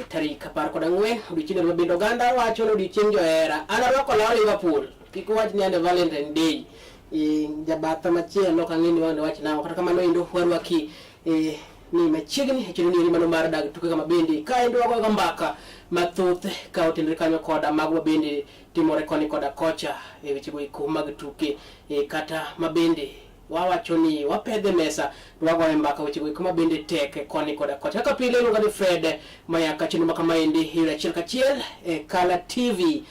Tarik 14 odiochieng' ma bende oganda wacho ni odiochieng' johera. An arwako law Liverpool, kik uwach ni an e Valentine Day. Jabatha machielo ok ang'e ni wang' wach nang'o, kata kamano endo warwaki ni machiegni e chenro ni mano mar dag tuke kama bende ka endo wagoyo mbaka mathoth ka otenore kanyo koda mago ma bende timore koni koda kocha e wechego eko mag tuke, kata ma bende wawacho ni wapedhe mesa to wagoyo mbaka wechego eko ma bende tek koni koda kocha. Kaka pile iluonga ni Fred Mayaka, chenro ma kamaendi yudo achiel kachiel e Kala TV,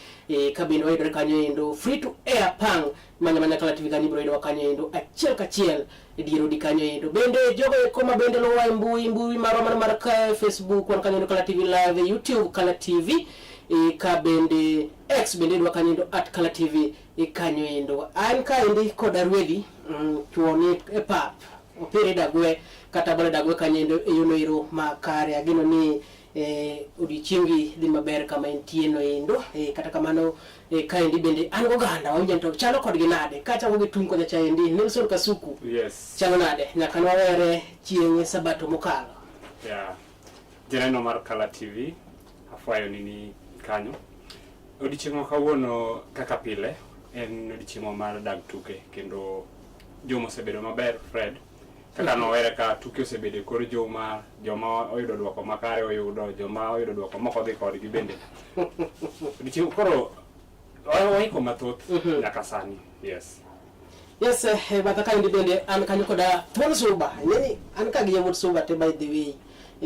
ka bende wayudore kanyo endo free to air pang manya manya Kala TV kanyo ibiro yudowa kanyo endo achiel kachiel e dier odi kanyo endo. Bende jogo eko ma bende luwowa e mbui, mbui marwa mano mar ka Facebook wan kanyo endo Kala TV Live, YouTube Kala TV, ka bende X bende yudowa kanyo endo at Kala TV kanyo endo. An kaendi koda Rwedhi, chuo ni e pap opire dagwe kata bole dagwe kanyo endo e yono ero makare. Ageno ni odiochiengi dhi maber kama entie no endo. Kata kamano, kaendi bende an goganda wawinjo to chalo kodgi nade kachako gi tung' kocha chaendi. Nelson Kasuku. Yes. Chalo nade nyaka nwawere chieng' sabato mokalo? Yeah. Janeno mar Kala TV, afwayo ni ni kanyo. Odiochieng' ma kawuono kaka pile en odiochieng' mar dag tuke kendo juma osebedo maber Fred. Kaka nowere ka tuke osebedo e kor juma, joma oyudo duoko makare oyudo, joma oyudo duoko mok odhi kodgi bende. Odiochieng' koro waiko mathoth nyaka sani. Yes. Yes, batha kaendi bende an kanyo koda thuon suba. Ing'eni an ka gi yawuot suba te by the way.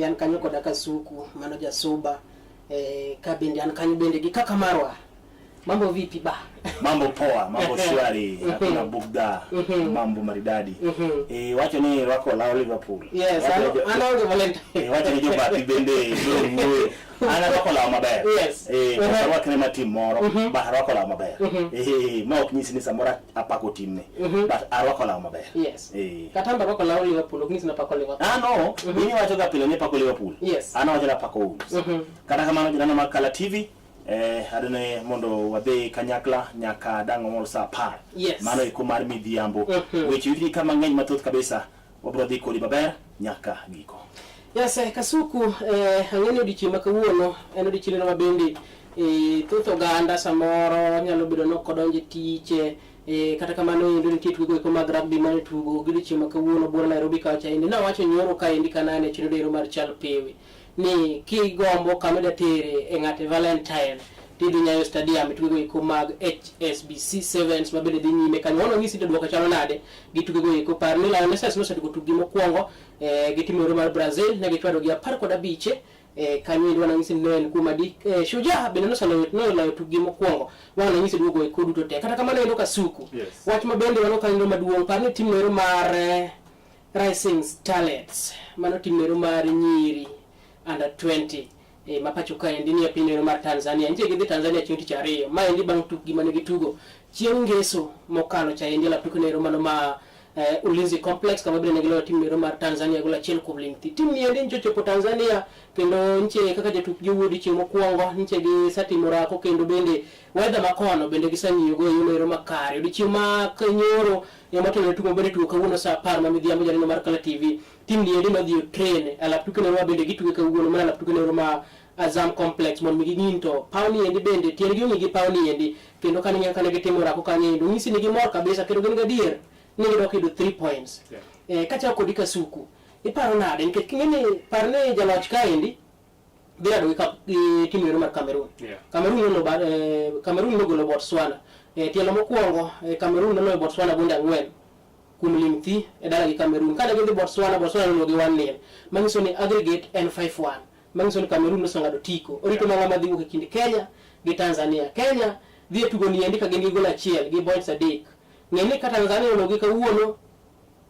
An kanyo koda Kasuku, mano ja suba. Ka bende an kanyo bende gi kaka marwa. Mambo vipi ba? Mambo poa, mambo shwari, hakuna bugda, mambo maridadi. Wacho ni rwako law Liverpool. Yes, an aonge Valentine. Wacho ni jobathi bende biro wuoyo. An arwako law maber. Ok arwakne ma tim moro, but arwako law maber. Ma ok nyisi ni samoro apako timne, but arwako law maber. Yes. Kata an arwako law Liverpool, ok nyisi ni apako Liverpool. Ah no, in iwacho ga pile ni ipako Liverpool. Yes. An awacho ni apako Wolves. Kata kamano joneno mag Kala TV, adwani mondo wadhi kanyakla nyaka dang' wamor saa 10. Yes. Mano eko mar midhiambo. Weche yudgi ka mang'eny mathoth kabisa. Wabiro dhi kodi maber nyaka giko. Yes, Kasuku, ang'e ni odiochieng' ma kawuono en odiochieng' ma bende thoth oganda samoro nyalo bedo ni ok odonjo e tich, kata kamano endo nitie tuke go mag rugby mane tugo gi odiochieng' ma kawuono buora Nairobi kacha endi. Nawacho nyoro kaendi kanane e chenro ero mar Chal Pewe ni kigombo kama idwa tere e ng'ate Valentine tidhi Nyayo Stadium e tukego eko mag HSBC Sevens ma bende dhi nyime kanyo. Wan wanyisi to duoko chalo nade gi tukego eko. Par ni Lionesses nosetugo tukgi mokwongo gi tim ero mar Brazil, ne gichwado gi 15 kanyo endo. Wananyisi ni ne en kuom adi. Shujaa bende nosaloyo noloyo tukgi mokwongo. Wananyisi duogo eko duto te. Kata kamano endo Kasuku. Yes. Wach ma bende waneno kanyo maduong' par ni tim ero mar Rising Starlets, mano tim ero mar nyiri under 20 ma pacho kaendi ni e piny ero mar Tanzania. Nitie gidhi Tanzania chieng' tich ariyo. Ma endi bang' tukgi mane gitugo chieng' ngeso mokalo cha endi e lap tuke ero mano ma Ulinzi Complex kama bende ne giloyo tim ero mar Tanzania gol achiel kuom ling' thi. Tim ni endi nyocha ochopo Tanzania kendo nitie kaka jotukgi owuok odiochieng' mokwongo, nitie gisetimo orako kendo bende weather makono bende giseng'iyo go e yono ero makare. Odiochieng' ma nyoro ema otelo tugo bende tugo kawuono saa 10 ma midhiambo janeno mar Kala TV. Tim ni endi nodhi e train e lap tuke nero ma bende gituge kawuono mana lap tuke nero ma Azam Complex mondo mi ging'i to paw ni endi bende tiendgi ong'i gi paw ni endi kendo kane ng'iyo kane gitimo orako kanyo endi onyisi ni gimor kabisa kendo gin gadier ni gidok yudo 3 points. Kachako kodi Kasuku, iparo nade nikech king'e ni par ni jaloch kaendi dhi rado gi tim ero mar Cameroon. Cameroon nogolo Botswana. Tielo mokwongo, Cameroon noloyo Botswana gonde 4 kuom ling' thi e dala gi Cameroon. Kane gidhi Botswana, Botswana noloyo gi 1-0. Manyiso ni aggregate en 5-1. Manyiso ni Cameroon noseng'ado tiko. Orito mana ng'ama dhi wuok e kind Kenya gi Tanzania. Kenya dhi e tugo ni endi ka gin gi gol achiel gi points 3. Ng'e ni ka Tanzania ologi kawuono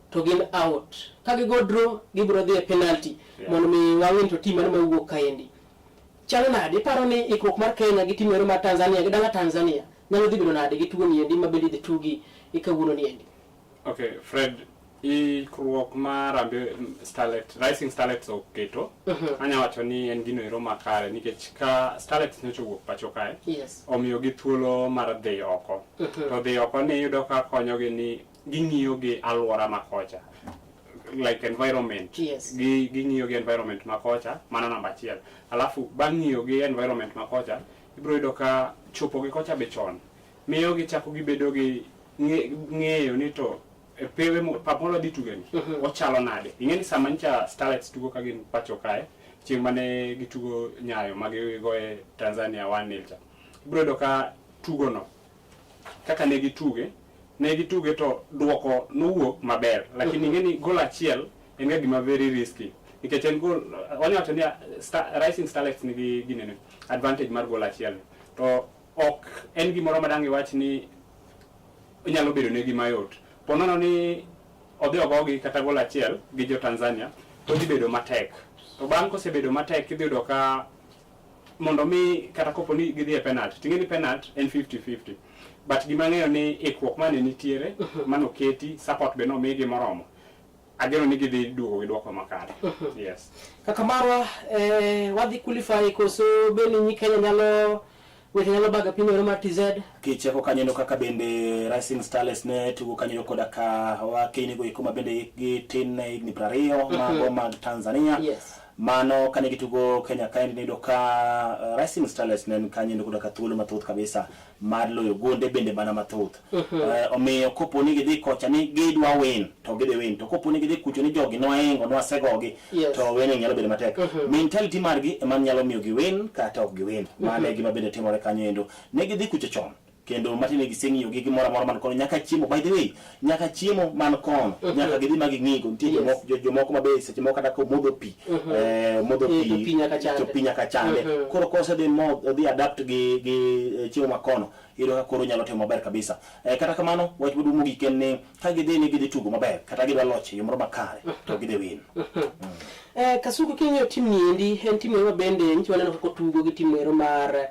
to gin out. Ka gigo draw gibiro dhi e penalty mondo mi wang'e ni to team mane mawuok kaendi. Chalo nade? Iparo ni ikruok mar Kenya gi team ero mar Tanzania gi dala Tanzania nyalo dhi bedo nade gi tugo ni endi ma bende idhi tugi e kawuono ni endi? Okay, Fred, ikruok mar Harambee Starlet, Rising Starlets oketo, anya wacho ni en gino ero makare nikech ka Starlets nyocha owuok pacho kae, omiyo gi thuolo mar dhi oko. To dhi oko ni iyudo ka konyogi ni ging'iyo gi alwora ma kocha. like environment Yes. gi ging'iyo gi environment ma kocha mano namba achiel alafu bang' ng'iyo gi environment ma kocha ibiro yudo ka chopo gi kocha be chon miyo gichako gibedo gi ng'eyo ni to e pewe pap moro dhi tuge ni ochalo nade ing'e ni sama ncha Starlets tugo ka gin pacho kae chieng' mane gitugo Nyayo ma gigoye Tanzania 1-0 cha ibiro yudo ka tugono kaka ne gituge ne gituge to duoko nowuok maber lakini ing'e ni gol achiel en ga gima very risky nikech en gol wanyalo wacho ni Rising Starlets nigi ginene advantage mar gol achiel to ok en gimoro ma dang' iwach ni nyalo bedo negi mayot po nono ni odhi ogogi kata gol achiel gi jo Tanzania to dhi bedo matek to bang' kosebedo matek idhi yudo ka mondo mi kata kopo ni gidhi e penalty ting'e ni penalty en 50-50 but gima ang'eyo ni ikruok mane nitiere manoketi support be nomigi moromo ageno ni gidhi duogo gi duoko makare yes Kaka marwa eh, wadhi qualify koso be ni nyi Kenya nyalo weche nyalo baga piny ero mar TZ Kicheko kanyo kaka bende Rising Starlets ne tugo kanyo koda ka wakeni go eko ma bende hikgi tin ne higni 20 mago mag Tanzania. Yes. Mano kane gitugo Kenya kaendi niyudo ka Rising Starlets ne en kanyo koda ka thuolo mathoth kabisa mar loyo gonde bende mana mathoth. Omiyo kopo ni gidhi kocha ni gidwa win to gidhi win to kopo ni gidhi kucho ni jogi noingo nwasegogi Yes. to winning nyalo bedo matek. Mentality margi ema nyalo miyo gi win kata ok gi win. Mano e gima bende timore kanyo endo. Ne gidhi kucho chon kendo matiende giseng'iyo gi gimoro amora man kono nyaka chiemo by the way nyaka chiemo man kono nyaka gidhi ma ging'igo nitie Yes. jomoko jomoko ma be seche moko kata komodho pi modho Eh, pi to pi nyaka chande. to pi nyaka chande koro kosedhi mo odhi adapt gi chiemo ma kono iyudo ka koro nyalo timo maber kabisa kata kamano wach maduong' mogik en ni ka gidhi ni gidhi tugo maber kata gidwa loch e yo moro makare to gidhi win Kasuku king'iyo tim ni endi en tim ero ma bende nyicha waneno kaka otugo gi tim ero mar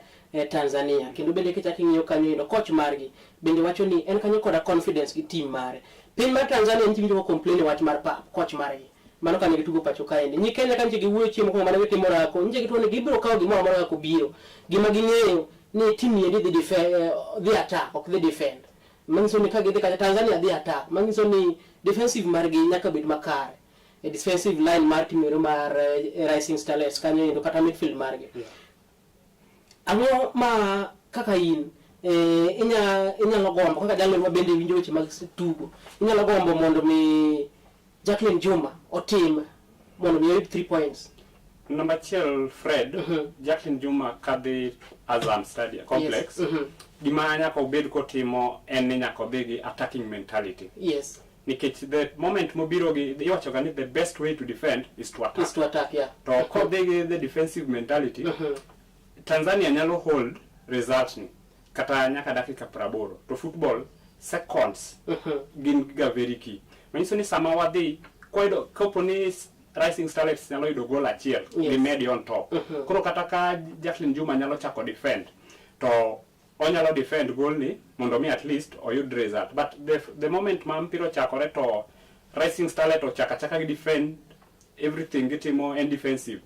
Tanzania kendo bende kichak ing'iyo kanyo endo coach margi bende wacho ni en kanyo koda confidence gi team mare piny mar Tanzania nyicha winjo ko complain e wach mar pap coach margi mano kane gitugo pacho kaendi nyi Kenya ka nyicha giwuoyo chieng' mokwongo mane gitimo orako nyicha gituo ni gibiro kawo gimoro amora kaka obiro gima ging'eyo ni team ni endi dhi defend dhi attack ok dhi defend manyiso ni ka gidhi kacha Tanzania dhi attack manyiso ni defensive margi nyaka bed makare e defensive line mar team ero mar Rising Starlets kanyo endo kata midfield margi ang'o ma kaka in inyalo gombo kaka jalo ma bende winjo weche mag tugo inyalo gombo mondo mi Jacqueline Juma otim mondo mi oyud 3 points Namba achiel Fred, Jacqueline Juma kadhi Azam Stadium Complex. Yes. Gima nyaka obed kotimo en ni nyaka odhi gi attacking mentality. Yes. Nikech the moment mobiro gi iwacho ga ni the best way to defend is to attack. Is to attack, yeah. To kodhi gi the defensive mentality, Tanzania nyalo hold result ni kata nyaka dakika 80 to football seconds gin ga very key. Manyiso ni sama wadhi koyudo kopo ni Rising Starlets nyalo yudo goal achiel Yes. gimedi on top. Koro kata ka Jacqueline Juma nyalo chako defend to onyalo defend goal ni mondo mi at least oyud result. But the moment ma mpira ochakore to Rising Starlet ochako achaka gi defend everything gitimo en defensive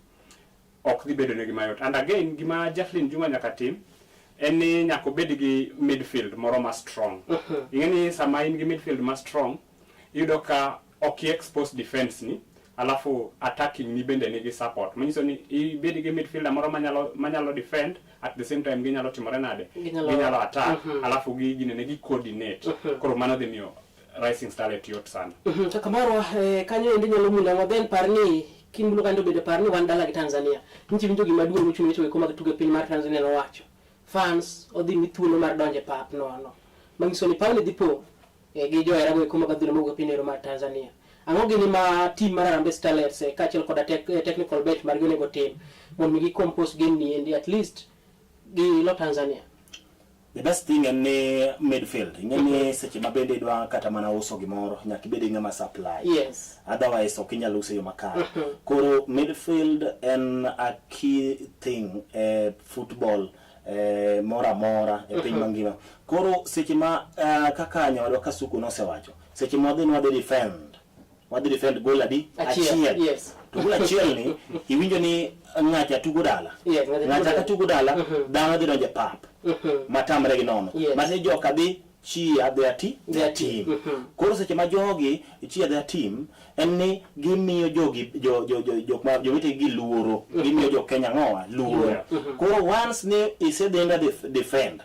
ok dhi bedo negi mayot. And again gima Jacqueline Juma nyaka tim en ni nyaka obed gi midfield moro ma strong. Ing'e ni sama in gi midfield ma strong iyudo ka ok i expose defense ni alafu attacking ni bende nigi support manyiso ni ibed gi midfielder moro manyalo defend at the same time ginyalo timore nade ginyalo attack alafu gi ginene gi coordinate koro mano dhi miyo Rising Starlet yot sana. Kaka marwa kanyo endi nyalo mulo ang'o then par ni kimulo kanyo bende par ni wan dala gi Tanzania nyicha winjo gima duong' mochung' weche go mag tugo e piny mar Tanzania nowacho fans odhi mi thuolo mar donjo e pap nono manyiso ni pawni dhi pong' gi johera go eko mag adhula mawuok e piny ero mar Tanzania. Ang'o gini ma team mar Harambee Starlets kaachiel koda technical bench margi onego tim mondo mi gi compose game ni endi at least gi lo Tanzania? The best thing en ni midfield. Ing'e ni seche ma bende idwa kata mana uso gimoro, nyaka ibed gi ng'ama supply. Yes. Otherwise ok inyal uso e yo makare. Koro midfield en a key thing e football moro amora e piny mangima. Koro seche ma kaka nyawadwa Kasuku nosewacho, seche ma wadhi ni wadhi defend, wadhi defend goal adi? Achiel. Yes. To goal achiel ni iwinjo ni ng'acha tugo dala. Yes, ng'acha tugo dala, dhano dhi donjo e pap. Matamre gi nono. Yes. Matiende joka dhi cheer their, their team. Koro seche ma jogi cheer their team en ni gimiyo jogi jo jo jo jok ma jowetegi luoro, gimiyo jo Kenya ng'owa luoro. Koro once ni isedhi defend,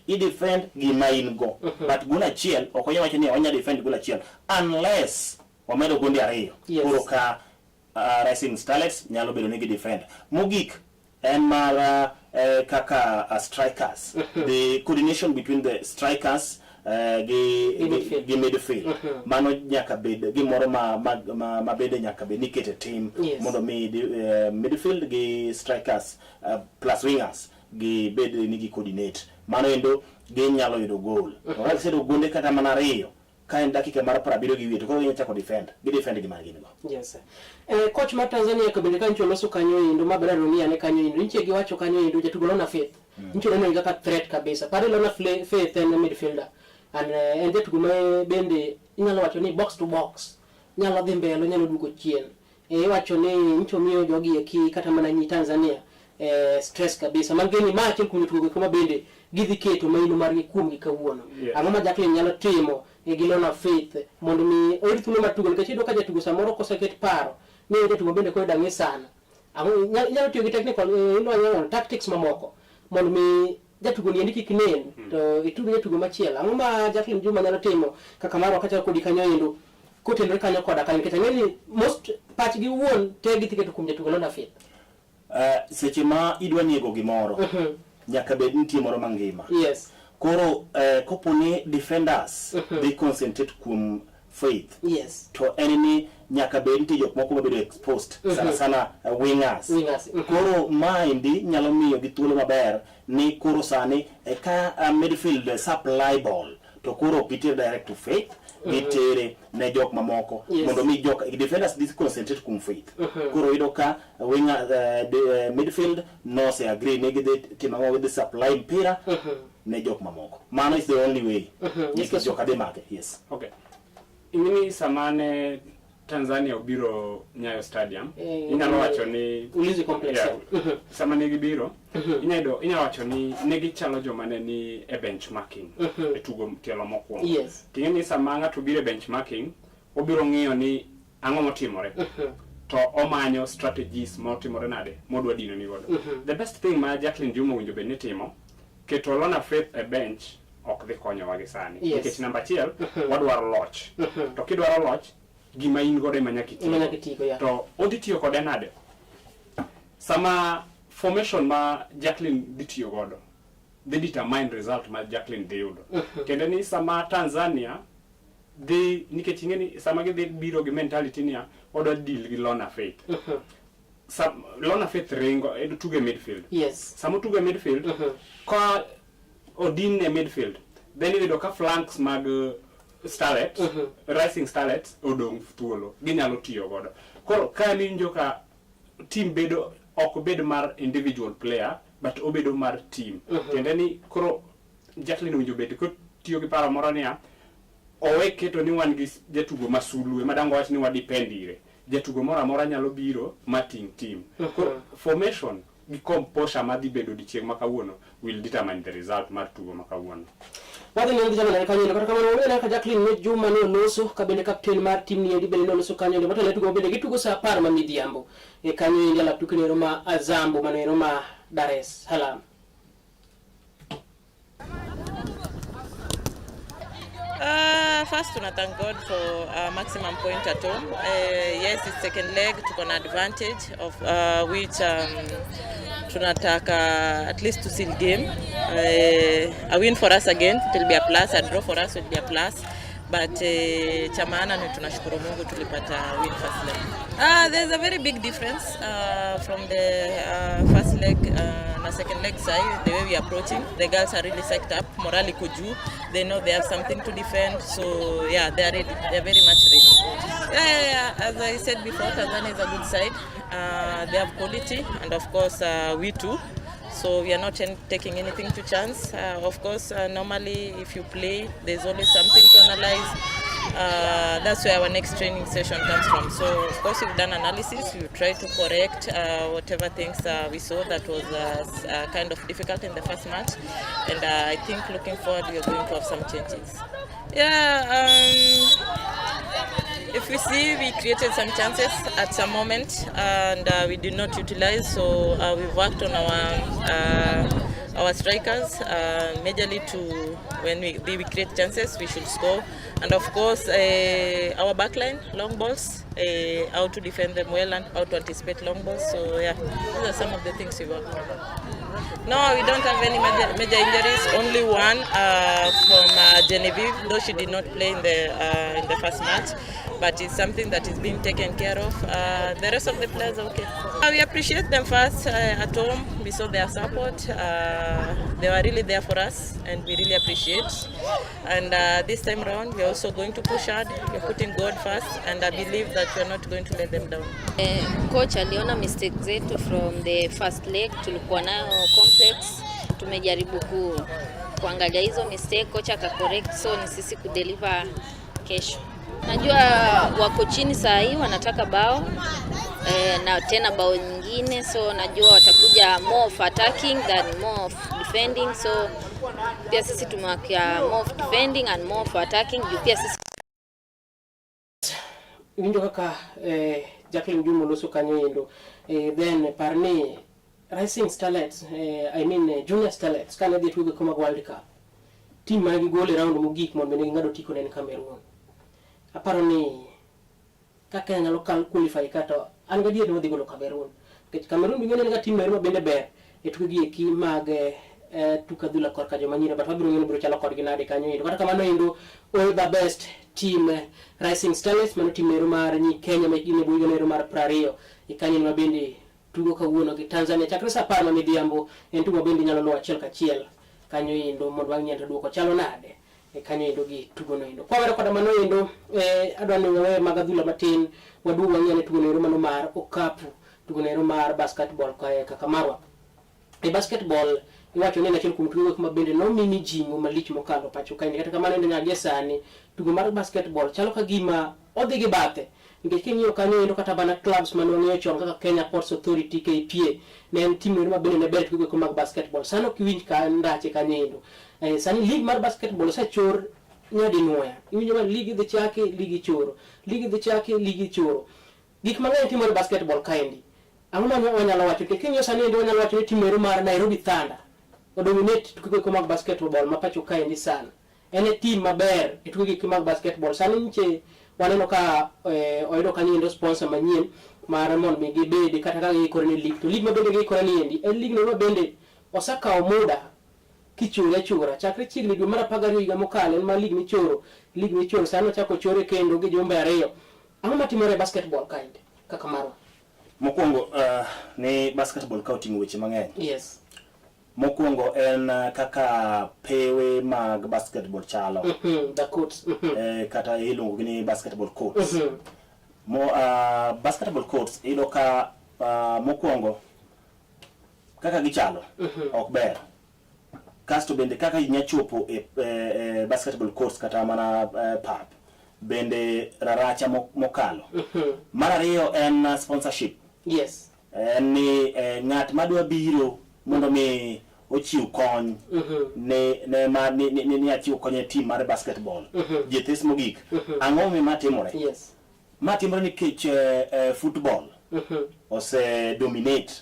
i defend gima in go, but gol achiel ok onyal wacho ni onya defend gol achiel unless wamedo gonde ariyo. Koro ka Rising Starlets nyalo bedo ni gi defend. Mogik en mar kaka strikers, the coordination between the strikers gi, gi midfield. Gi midfield. Mano nyaka bed gimoro ma bende nyaka bed ni ikete team mondo mi midfield gi strikers plus wingers gi bed ni gi coordinate. Mano endo ginyalo yudo goal. To ka giseyudo gonde kata mana ariyo ka en dakika mar 70 gi wiye, to koro ginyalo chako defend, gi defend gima gin go. Yes. Coach mar Tanzania ko bende kanyo loso kanyo endo maber dunia ne kanyo endo nitie giwacho kanyo endo jatugo Lona Faith. Nitie neno kaka threat kabisa. Pare Lona Faith en midfielder. And en jatugo ma bende inyalo wacho ni box to box. Nyalo dhi mbele, nyalo duogo chien. Iwacho ni ncho miyo jogi eki kata mana nyi Tanzania stress kabisa. Mangeni ma achiel kuom jotugo kama bende gidhi keto maino margi kuomgi kawuono. Ang'o ma Jacqueline nyalo timo gi Lona Faith mondo mi oyud thuolo mar tugo, nikech iyudo ka jatugo samoro koseket paro ni en jatugo bende koro dang'e sana. Ang'o inyalo tiyo gi technical iluongo tactics mamoko mondo mi jatugo ni endi kik nen to itug jatugo machielo. Ang'o ma Jacqueline Juma nyalo timo kaka marwa kachalo kodi kanyo endo kotenore kanyo koda kanyo, nikech ang'e ni most pachgi wuon te gidhi keto kuom jatugo Lona Faith. Seche ma idwa nego gimoro, nyaka bed nitie moro mangima. Koro kopo ni defenders dhi concentrate kuom Faith, to en ni nyaka bed nitie jok moko mabedo exposed, sana sana wingers. Wingers. Koro maendi nyalo miyo gi thuolo maber ni koro sani ka midfield supply ball to koro ok gitere direct to Faith, gitere ne jok mamoko mondo mi jok defenders dhi concentrate kuom Faith. Koro yudo ka winger, midfield nose agree ni gidhi timo ang'o, gidhi supply mpira ne jok mamoko. Mano is the only way. Nikech jok adhi make. Yes. Okay. Ing'eni sama ne Tanzania obiro Nyayo Stadium, inyalo wacho ni Ulinzi Complex. Yeah. Sama ne gibiro, inyalo wacho ni ne gichalo joma ne ni e benchmarking e tugo tielo mokwongo. Ting'e ni sama ng'ato obiro e benchmarking, obiro ng'iyo ni ang'o motimore. To omanyo strategies motimore nade modwa dino ni godo. The best thing ma Jacqueline Juma owinjo bed ni timo, keto Lona Faith e bench ok dhi konyowa gi sani. Nikech namba achiel, wadwaro loch. To kidwaro loch, gima in godo ema nyaka Ema nyaka itigo, yeah. To odhi tiyo kode nade? Sama formation ma Jacqueline dhi tiyo godo dhi determine result ma Jacqueline dhi yudo. Tiende ni sama Tanzania dhi, nikech ing'e ni sama gidhi biro gi mentality niya odwa deal gi Lona Faith. Lona Faith ringo tugo e midfield. Sama otugo e midfield, ka odin e midfield, then iyudo ka flanks mag Starlets, Rising Starlets odong' thuolo, ginyalo tiyo godo. Koro ka iwinjo ka team bedo ok bed mar individual player but obedo mar team. Tiende ni koro Jacqueline owinjo bed kotiyo gi paro moro niya owe keto ni wan gi jatugo ma sulwe ma dang' wach ni wa depend ire. Jatugo moro amora nyalo biro ma ting' team. Koro formation gi composure madhi bedo odiechieng' ma kawuono will determine the result mar tugo ma kawuono. Wadhi neno gi jalo kanyo, kata kamano wang'eyo kaka Jacqueline ne Juma ne oloso ka bende captain mar team ni endi bende ne oloso kanyo, motelo ne tugo bende gitugo saa 10 ma midhiambo e kanyo endi alap tuke nero ma Azambo mano ero ma Dar es Salaam. First, tuna thank God for maximum point at home. Yes, it's second leg, tuko na advantage of which tunataka at least to seal game. A win for us again, it will be a plus. A draw for us will be a plus. But cha maana ni tunashukuru Mungu tulipata win first leg. There's a very big difference from the first leg na second leg side, the way we are approaching. The girls are really psyched up, morale iko juu. They know they have something to defend, so yeah, they are ready. They are very much ready. As I said before, Tanzania is a good side. They have quality, and of course we too. So we are not taking anything to chance. Of course, normally if you play, there's always something to analyze. That's where our next training session comes from. So of course we've done analysis, we try to correct whatever things we saw that was kind of difficult in the first match, and I think looking forward we are going to have some changes. Yeah, if we see we created some chances at some moment and we did not utilize, so we've worked on our strikers, majorly to when we create chances we should score, and of course our backline, long balls, how to defend them well and how to anticipate long balls. So yeah, these are some of the things we worked on. No, we don't have any major injuries. Only one from Genevieve, though she did not play in the first match, but it's something that is being taken care of. The rest of the players are okay. We appreciate them first at home. We saw their support. They were really there for us, and we really appreciate. And this time round, we're also going to push hard. We're putting God first, and I believe that we're not going to let them down. Coach aliona mistake zetu from the first leg, tulikuwa nayo complex. Tumejaribu kuangalia hizo mistake, coach aka correct, so ni sisi kudeliver kesho. Najua wako chini saa hii wanataka bao na tena bao nyingine, so najua watakuja more of attacking than more of defending, so pia sisi tumewakia more of defending and more of attacking juu pia sisi Winjo kaka Jacqueline Juma loso kanyo endo, then parni Rising Starlets, I mean Junior Starlets kane dhi tugo mag World Cup, team mane gigol e round mogik mondo ne ging'ado otiko ne en Cameroon. Aparo ni kaka Kenya nyalo qualify kata an gadier ni wadhi golo Cameroon, nikech Cameroon bing'e ni en ga team moro ma bende ber e tuke gi eki mag tuk adhula korka joma nyiri, but wabiro ng'eyo ni biro chalo kodgi nade kanyo endo. Kata kamano endo, all the best team Rising Starlets, mano team ero mar nyi Kenya ma hikgi nie bwo higa ero mar 20 e kanyo ma bende tugo kawuono gi Tanzania chakre saa 10 ma midhiambo. En tugo ma bende inyalo luwo achiel kachiel kanyo endo mondo wang'i to duoko chalo nade e kanyo endo gi tugono endo. Kwawero koda mano endo, adwa ni wawe mag adhula matin, waduog wang'i ane tugono ero mano mar okapu, tugono ero mar basketball kae kaka marwa. E basketball iwacho ni en achiel kuom tugo ma bende nomi mijing'o malich mokalo pacho kaendi. Kata kamano endo nyaka gie sani tugo mar basketball chalo ka gima odhi gi bathe, nikech king'iyo kanyo endo kata mana clubs mane wang'eyo chon kaka Kenya Ports Authority KPA ne en team ero ma bende ne ber e tugo mag basketball, sani ok iwinj ka ndache kanyo endo. Sani league mar basketball osechor nyadinwoya, iwinjo ma league idhi chaki, league ichoro, league idhi chaki, league ichoro. Gik mang'eny timore e basketball kaendi. Ang'o ma wanyalo wacho? Nikech king'iyo sani endi wanyalo wacho ni team ero mar Nairobi Thunder odominate tuke mag basketball ma pacho kaendi sana. En e team maber e tuke mag basketball. Sani nyiche waneno ka oyudo kanyo endo sponsor manyien mar mondo mi gibed kata ka giikore ne league. To league ma bende giikore ni endi en league no ma bende osekawo muda kichore achora chakre chiegni dwe mar 12 higa mokalo, en ma league michoro, league michoro sani ochako chore kendo gi jumbe 2. Ang'o matimore e basketball kaendi kaka marwa? Mokwongo ni basketball ka oting'o weche mang'eny. Yes. Mokwongo en kaka pewe mag basketball chalo. The courts. Kata iluongo gi ni basketball courts. Basketball courts iyudo ka mokwongo kaka gichalo ok ber. Kasto bende kaka inya chopo e basketball courts kata mana pap bende raracha mokalo. Mar ariyo en sponsorship. Yes. En ni ng'at madwa biro mondo mi ochiw kony ne ma ni achiw kony e team mar basketball. Jethis mogik. Ang'o mi matimore? Yes. Matimore nikech football ose dominate.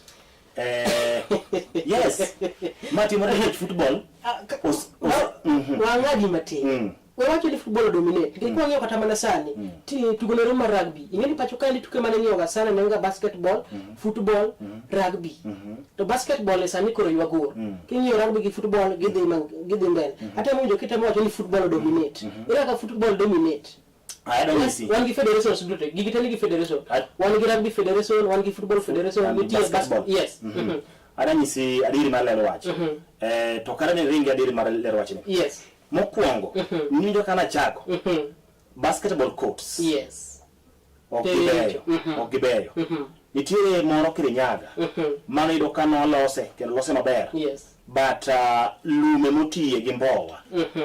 Yes. Matimore nikech football Wang'adi matin. Wawacho ni football dominate. Nikech kwang'iyo kata mana sani, tugo nero mar rugby. Ing'e ni pacho kaendi tuke mane ing'iyoga sana ne ga basketball, football, rugby. To basketball e sani koro ywago. King'iyo rugby gi football gidhi mbele. Atemo winjo kitemo wacho ni football dominate. Ere kaka football dominate? Wan gi federations duto, gigi te nigi federation. Wan gi rugby federation, wan gi football federation, nitie basketball. Yes. Adanyisi adieri mar lero wach. To kata ni ringi adieri mar lero wachni. Yes. Mokwongo, niwinjo ka nachako. Basketball courts. Yes. Ok gibeyo. Ok gibeyo. Nitiere moro Kirinyaga. Mano iyudo ka nolose kendo lose maber. Yes. But lume motiye gi mbowa.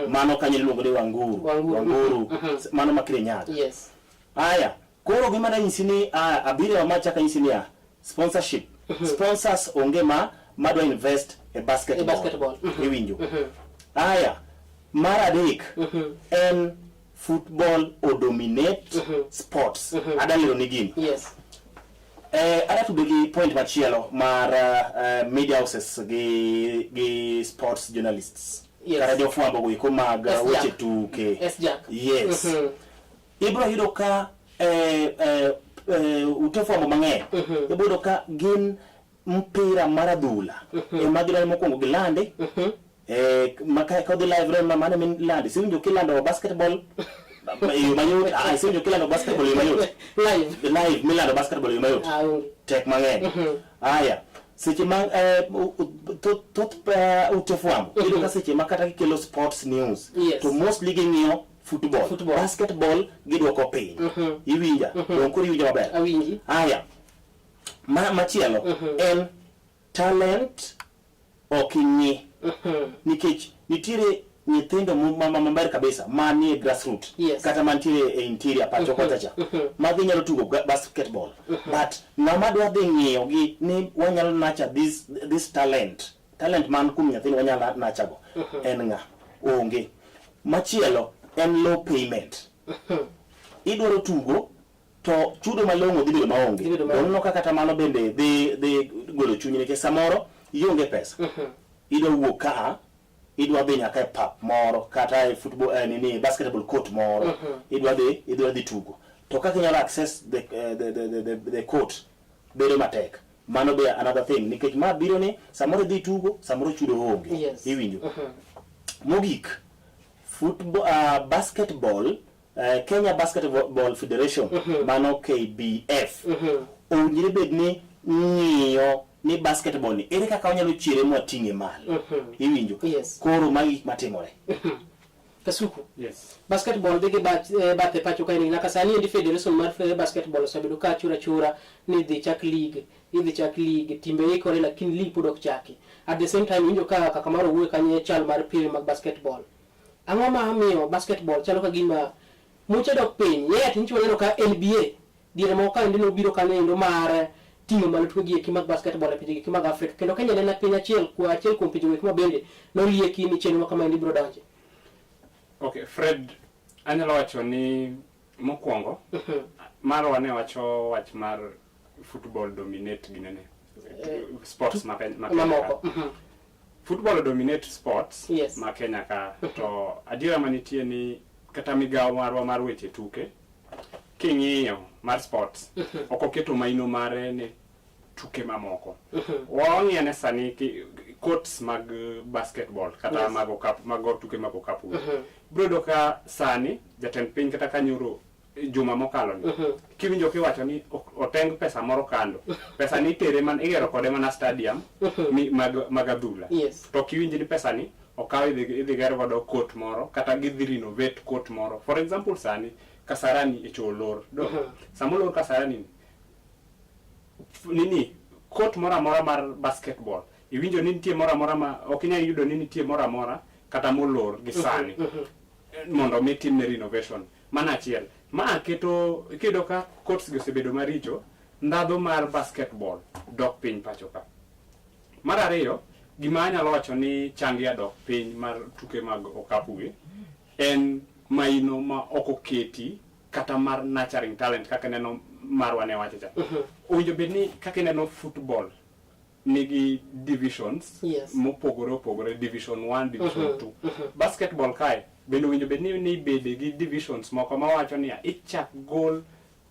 Mano kanyo iluongo ni Wanguru. Wanguru. Wanguru. Mano ma Kirinyaga. Yes. Aya, koro gima danyisi ni abiro ma chaka nyisi niya, sponsorship. Sponsors onge ma madwa invest e basketball. E basketball. Iwinjo. Aya, mar adek en football o dominate sports. Adwa lero ni gini. Yes. Adwa tudo gi point machielo mar media houses gi sports journalists. Yes. Kata jofwambo go eko mag Yes, weche Jack. tuke. Yes, Jack. Yes. Ibro yudo ka ute fwambo mang'eny ibro yudo ka gin mpira mar adhula ema gidwaro mokwongo gilandi. Ma ka kodhi live rem mano milandi. Isiwinjo kilando basketball e yo mayot? Ah, isiwinjo kilando basketball e yo mayot? Live. Live milando basketball e yo mayot. Ah, onge. Tek mang'eny. Aya, seche ma thoth ute fwambo iyudo ka seche ma kata gikelo sports news Yes. to mostly ging'iyo football. Football. Basketball gidwoko piny. Iwinja? Dong koro iwinja maber? Awinji. Aya, machielo en talent ok ing'i. Nikech nitiere nyithindo maber kabisa manie grassroot Yes. kata mantiere e interior pacho kocha cha ma ginyalo tugo basketball, but ng'ama dwa dhi ng'iyo gi ni wanyalo nurture this talent man kuom nyathini wanyalo nurture go en ng'a? Onge. Machielo en low payment. Idwaro tugo to chudo malong'o dhi bedo maonge. Dhi bedo maonge. Doneno ka kata mano bende dhi golo chunyi nikech samoro ionge pesa. Idwa wuok ka, idwa dhi nyaka e pap moro kata e football, nini, basketball court moro. Idwa dhi tugo. To kaka inyalo access the court bedo matek. Mano be another thing nikech ma biro ni samoro idhi tugo, samoro chudo onge. Yes. Iwinjo. Mogik, football, basketball, Kenya Basketball Federation, mano KBF, owinjore bed ni ng'iyo ni basketball ni ere kaka wanyalo chiere mwating'e malo. Iwinjo? Yes. Koro magi gik matimore. Kasuku. Yes. Basketball dhi gi bathe pacho kae ni nyaka sani endi federation mar basketball osebedo ka chura chura ni dhi chak league, idhi chak league, timbe ikore lakini league pod ok chaki. At the same time winjo ka kaka maro wuoyo kanyo e chal mar piem mag basketball. Ang'o ma miyo basketball chalo ka gima muche dok piny? Yet nitie waneno ka NBA diere moko ka endi nobiro kanyo endo mar ting'o malo tuke gi eki mag basketball e pinje gi mag Afrika, kendo Kenya ne en piny achiel achiel kuom pinje eki ma bende nolieki ni chenro ma kama endi biro donje. Okay, Fred, anyalo wacho ni mokwongo marwa ne wacho wach mar football dominate ginene sports ma ma Kenya mamoko. ka. Football dominate sports Yes. ma Kenya ka, to adiera manitie ni kata migawo marwa mar weche tuke king'iyo mar sports ok oketo maino mare ne tuke mamoko. Wang'iyo ane sani courts mag basketball kata Yes. mag okapu, mag tuke mag okapu. Biro yudo ka sani jatend piny kata kanyoro juma mokalo ni kiwinjo kiwacho ni oteng pesa moro kando, pesa ni itere man igero kode mana stadium mi, mag adhula. Yes. To kiwinj ni pesa ni okaw idhi ger godo court moro kata gidhi renovate court moro. For example sani Kasarani e choo lor. Do. Sama olor Kasarani ni, nini court moro amora mar basketball iwinjo ni nitie moro amora ma ok inyal yudo ni nitie moro amora kata molor gi sani mondo mi timne renovation. Mano achiel. Ma keto iyudo ka courts gi osebedo maricho, ndhadhu mar basketball dok piny pacho ka. Mar ariyo, gima anyalo wacho ni changia dok piny mar tuke mag okapu gi en maino ma ok oketi kata mar nurturing talent kaka ineno marwa ne wacho cha. Owinjo bed ni kaka ineno football nigi divisions Yes. mopogore opogore, division 1, division 2. Basketball kae bende owinjo bed ni ibede gi divisions moko mawacho niya ichak gol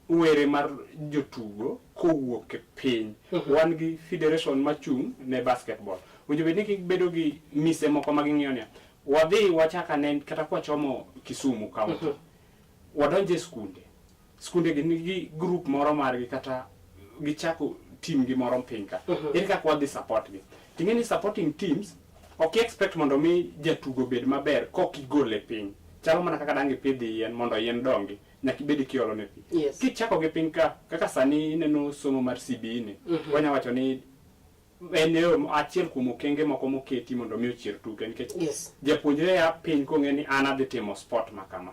were mar jotugo kowuok e piny. Wan gi federation machung' ne basketball. Owinjo bed ni gibedo gi mise moko ma ging'iyo niya wadhi wachak ane kata kwachomo Kisumu county. Wadonje e skunde. Skunde gi nigi group moro margi kata gichako team gi moro piny ka. Ere kaka wadhi support gi? Ting'e ni supporting teams ok expect mondo mi jatugo bed maber kok igole piny. Chalo mana kaka dang' ipidh yien mondo yien dongi. nyaka ibed kiolo ne pi. Yes. Kichako gi piny ka kaka sani ineno somo mar CBE ni wanya wacho ni en yo achiel kuom okenge moko moketi mondo mi ochier tuke nikech Yes. japuonjre ya piny kong'e ni an adhi timo sport ma kama.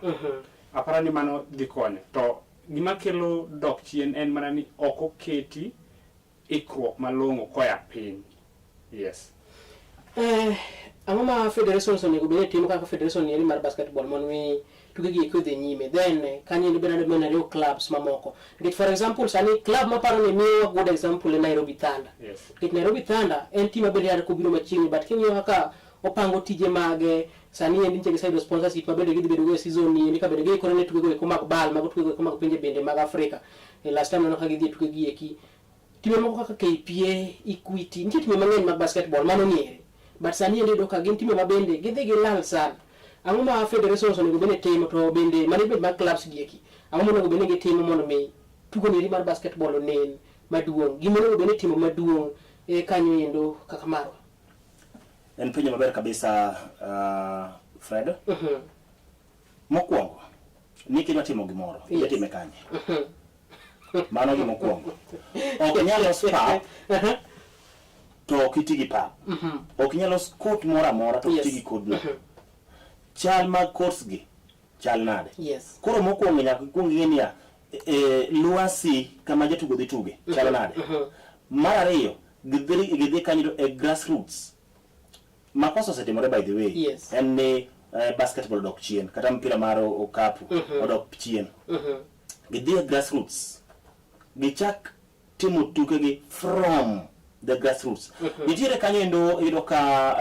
Aparo ni mano dhi konyo. To gima kelo dok chien en mana ni ok oketi ikruok malong'o koya piny. Yes. Eh, ang'o ma federations onego bed ni timo kaka federation ni mar basketball mondo mi tuke gi eko dhi nyime then kanyo endo bende mana riwo clubs mamoko nikech for example sani club maparo ni miyowa good example e Nairobi Thunder Yes. nikech Nairobi Thunder en team mabende yar kobiro machiegni but king'iyo kaka opango tije mage sani endi nitie gi side sponsorship ma bende gidhi bedo go e season ni endi ka bende giikore ne tuke go eko mag BAL mago tuke go eko mag pinje bende mag Afrika e last time neno ka gidhi e tuke gi eki timbe moko kaka KPA, Equity, nitie timbe mang'eny mag basketball mano ng'ere. But sani endi iyudo ka gin timbe ma bende gidhi gilal sana. Ang'o ma federations onego bed ni timo to bende management mag clubs gi eki, ang'o monego bed ni gitimo mondo mi tugo ni eri mar basketball onen maduong'? Gima onego bed ni itimo maduong' e kanyo endo kaka marwa. En penjo maber kabisa Fred. Mokwongo, ni kidwa timo gimoro, Yes. idhi time kanye? Mano gima okwongo. Ok inyal los pap to ok iti gi pap. Ok inyal los court moro amora to ok iti gi kodno. Chal mag courts gi chal nade? Yes. Koro mokwongo nyaka ikwong ing'e niya, lwasi kama jatugo dhi tuge chal nade? Mar ariyo, gidhi kanyo to e grassroots. Makosa osetimore by the way. Yes. En ni basketball odok chien kata mpira mar okapu odok chien. Gidhi e grassroots. Gichak timo tukegi from the grassroots. Nitiere kanyo endo iyudo ka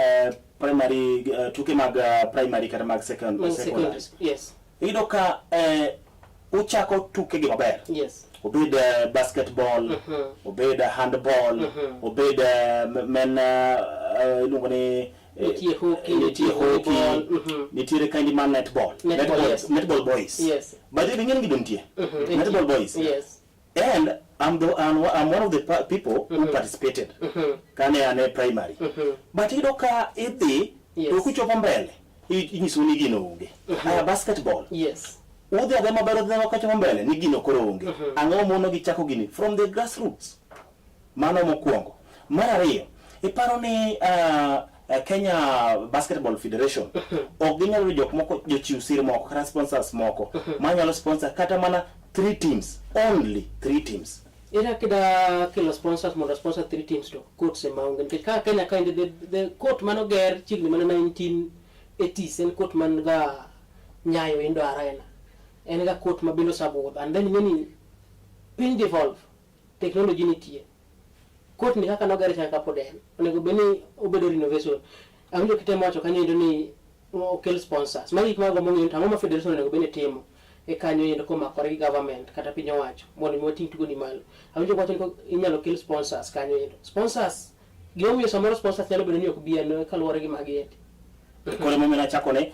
primary tuke mag primary kata mag Mag secondary. secondary. Yes. Iyudo ka uchako tukegi maber. Yes. Obed basketball, obed handball, obed men iluongo ni Nitie hockey, nitie nitie hockey, volleyball, nitiere kandi mar netball. Netball, yes. Netball boys. Yes. By the way, ing'e ni gido nitie. Netball boys. Yes. And I'm one of the people who participated. Kane an e primary. But iyudo ka idhi Yes. to kuchopo mbele inyiso ni gino onge. Aya basketball. Yes. Udhi adhi maber udhi adhi kachopo mbele ni gino koro onge. Ang'o mono gichako gini from the grassroots. Mano mokwongo. Mar ariyo, iparo ni Kenya Basketball Federation ok ginyalo yudo jok moko jochiw sir moko kata sponsors moko manyalo sponsor kata mana 3 teams, only 3 teams. Ere kaka ida kelo sponsors mondo sponsor 3 teams to courts ema onge nikech kaka Kenya ka endi the court manoger chiegni mana 1980s en court man ga Nyayo Indo Arena en ga court ma bende osebudho and then ing'e ni piny devolve technology nitie court ni kaka nogere cha kapod en onego bed ni obedo renovation. Awinjo kitemo wacho kanyo endo ni okel sponsors magi gik magombo ng'eyo to ang'o ma federation onego bed ni timo e kanyo endo komakore gi government kata piny owacho mondo mi wating' tugo ni malo. Awinjo kwacho ni inyalo kel sponsors kanyo endo. Sponsors gimomiyo samoro sponsors nyalo bedo ni ok bi en kaluwore gi magi endi. Koro emomiyo nachako ni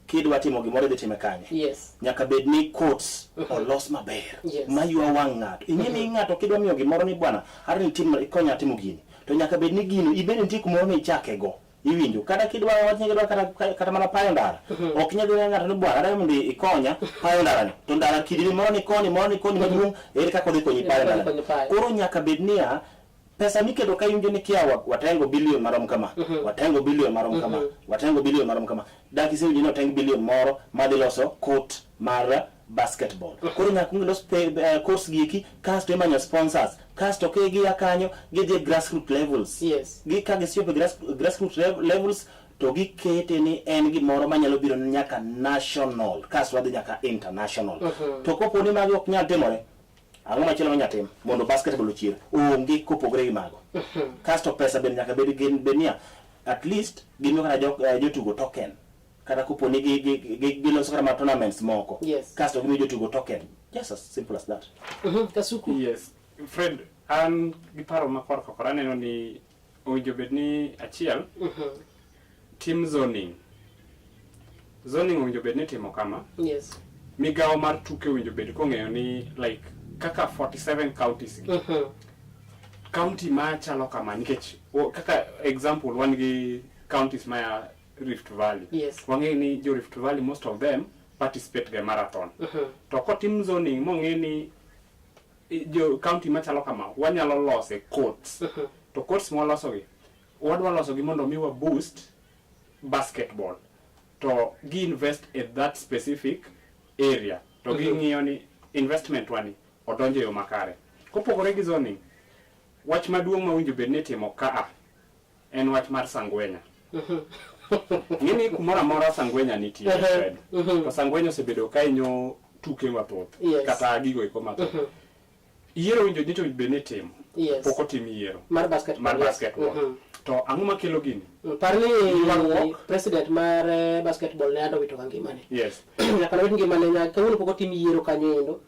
kidwa timo gimoro idhi time kanye? Yes. Nyaka bed ni courts olos maber Yes. maywa wang' ng'ato. Ing'e ni ng'ato kidwa miyo gimoro ni bwana, adwa ni itim ikonya timo gini. To nyaka bed ni gino ibed nitie kumoro michake go. Iwinjo kata kidwa wach ni kidwa kata mana payo ndara. Ok inyal dhi ne ng'ato ni bwana adwa mondo ikonya payo ndara ni. To ndara kidini moro ni koni moro ni koni maduong' ere kaka odhi konyi payo Ere kaka ndara. odhi konyi payo. Koro nyaka bed niya pesa miketo ka iwinjo ni kia watengo bilion marom kama, watengo bilion marom kama, watengo bilion marom kama. Dak isewinjo ni oteng bilion moro madhi loso court mar basketball. Koro nyaka los courts gi eki, kasto imanyo sponsors, kasto kigia kanyo gidhi e grassroots levels. Yes. Gi ka gisechopo e grassroots levels to gikete ni en gimoro manyalo biro nyaka national, kasto wadhi nyaka international. To kopo ni magi ok nyal timore, ang'o machielo manyalo tim mondo basketball ochier? Onge kopogore gi mago. Kasto pesa bende nyaka bed gin bed niya, at least gimiyo kata jotugo token. Kata kopo ni giloso kata mana tournaments moko. Yes. Kasto gimiyo jotugo token. Just as simple as that. Kasuku. Yes. Fred, an gi paro ma korka kora aneno ni owinjo bed ni achiel team zoning. Zoning owinjo bed ni timo kama. Yes. Migawo mar tuke owinjo bed kong'eyo ni like kaka 47 counties gi. County ma chalo kama nikech kaka example wan gi counties ma ya Rift Valley. Yes. Wang'eyo ni jo Rift Valley most of them participate ga e marathon. To kotim zoning mong'e ni jo county machalo kama wanyalo lose courts. To courts mwalosogi wadwa losogi mondo mi wa boost basketball to gi invest at that specific area to ging'iyo ni investment wani odonjo e yo makare. Kopogore gi zoning, wach maduong' mawinjo bed ni itimo kaa en wach mar sangwenya. Ng'eni kumoro amora sangwenya nitie Fred. To sangwenya osebedo ka hinyo tuke mathoth kata gigo eko mathoth. Yiero winjo nyocha owinjo bed ni itimo. Pok otim yiero mar basketball. Mar basketball. To ang'o makelo gini? Par ni Ywaruok. president mar basketball ne ando wito ka ngimane. Nyaka nowit ngimane nyaka kawuono pok otim yiero kanyo endo.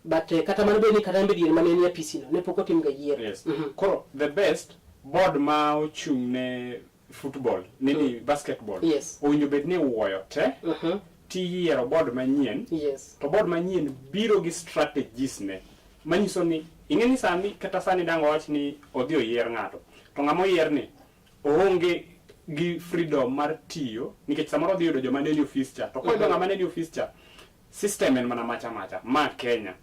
But kata mano bed ni kata en diere mane nie apisi no ne pok otim ga yiero. Koro the best board ma ochung' ne football nini basketball owinjo bed ni iwuoyo te tiyiero board manyien. To board manyien biro gi strategies ne manyiso ni ing'e ni sani kata sani dang' wawach ni odhi oyier ng'ato to ng'ama oyier ni oonge gi freedom mar tiyo nikech samoro odhi yudo joma ne ni ofis cha to koyudo ng'ama ne ni ofis cha system en mana macha macha ma Kenya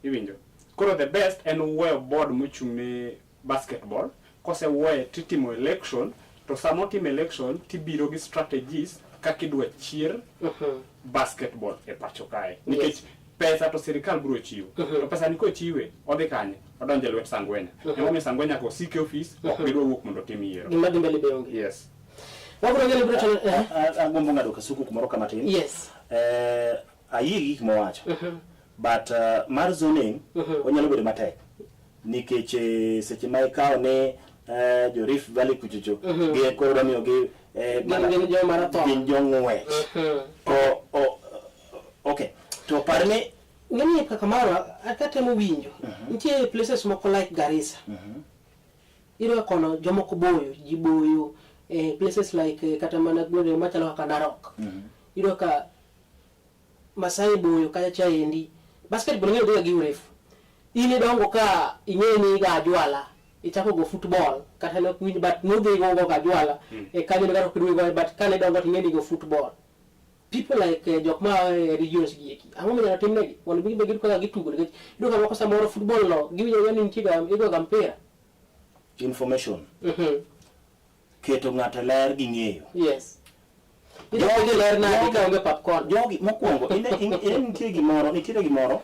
iwinjo. Koro the best en wuoyo board mochung' ne basketball kosewuoye titimo election to sama otim election tibiro gi strategies kaka idwa chier basketball e pacho kae nikech pesa to sirikal biro chiwo to pesa ni kochiwe odhi kanye odonjo e lwet Sangwenya emomiyo Sangwenya ko osik e ofis ok gidwa wuok mondo otim yiero. Gima dhi mbele be onge. Wabiro ng'eyo biro chalo Agombo ng'ado Kasuku kumoro kama tin. Ayie gi gik mowacho. But mar zoning onyalo bedo matek nikech seche ma ikawo ne jo Rift Valley kuchocho gin koro dwa miyo gi Gin jo marathon. Gin jo ng'wech. To okay. To par ni Ng'eni kaka marwa akatemo winjo. Nitie places moko like Garissa. Iyudo ka kono jomoko boyo, ji boyo places like kata mana gwenge machalo kaka Narok. Iyudo ka Masai boyo kacha cha endi. Basketball ing'eyo dhiga gi urefu. In idongo ka ing'eyo ni iga ajwala, ichako go football kata ne ok winj but nudhi go go ajwala. E kanyo ne kata ok idhi go but kane idongo to ing'eyo ni igo football. People like jok ma regions gi eki. Ang'o minyalo timnegi mondo gibed giyud kaka gitugo nikech iyudo ka moko samoro football no giwinjo ni nitie ga igo ga mpira. Information. Keto ng'ato e ler gi ng'eyo. Jogi ler nade ka onge popcorn? Jogi mokwongo ine nitie gimoro, nitiere gimoro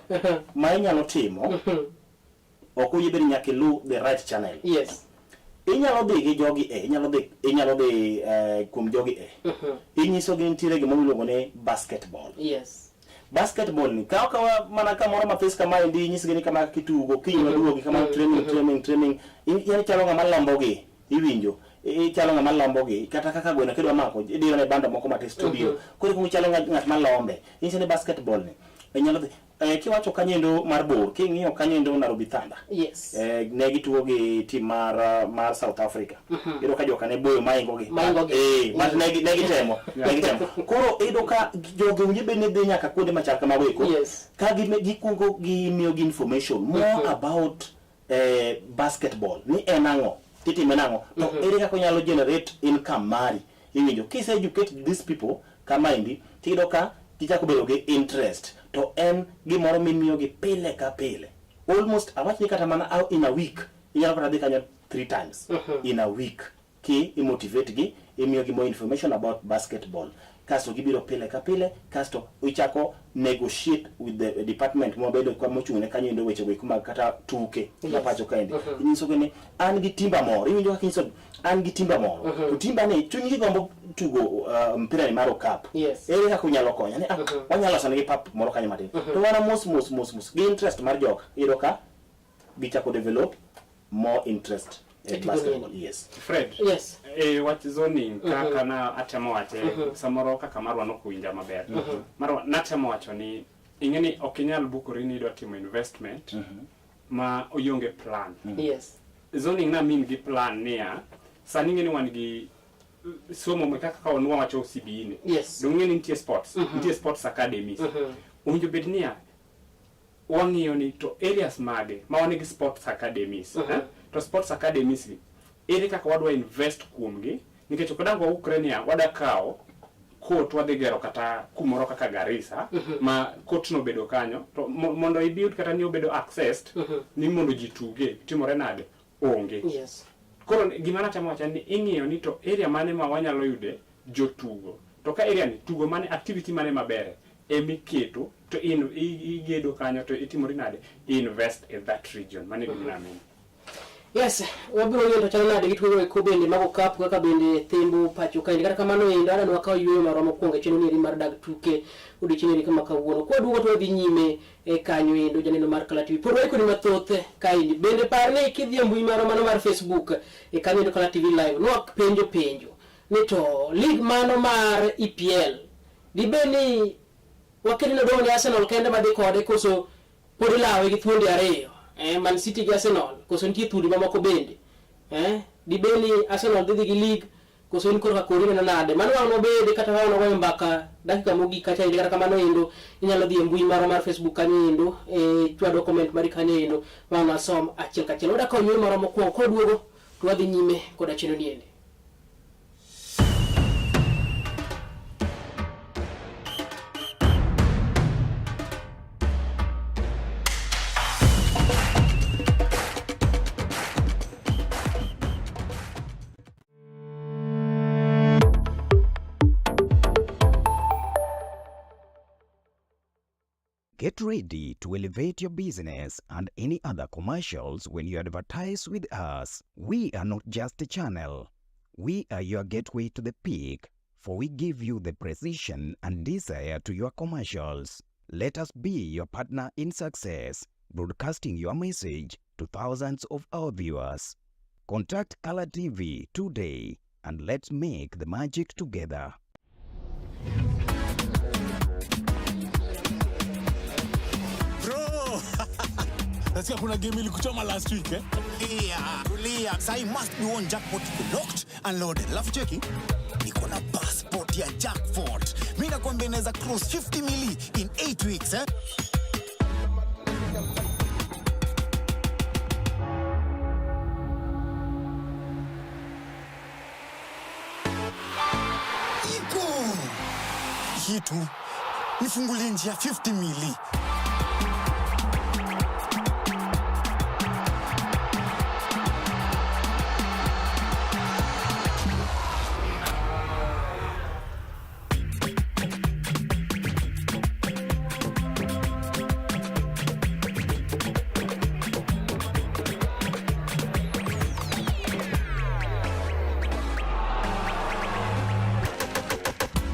ma inyalo timo. Ok oyie bed ni nyaka iluw the right channel. Inyalo dhi gi jogi e, inyalo dhi kuom jogi e. Inyiso gi nitiere gimoro miluongo ni basketball. Basketball ni kaw kawa mana kamoro mathis kama endi inyisgi ni kama kitugo kiny waduogi kama training training training. Yani chalo ng'ama lombogi, iwinjo. Ichalo ng'ama lombogi kata kaka gweno kidwa mako idiro ne bando moko matis to biro. Koro kuongo ichalo ng'at ma lombe. Inyiso ni basketball ni inyalo dhi kiwacho kanyo mar bor king'iyo kanyo Nairobi Thunder. Ne gitugo gi team mar South Africa. Iyudo ka joka ne boyo maingo gi. Maingo gi. But ne gitemo, ne gitemo. Koro iyudo ka jogi owinjo bed ni dhi nyaka kuonde machal kamago eko. Ka gikuongo gimiyo gi information more about basketball ni en ang'o titime nang'o to ere kaka onyalo generate income mari. Iwinjo kise educate these people kamaendi tiyudo ka gichako bedo gi interest to en gimoro mimiyo gi pile ka pile almost awach ni kata mana in a week inyalo kata dhi kanyo 3 times in a week ki imotivate gi imiyo gi more information about basketball kasto gibiro pile ka pile kasto ichako negotiate with the department mobedo kwa mochung' ne kanyo endo weche go mag kata tuke ma pacho kaendi. Inyiso gi ni an gi timba moro, iwinjo kaka inyiso an gi timba moro. To timba ni chunygi gombo tugo mpira ni mar okapu. Ere kaka unyalo konya? Ni, wanyalo loso negi pap moro kanyo matin. To wana mos mos mos mos gi interest mar joka iyudo ka gichako develop more interest in E tugo basketball. nini? Yes. Fred. Wach zoning kaka na atemo wache samoro kaka marwa nok winja maber. Marwa natemo wacho ni ing'e ni ok inyal bukori ni idwa timo investment ma ionge plan. Zoning na mean gi plan niya sani ing'e ni wan gi somo ma kaka ka wawacho CBE ni. Dong ing'e ni nitie sports, nitie sports academies. Owinjo bed niya wang'iyo ni to areas mage ma wan gi sports academies. To sports academies gi ere kaka wadwa invest kuomgi nikech ok dang waukre niya wada kawo court wadhi gero kata kumoro kaka Garissa ma court no bedo kanyo to mondo ibiyud kata ni obedo accessed ni mondo ji tuge timore nade onge. Koro gima natemo wacho en ni ing'iyo ni to area mane ma wanyalo yude jotugo to ka area ni tugo mane activity mane mabere emiketo to in igedo kanyo to itimori nade invest in that region mane gima namin. Yes, wabiro ng'iyo to chalo nade gi tugo eko bende mag okapu kaka bende thimbo pacho kaendi. Kata kamano endo aneno wakawo yueyo marwa mokwongo e chenro nieri mar dag tuke odiochieng' eri kama kawuono. Kwaduogo to wadhi nyime e kanyo endo janeno mar Kala TV. Pod waikoni mathoth kaendi. Bende par ni kidhi e mbui marwa mano mar Facebook e kanyo endo Kala TV Live. Nwak penjo penjo ni to league mano mar EPL dibed ni waketi ni odong' ni Arsenal kende madhi kode koso pod ilawe gi thuondi ariyo Man City gi Arsenal koso nitie thuondi mamoko bende dibed ni Arsenal dhi dhi gi league koso in korka kori neno nade mano wang' nobede kata wang' nogoyo mbaka dakika mogik kacha endo kata kamano endo inyalo dhi e mbui marwa mar Facebook kanyo endo chwado comment mari kanyo endo wang' nasom achiel kachiel wadak kawo yueyo marwa mokwongo koduogo to wadhi nyime koda chenro ni endi. Get ready to elevate your business and any other commercials when you advertise with us. We are not just a channel. We are your gateway to the peak, for we give you the precision and desire to your commercials. Let us be your partner in success, broadcasting your message to thousands of our viewers. Contact Color TV today and let's make the magic together. Bro! Nasikia kuna game ilikuchoma last week eh? Tulia, tulia. Sai must be one jackpot locked and loaded. Alafu cheki, niko na passport ya jackpot. Mimi nakwambia inaweza cross 50 mili in 8 weeks eh? Iko! Hii tu nifungulie njia 50 mili.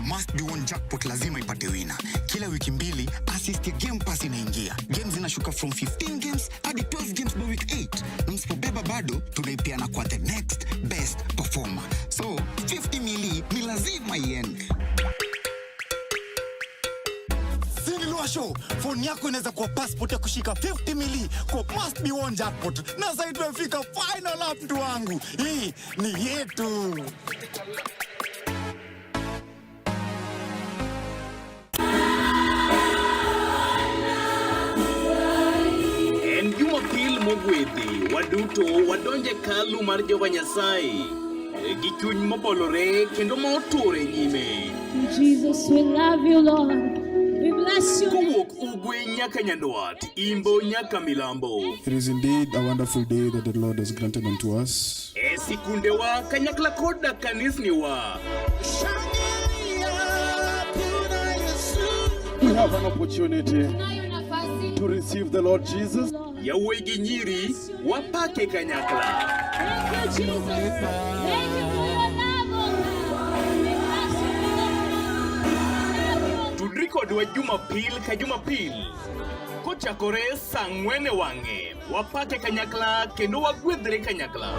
Must be one jackpot lazima ipate winner. Kila wiki mbili assist ya Game Pass inaingia. Games zinashuka from 15 games hadi 12 games by week 8. Na msipobeba bado tunaipeana kwa the next best performer. So 50 mili ni lazima iende. Show, phone yako inaweza kuwa passport ya kushika 50 mili kwa must be one jackpot. Na sasa tumefika final lap mtu wangu. Hii ni yetu. En Jumapil mogwedhi, waduto wadonje kalu mar Jehova Nyasaye gi chuny mobolore kendo ma oture nyime. Jesus, we love you, Lord. We bless you. Kowuok ugwe nyaka nyandwat, imbo nyaka milambo. It is indeed a wonderful day that the Lord has granted unto us. E sikundewa kanyakla koda kanisniwa. We have an opportunity to receive the Lord Jesus. Yawuoyi gi nyiri wapake kanyakla. Thank you, Jesus. Thank you for your love, oh God. We bless you, Lord. Tudri kodwa Jumapil ka Jumapil. Kochakore saa ang'wen e wang'e, wapake kanyakla kendo wagwedhre kanyakla.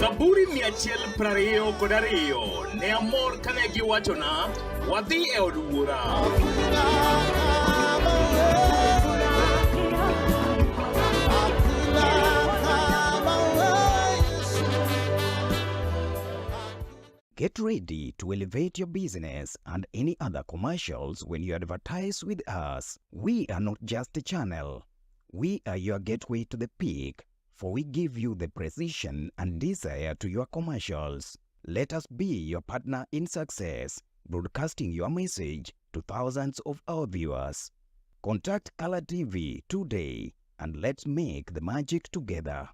Zaburi 122 ne amor kane giwachona, wadhi e od wuora. Get ready to elevate your business and any other commercials when you advertise with us. We are not just a channel. We are your gateway to the peak, for we give you the precision and desire to your commercials. Let us be your partner in success, broadcasting your message to thousands of our viewers. Contact Color TV today and let's make the magic together.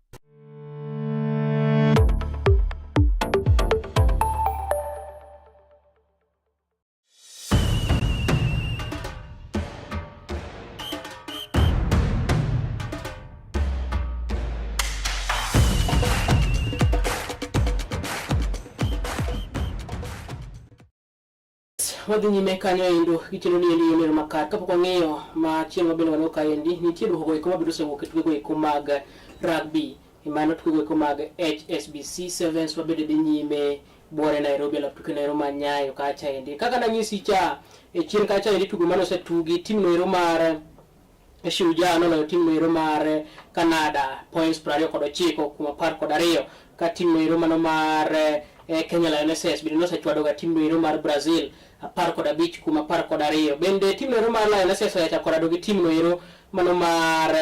Wadhi nyime kanyo endo gi chenro ni endi yoner makar kapok wang'iyo ma chieng' mabende waneno kaendi nitie duoko go eko mabende osewuok e tukego eko mag rugby mano tukego eko mag HSBC Sevens mabende dhi nyime buore Nairobi alap tuke Nairobi ma Nyayo kacha endi kaka nanyisi cha e chien kacha endi tugo mane osetugi tim noero mar Shujaa noloyo tim noero mar Canada points 29 kuom 12 ka tim noero mano mar eh, Kenya Lionesses bende nosechwadoga tim noero mar Brazil 15 kuom 12. Bende tim noero mar Lionesses osechako rado gi tim noero mano mar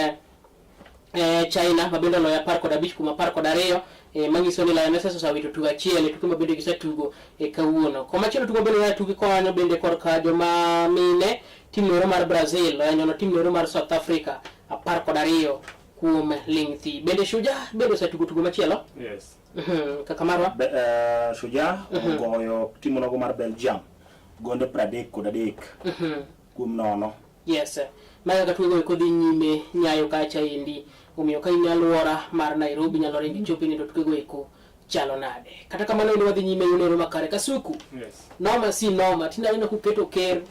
eh, China ma bende oloyo 15 kuom 12 eh, manyiso ni Lionesses osewito tugo achiel e tuke ma bende gisetugo e kawuono. Komachielo tugo bende ne tugi konyo bende korka joma mine tim noero mar Brazil oyanyono tim noero mar South Africa 12 kuom ling thi. Bende Shujaa bende osetugo tugo machielo? Yes. Kaka marwa? Be, uh, Shujaa ogoyo tim onogo mar Belgium gonde 33 kuom nono. Yes. Mago kaka tugo eko dhi nyime nyayo kacha endi. Omiyo ka in e alwora mar Nairobi nyalo ringo ichopi nindo tukego eko chalo nade. Kata kamano endi wadhi nyime yunero makare. Kasuku. Yes. Noma si noma. Tinde aneno kuketo ker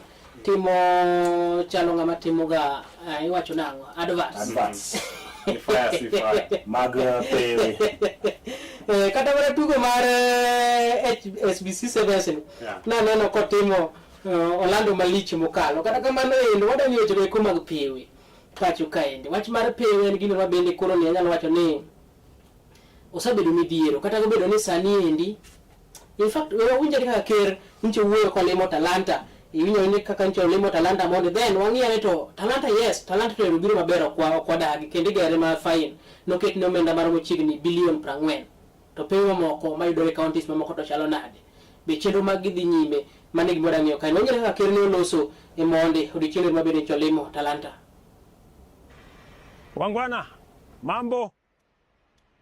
timo chalo ng'ama timo ga uh, iwacho nang'o? Adverts. Adverts. Ni fire si fire. Mag pewe. Eh, kata mana tugo mar eh, HSBC Sevens ni. Yeah. Naneno kotimo uh, olando malich mokalo. Kata kamano endo wadwa ng'iyo weche eko mag pewe pacho kaendi. Wach mar pewe en gino ma bende koro ni anyalo wacho ni osebedo midhiero kata obedo ni sani endi in fact we wawinjo kaka ker nyicho wuoyo kolimo Talanta iwinjo ni kaka nyicho olimo Talanta mondo then wang'iyo ni to Talanta yes Talanta to ero biro maber ok ok wadagi kendo igere ma fine noket ne omenda maromo chiegni bilion 40 to pewe mamoko mayudore e counties mamoko to chalo nade be chenro mag gi dhi nyime mano e gima wadwa ng'iyo kae wang'iyo kaka ker ne oloso e monde odiochieng' ma bende nyicho olimo Talanta Wangwana, mambo.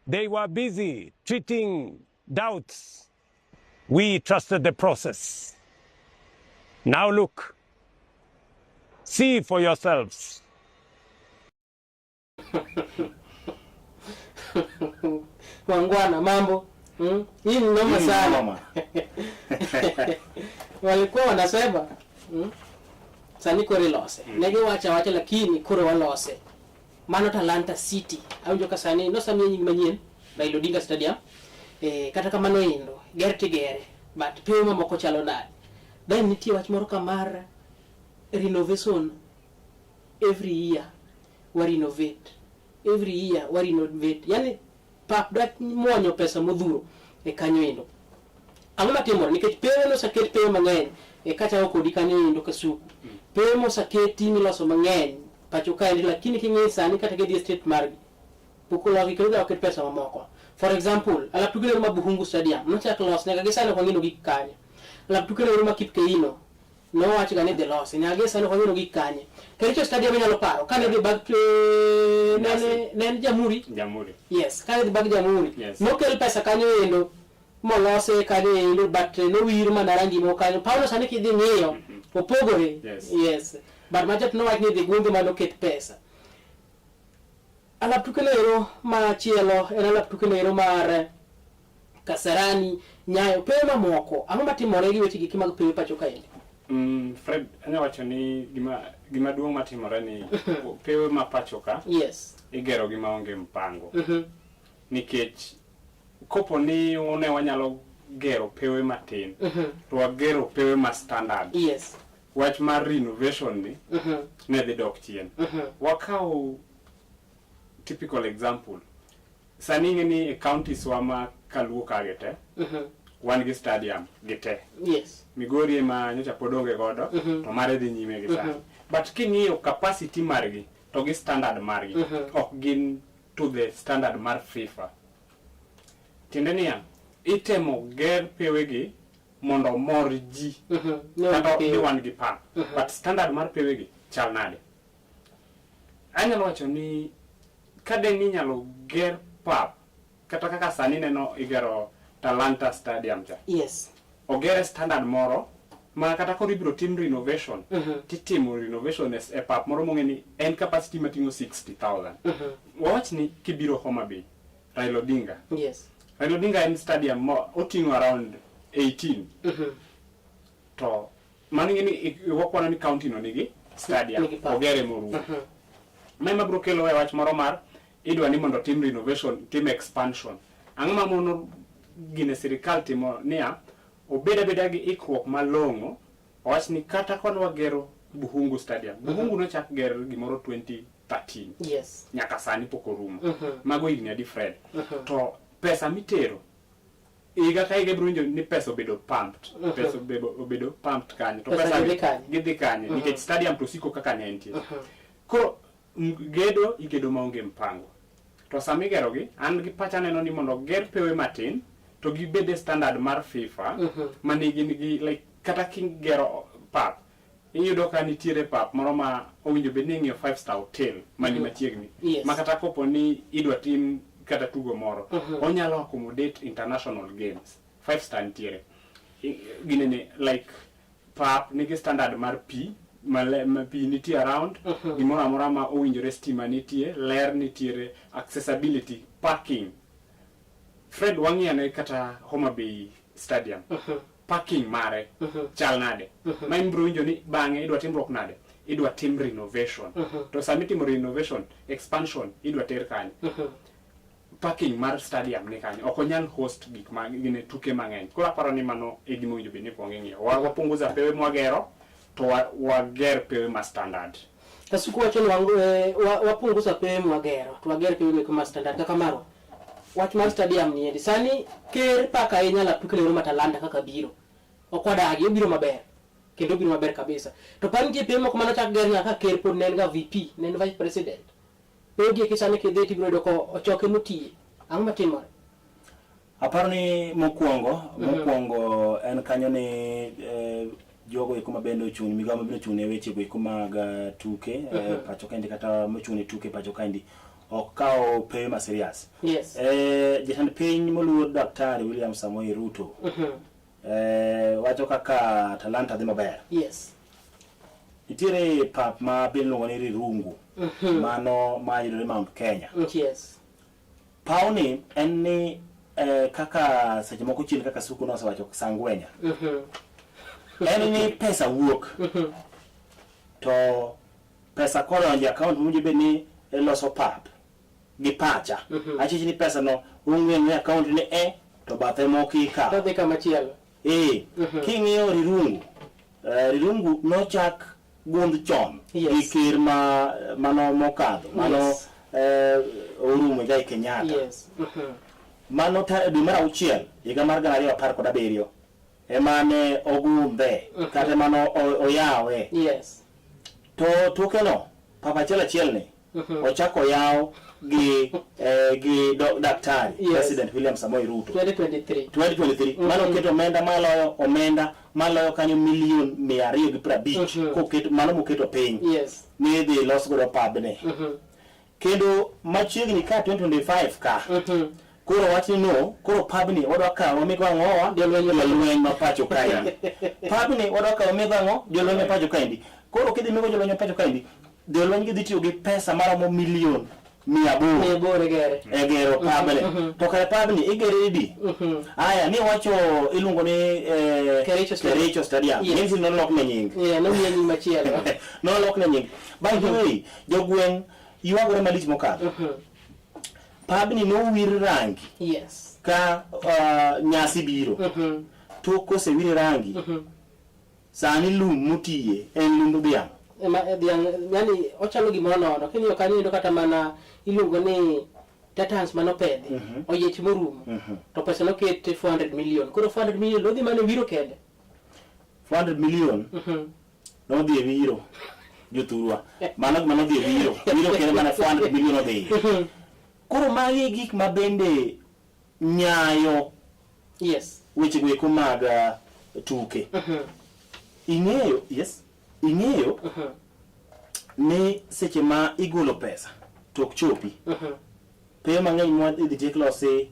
They were busy treating doubts. We trusted the process. Now look, see for yourselves. Wangwana, mambo. Hii ni noma Hii ni sana. noma. Walikuwa wanasema Sani koro ilose. Ne giwacho awacha lakini koro walose. Mano Talanta City. Awinjo ka sani nosemiye nying manyien Raila Odinga Stadium. Eh, kata kamano endo ger tigere but pewe mamoko chalo nade. Then nitie wach moro ka mar renovation every year wa renovate every year wa renovate yani pap dwa muonyo pesa modhuro e kanyo endo. Ang'o matimore nikech pewe noseket pewe mang'eny e kachako kodi kanyo endo Kasuku. Pewe moseketi miloso mang'eny pacho kaendi lakini king'iyo sani kata kidhi e state margi pok oloki kendo oket pesa mamoko. For example, alap tuke lero ma Buhungu Stadium nochak los nyaka gi sani ok wang'eyo gik kanye. Alap tuke lero ma Kipkeino nowach ga ni dhi losi nyaka gi sani ok wang'eyo gik kanye. Kericho Stadium inyalo paro kane dhi bag nene ne en Jamhuri Jamhuri. Yes, kane dhi bag Jamhuri. Yes. Nokel pesa kanyo endo molose kanyo endo but nowir mana rangi moko kanyo. Paulo sani kidhi ng'iyo opogore. Yes. Yes. But macha to nowach ni dhi gundho manoket pesa. Alap tuke noero machielo en alap tuke noero mar Kasarani, Nyayo, pewe mamoko. Ang'o matimore gi weche giki mag pewe pacho kaendi? Fred, anya wacho ni gima duong' matimore ni pewe ma pacho ka Yes. igero gi maonge mpango. Nikech kopo ni ne wanyalo gero pewe matin, to wagero pewe ma standard. Yes. Wach mar renovation ni ne dhi dok chien. Wakaw typical example. Sani ing'e ni e counties wa ma kaluo ka gi te, wan gi stadium gi te. Yes. Migori ema nyocha pod onge godo, to mare dhi nyime gi sani. But king'iyo capacity margi to gi standard margi, ok gin to the standard mar FIFA. Tiende niya, itemo ger pewe gi mondo omor ji Ne wan gi kata pewe. ni wan gi pap but standard mar pewegi chal nade anyalo wacho ni ka de ni inyalo ger pap kata kaka sani neno igero Talanta Stadium cha ogere standard moro ma kata koro ibiro tim renovation titimo renovation e e pap moro mong'e ni en capacity mating'o 60,000 wawach ni kibiro Homa Bay Raila Odinga Raila Odinga en stadium ma oting'o around 18 to mano ing'e ni wakwano ni county no nigi stadium Nigi pap. ogere morumo ma ema biro kelo e wach moro mar idwa ni mondo tim renovation tim expansion ang'o ma mono gine sirikal timo niya obed abeda gi ikruok malong'o owach ni kata kwan wagero Buhungu Stadium Buhungu nochak ger gimoro 2013 nyaka sani pok orumo mago higni adi Fred to pesa mitero higa ka higa ibiro winjo ni pesa obedo pumped pesa obedo pumped kanye to Pesa pesa gidhi kanye? gidhi kanye nikech stadium to siko kaka ne entie koro gedo igedo maonge mpango to sama igerogi an gi pacha aneno ni mondo ger pewe matin to gibed e standard mar FIFA ma nigi nigi like kata kigero pap iyudo ka nitiere pap moro ma owinjo bed ni ing'iyo five star hotel mani machiegni ma kata kopo ni idwa tim kata tugo moro onyalo accommodate international games five star nitiere ginene like pap nigi standard mar pi ma pi nitie around gimoro amora ma owinjore stima nitie ler nitiere accessibility parking Fred wang'iyane kata Homa Bay Stadium parking mare chal nade ma in biro winjo ni bang'e idwa timruok nade idwa tim renovation to sama itimo renovation expansion idwa ter kanye parking mar stadium ni kanye ok onyal host gik ma gine tuke mang'eny koro aparo ni mano e gima owinjo bed ni kwongo ing'iyo wapunguza pewe mwagero to wager pewe ma standard Kasuku wacho ni wapunguza pewe mwagero to wager pewe meko ma standard kaka marwa wach mar stadium ni endi sani ker paka ahinya lap tuke lero Matalanta kaka biro ok wadagi obiro maber kendo obiro maber kabisa to par nitie pewe moko manochak ger nyaka ker pod ne en ga VP ne en vice president pewe gi eki sani kidhi tibiro yudo ko ochoke motiye ang'o matimore Aparo ni mokwongo mokwongo en kanyo ni jogo eko mabende ochung' migawo mabende ochung' ne weche go eko mag tuke pacho kaendi kata mochung' ne tuke pacho kaendi ok kaw pewe ma serious. Jatend piny moluor Daktari William Samoei Ruto wacho kaka Talanta dhi maber. Nitiere pap ma bende iluongo ni Rirungu mano ma yudore Mount Kenya. Pawni en ni kaka seche moko chien kaka Suku nosewacho Sangwenya. En ni pesa wuok. To pesa kodonjo e account mowinjo bed ni iloso pap gi pacha. Achich ni pesa no ong'we e account ni e to bathe moko ikawo. Todhi kama chielo. King'iyo Rirungu, Rirungu nochak gundh chon gi ker ma mano mokadho mano Uhuru Muigai Kenyatta. Mano dwe mar auchiel higa mar 2017 emane ogundhe kata mano oyawe. To toke no pap achiel achiel ni ochako oyaw gi gi daktari President William Samoei Ruto 2023 2023 mano oketo omenda maloyo omenda maloyo kanyo milion 250 koketo mano moketo piny ni idhi los godo pabni kendo machiegni ka 2025 ka koro wach ni no koro pabni wadwa kawo wamigo ang'owa jolweny ma pacho kaendi pabni wadwa kawo wamigo ang'o jolweny ma pacho kaendi koro kidhi migo jolweny ma pacho kaendi jolweny gi dhi tiyo gi pesa maromo milion 800 e gero pabni to kare pabni igere di aya ni wacho iluongo ni Kericho Stadium yes. Nolokne nying nomiye nying machielo nolokne nying by the way jogweng' ywagore malich mokadho pabni nowir rangi ka nyasi biro tok kosewir rangi sani lum motiye en lumb dhiang' dhiang' yani ochalo gimoro nono king'iyo kanyo iyudo kata mana iluongo ni tatans manopedhi oyiech morumo to pesa noket 400 million koro 400 million odhi mana e wiro kende 400 million nodhi e wiro jothurwa mano gima nodhi e wiro wiro kende mana 400 million odhi koro magi e gik ma bende nyayo weche go eko mag tuke. Ing'eyo, yes, ing'eyo ni seche ma igolo pesa to ok chopi. Peyo mang'eny mwa idhi tiek losi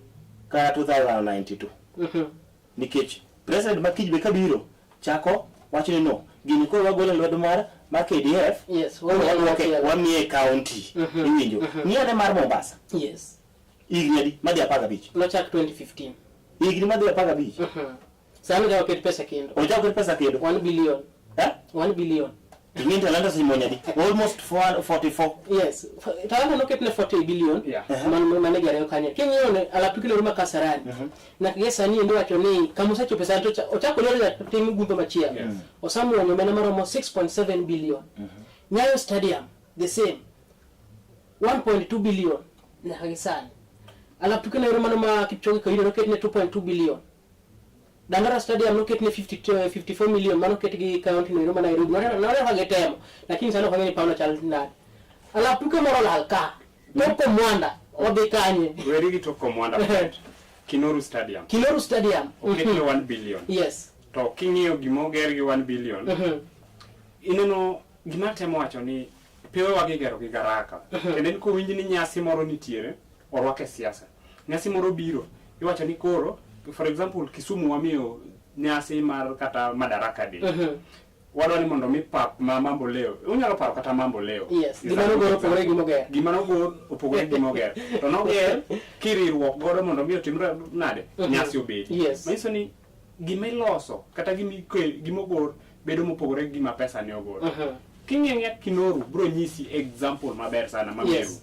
ka 2092. Nikech president ma kiny be kabiro chako wacho ni no gini koro wagolo e lwedo mar mar KDF Yes, koro wadwoke wamiye county. Iwinjo? Ng'i ane mar Mombasa. Yes. Higni adi? Madhi 15. Nochak 2015. Higni madhi 15. Sani ochako ket pesa kendo. Ochako ket pesa kendo. 1 billion. Eh? 1 billion. Ing'e ni Talanta osemonyo adi? Almost 44. Yes. Talanta noket ne 40 billion. Yeah. Man mane gariyo kanyo. King'iyo ne alap tuke ma Kasarani. Na gi sani endo wacho ni kama osechope sani to ochako loro tim gundho machielo. Yes. Osamuonyo omenda maromo 6.7 billion. Nyayo Stadium the same 1.2 billion nyaka gi sani. Alap tuke naero mano ma Kipchoge Koino noket ne 2.2 billion. Dandora Stadium noket ne 50, 54 million mano ket gi county no ero ma Nairobi. Noneno ka gitemo, lakini sani ok ang'e ni pawno chal nade. Alap tuke moro olal ka. Tok Omwanda odhi kanye? Weri gi Tok Omwanda point. Kinoru Stadium. Kinoru Stadium. Oketne 1 billion. Yes. To king'iyo gima oger gi 1 billion, ineno gima temo wacho ni pewewa gigero gi garaka. Kendo en kowinj ni nyasi moro nitiere, orwake siasa. Nyasi moro biro, iwacho ni koro, for example, Kisumu wamiyo nyasi mar kata Madaraka Day. Wadwa ni mondo mi pap ma Mambo Leo, unyalo paro kata Mambo Leo. Yes, Is gima a good nogor opogore gi example. moger. Gima nogor opogore gi moger. To noger kiriwruok godo mondo mi otimre nade? Nyasi obedi. Yes. Manyiso ni gima iloso kata gima ogor bedo mopogore gi gima pesa ne ogor. King'iyo ang'iya Kinoru bro nyisi example maber sana ma Meru. Yes.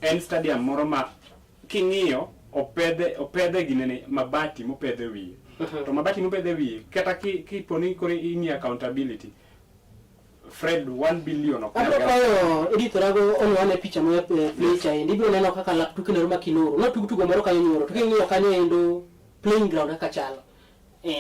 En stadium moro ma king'iyo opedhe opedhe ginene mabati mopedhe wiye. To mabati mopedhe wiye kata kipo ni koro ing'iyo accountability Fred 1 billion ok nyal Abiro gero. kwayo Edith Orago onwane picha mar play cha endi. Ibiro neno kaka lap tuke nero ma Kinoru. Notug tugo moro kanyo nyoro. To king'iyo kanyo endo playing ground kaka chalo.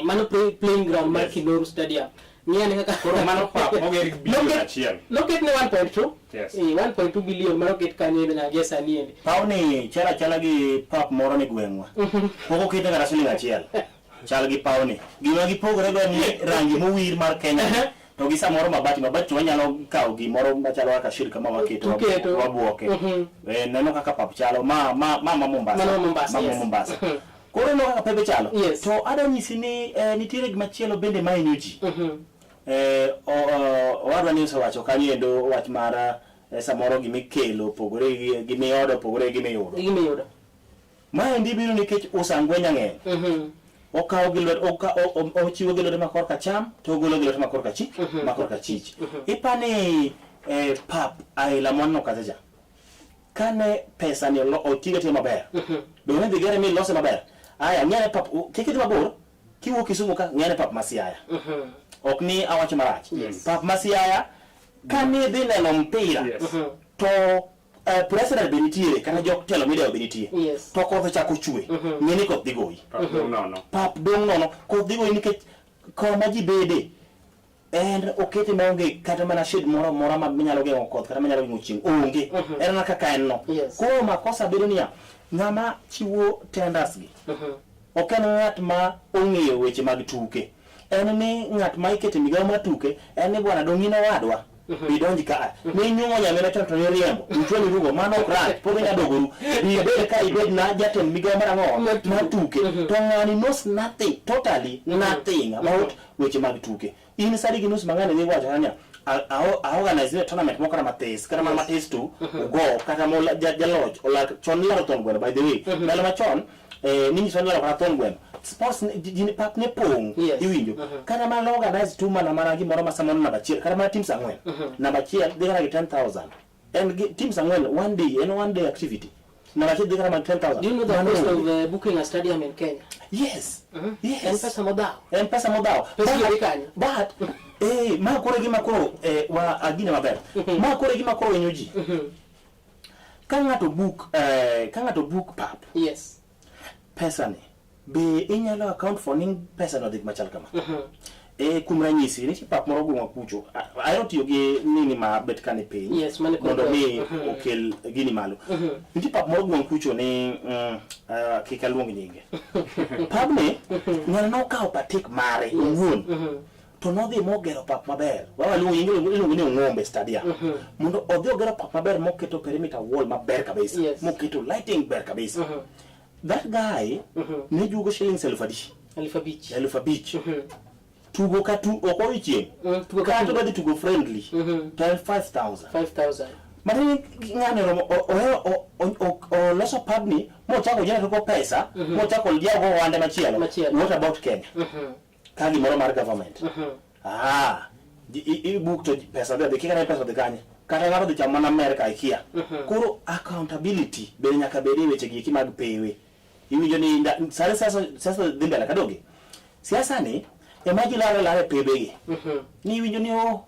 Mano playing ground mar Kinoru Stadium. Ng'i ane kaka Koro mano pap moger gi billion achiel. Noket ne 1.2. Yes. 1.2 billion mano oket kanyo endo nyaka gie sani endi. Pawni chal achala gi pap moro ni gweng'wa. Pok okete kata siling achiel. Chal gi pawni. Gima gipogore go en ni rangi mowir mar Kenya to gi samoro mabati mabati to wanyalo kawo gimoro machalo kaka shil kama waketo Uketo. wabuoke. Neno kaka pap chalo ma ma ma ma Mombasa. Mano ma Mombasa, Ma ma yes. Mombasa. Koro ineno kaka pepe chalo. Yes. To adwa nyisi ni nitiere gimachielo bende mahinyo ji. Owadwa ni osewacho kanyo endo wach mar samoro gimikelo opogore gi gimiodo opogore gi gimiyudo. Gimiyudo. Maendi biro nikech usangwenya ng'eny. Okawo gi lwet ochiwo gi lwete ma korka cham to ogolo gi lwete ma korka chi ma korka chich. Ipani pap aila mwaneno kacha cha. Kane pesa ni otigo tiyo maber. Donge dhi gere mi lose maber. Aya ng'ane pap kik idhi mabor kiwuok Kisumu ka ng'ane pap ma Siaya. Ok ni awacho marach. Pap ma Siaya kane idhi neno mpira to president be nitiere kata jotelo midewo be nitie. Yes. To koth ochako chwe, ng'e ni koth dhi goyi. Pap dong' nono. Pap dong' nono, koth dhi goyi nikech kama ji bede en okete maonge kata mana shade moro amora ma minyalo geng'o koth kata manyalo geng'o chieng' onge. En mana kaka en no. Yes. Koro makosa bedo niya, ng'ama chiwo tenders gi ok en ng'at ma ong'eyo weche mag tuke. En ni ng'at ma ikete migawo mar tuke en ni bwana dong' in owadwa. Bidonj ka. Ne inyuomo nyamera chon to niriembo. Uchwani rugo mano ok rach. Pod inya dogoru. Bi ibed ka ibed na jatend migawo mar ang'o? Mar tuke. To ng'ani knows nothing, totally nothing about weche mag tuke. In sani gi nus mang'ani dhi wacho niya, a organize ne tournament moko kata mathis, kata mana mathis tu, ugo kata mo jaloch olak chon nilaro thon gweno by the way. Ndalo machon ninyiso ni laro kata thon gweno. Sports ji pap ne pong' iwinjo. Kata mana organize tu mana mana gimoro ma samoro namba achiel, kata mana teams ang'wen. Namba achiel dhi kata gi 10,000. En gi teams ang'wen one day, en one day activity. Namba achiel dhi kata mana 10,000. Do you know the Mano cost onge. of booking a stadium in Kenya? Yes. Yes. En pesa modhawo. En pesa modhawo. Pesa But- dhi kanyo. But ma koro e gima koro wa agine maber. Ma koro e gima koro hinyo ji. Ka ng'ato book ka ng'ato book pap. Yes. Pesa ni be inyalo account for ni pesa no dhi machal kama. E kuom ranyisi, nitie pap moro gweng'wa kucho. Ahero tiyo gi nini ma bet ka ni piny. Yes, mane kod- mondo mi Mhm. okel gini malo. Nitie pap moro gweng' kucho ni kik aluong nyinge. Pabni ng'ano nokawo patik mare owuon. To nodhi mogero pap maber. Wawa luongo nyinge iluongo ni Ong'ombe Stadium. Mondo odhi ogero pap maber moketo perimeter wall maber kabisa. Moketo lighting ber kabisa. That guy ne juogo shillings 5000. 5000. 5000. Tugo ka tu ok odiochieng'. Tugo ka Kata tugo. odhi tugo friendly. To en 5000. 5000. Matiende ni ng'ani oromo ohero oloso pubni mochako generate go pesa mochako yawo go ohande machielo. What about Kenya? Ka gimoro mar government. Ah, i book to pesa dhi adhi kika ne pesa dhi kanye. Kata ng'ato dhi chamo mana Amerka ikia. Koro accountability bende nyaka bed e weche gi eki mag pewe. Iwinjo ni sani siasa dhi mbele kadogi. Siasa ni ema ji lare lare pebegi. Ni iwinjo ni oh,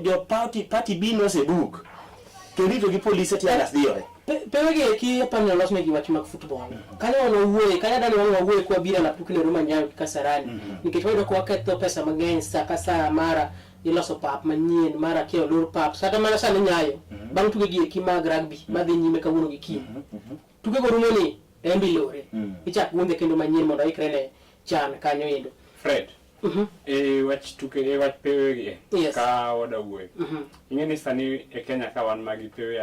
jo party B nosebook. Kendo irito gi polise tear gas diyore. Pewegi eki aparo ni olosnegi wach mag football. Kanyo wan wawuoye, kanyo adani wan wawuoye kwa bira lap tukno ero Manyayo gi Kasarani. Nikech wayudo ka waketho pesa mang'eny sa ka sa mara iloso pap manyien, mara kia olor pap. Kata mana sani Nyayo, bang' tuke gi eki mag rugby madhi nyime kawuono gi kiny. Tuke go rumo ni embe ilore. Ichak gundhe kendo manyien mondo oikre ne CHAN kanyo endo. Fred, e wach tuke e wach pewe gi ka wada wuoyo. Ing'e ni sani e Kenya ka wan magi pewe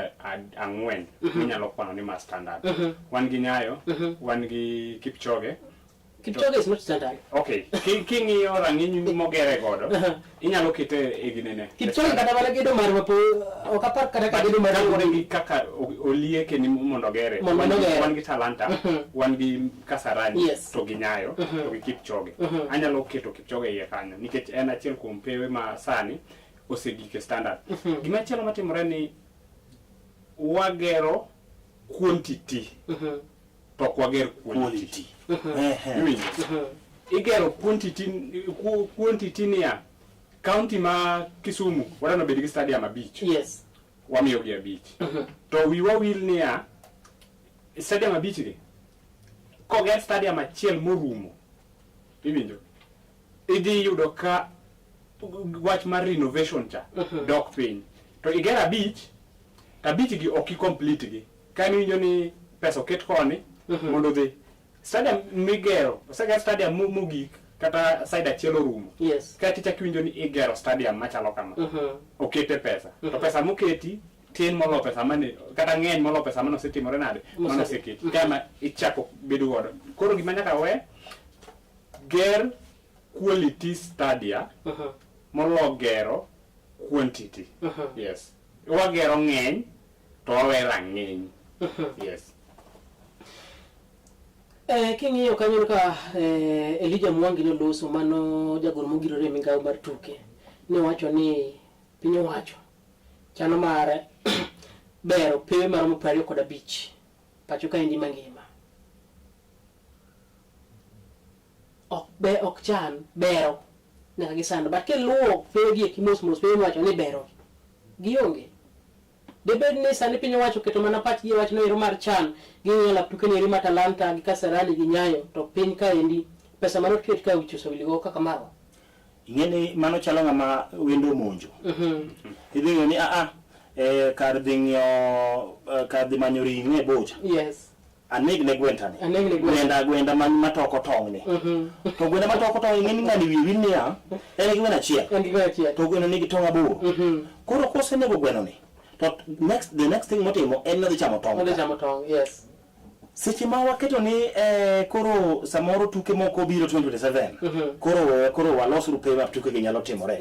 ang'wen minyalo kwano ni ma standard. Wan gi Nyayo, wan gi Kipchoge. Kipchoge is not standard. Okay, king'iyo rang'iny mogere godo, inyalo kete e ginene. Kipchoge kata mana gedo mar wapo ok apar kata ka gedo mar Kaluwore gi kaka olieke ni mondo ogere. Mondo Wan ogere. gi Talanta, wan gi Kasarani, to gi Nyayo, to gi Kipchoge. Anyalo keto Kipchoge iye kanyo nikech en achiel kuom pewe ma sani osegik e standard. Gima chielo matimore ni wagero quantity. To ok wager quality. Iwinjo? Igero quantity niya, county ma Kisumu wadwaro obed gi stadium 5. Wamiyogi 5. To wiwa wil niya, stadium 5 gi, koger stadium achiel morumo, iwinjo? Idhi yudo ka wach mar renovation cha dok piny. To igero 5, to 5 gi ok i complete gi. Ka iwinjo ni pesa oket koni mondo odhi stadium migero, oseger stadium mogik kata side achiel orumo. Ka tichak iwinjo ni igero stadium machalo kama, okete pesa. To pesa moketi tin molo pesa mane, kata ng'eny molo pesa mane osetimore nade, mane oseketi. Kama ichako bedo godo. Koro gima nyaka we, ger quality stadia molo gero quantity. Yes. Wagero ng'eny to wawe rang'iny. Yes. King'iyo kanyo ka Elijah Mwangi noloso mano jagoro mogirore e migawo mar tuke, ne owacho ni piny owacho chano mar bero pewe maromo 25 pacho kaendi mangima. Ok be ok chan bero nyaka gi sano, but kiluwo pewe gi eki mos mos, pewe miwacho ni bero gionge. Debed ni sani piny owacho oketo mana pachgi e wachno ero mar chan, ging'iyo lap tuke ni mar Talanta gi Kasarani gi Nyayo, to piny kaendi pesa mane oket ka wich osewil go kaka marwa. Ing'e ni mano chalo ng'ama wendo omonjo. Idhi ng'eyo ni kar dhi ng'iewo, kar dhi manyo ring'o e bucha. Aneg ne gwenda ni. Aneg ne gwenda. Gwenda, gwenda matoko tong' ni. To gwenda matoko tong' ing'e ni ng'ani wiye wil niya, en gi gweno achiel. En gi gweno achiel. To gweno nigi tong' 8. Koro kosenego gweno ni, to the next thing motimo en ni odhi chamo tong'. Odhi chamo tong', yes. Seche ma waketo ni koro samoro tuke moko biro 2027, koro walos rupe ma tuke gi nyalo timore.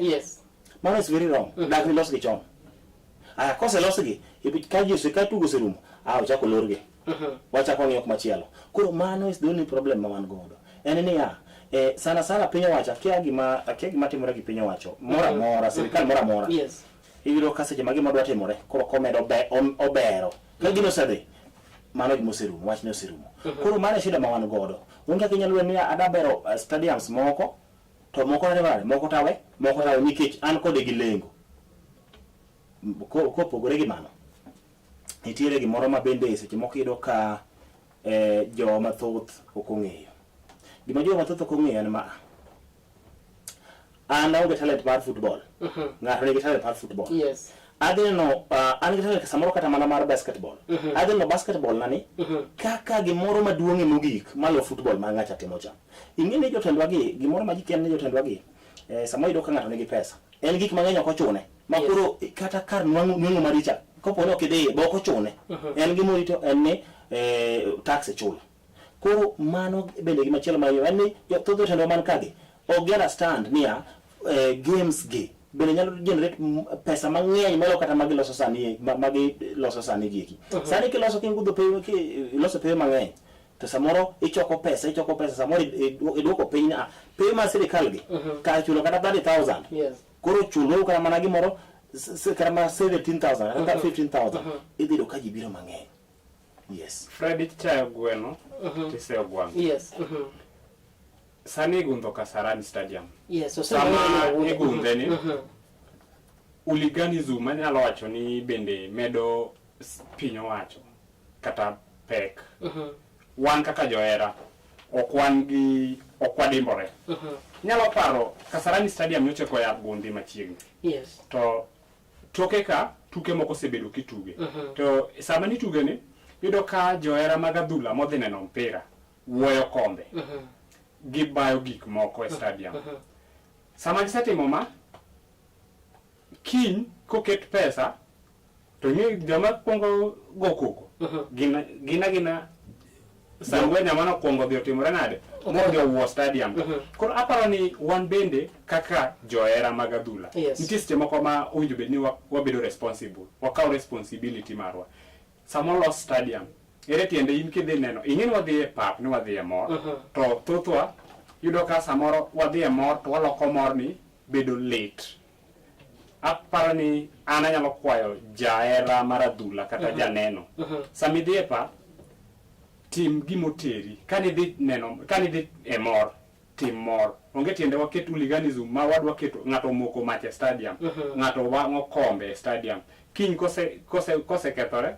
Mano is very wrong. Dak ni losgi chon. Aya, koselosgi, ka ji ose, ka tugo oserumo, ochako olorgi. Wachako wang'iyo kumachielo. Koro mano is the only problem ma wan godo. En niya, sana sana piny owacho, akia gima timore gi piny owacho, moro amora, sirikal moro amora. Iyudo ka seche ma gima dwa timore, koro komedo obero. Ka gino osedhi, mano gima oserumo, wachne oserumo. Koro mano e shida ma wan godo. Onge kaka inyalo ni ada bero stadiums moko, to moko nade, moko tawe, moko tawe nikech an kode gi lengo. Kopogore gi mano, nitiere gimoro ma bende seche moko iyudo ka joma mathoth ok ong'eyo. Gima joma mathoth ok ong'eyo en ma. An aonge talent mar football. Ng'ato nigi talent mar football. Adhi neno an gi talent samoro kata mana mar basketball. Adhi neno basketball nani kaka gimoro maduong'ie mogik maloyo football ma ng'acha timo cha. Ing'e ni jotendwa gi gimoro ma ji kia ni jotendwa gi eh, sama iyudo ka ng'ato nigi pesa en gik mang'eny ok ochune ma koro kata kar nwang'o nweng'o mari cha kopo ni ok idhiye be ok ochune. En gimorito en ni eh, tax ichulo. Koro mano bende gimachielo ma en ni thoth jotendwa man kagi ok gi understand niya eh, games gi bende nyalo generate pesa mang'eny moloyo kata ma giloso sani ma giloso sani gieki. Sani kiloso kingudho pewe kiloso pewe mang'eny to samoro ichoko pesa ichoko pesa samoro iduoko piny ni ah, pewe mar sirikal gi kar chulo kata 30,000 koro chuluru kata mana gimoro kata mana 17,000 kata 15,000 idhi yudo ka ji biro mang'eny. Yes. Fred ichayo gweno tiseyo gwang'. Sani igundho Kasarani Stadium. Yes, Sama igundhe ni hooliganism anyalo wacho ni bende medo piny owacho kata pek. Wan kaka johera ok wan gi ok wadimbore. Inyalo paro Kasarani Stadium nyocha koya gundhi machiegni. To toke ka tuke moko osebedo kituge. To sama nituge ni iyudo ka johera mag adhula modhi neno mpira wuoyo kombe. Gibayo gik moko e stadium. Sama gisetimo ma, kiny koket pesa to ing'e joma kwongo go koko gin gin agina Sangwenya mano kwongo dhi otimore nade modhi owuo stadium ka. Koro aparo ni wan bende kaka johera mag adhula nitie seche moko ma owinjo bed ni wabedo responsible, wakaw responsibility marwa. Sama olos stadium, ere tiende in kidhi neno, ing'e ni wadhi e pap ni wadhi e mor, to thothwa yudo ka samoro wadhi e mor to waloko morni bedo lit. Aparo ni an anyalo kwayo jahera mar adhula kata janeno, sama idhi e pap, tim gimoteri. Kane idhi neno, kane idhi e mor, tim mor. Onge tiende waket hooliganism ma wadwa keto ng'ato omoko mach e stadium, ng'ato wang'o kombe e stadium. Kiny kose kose kosekethore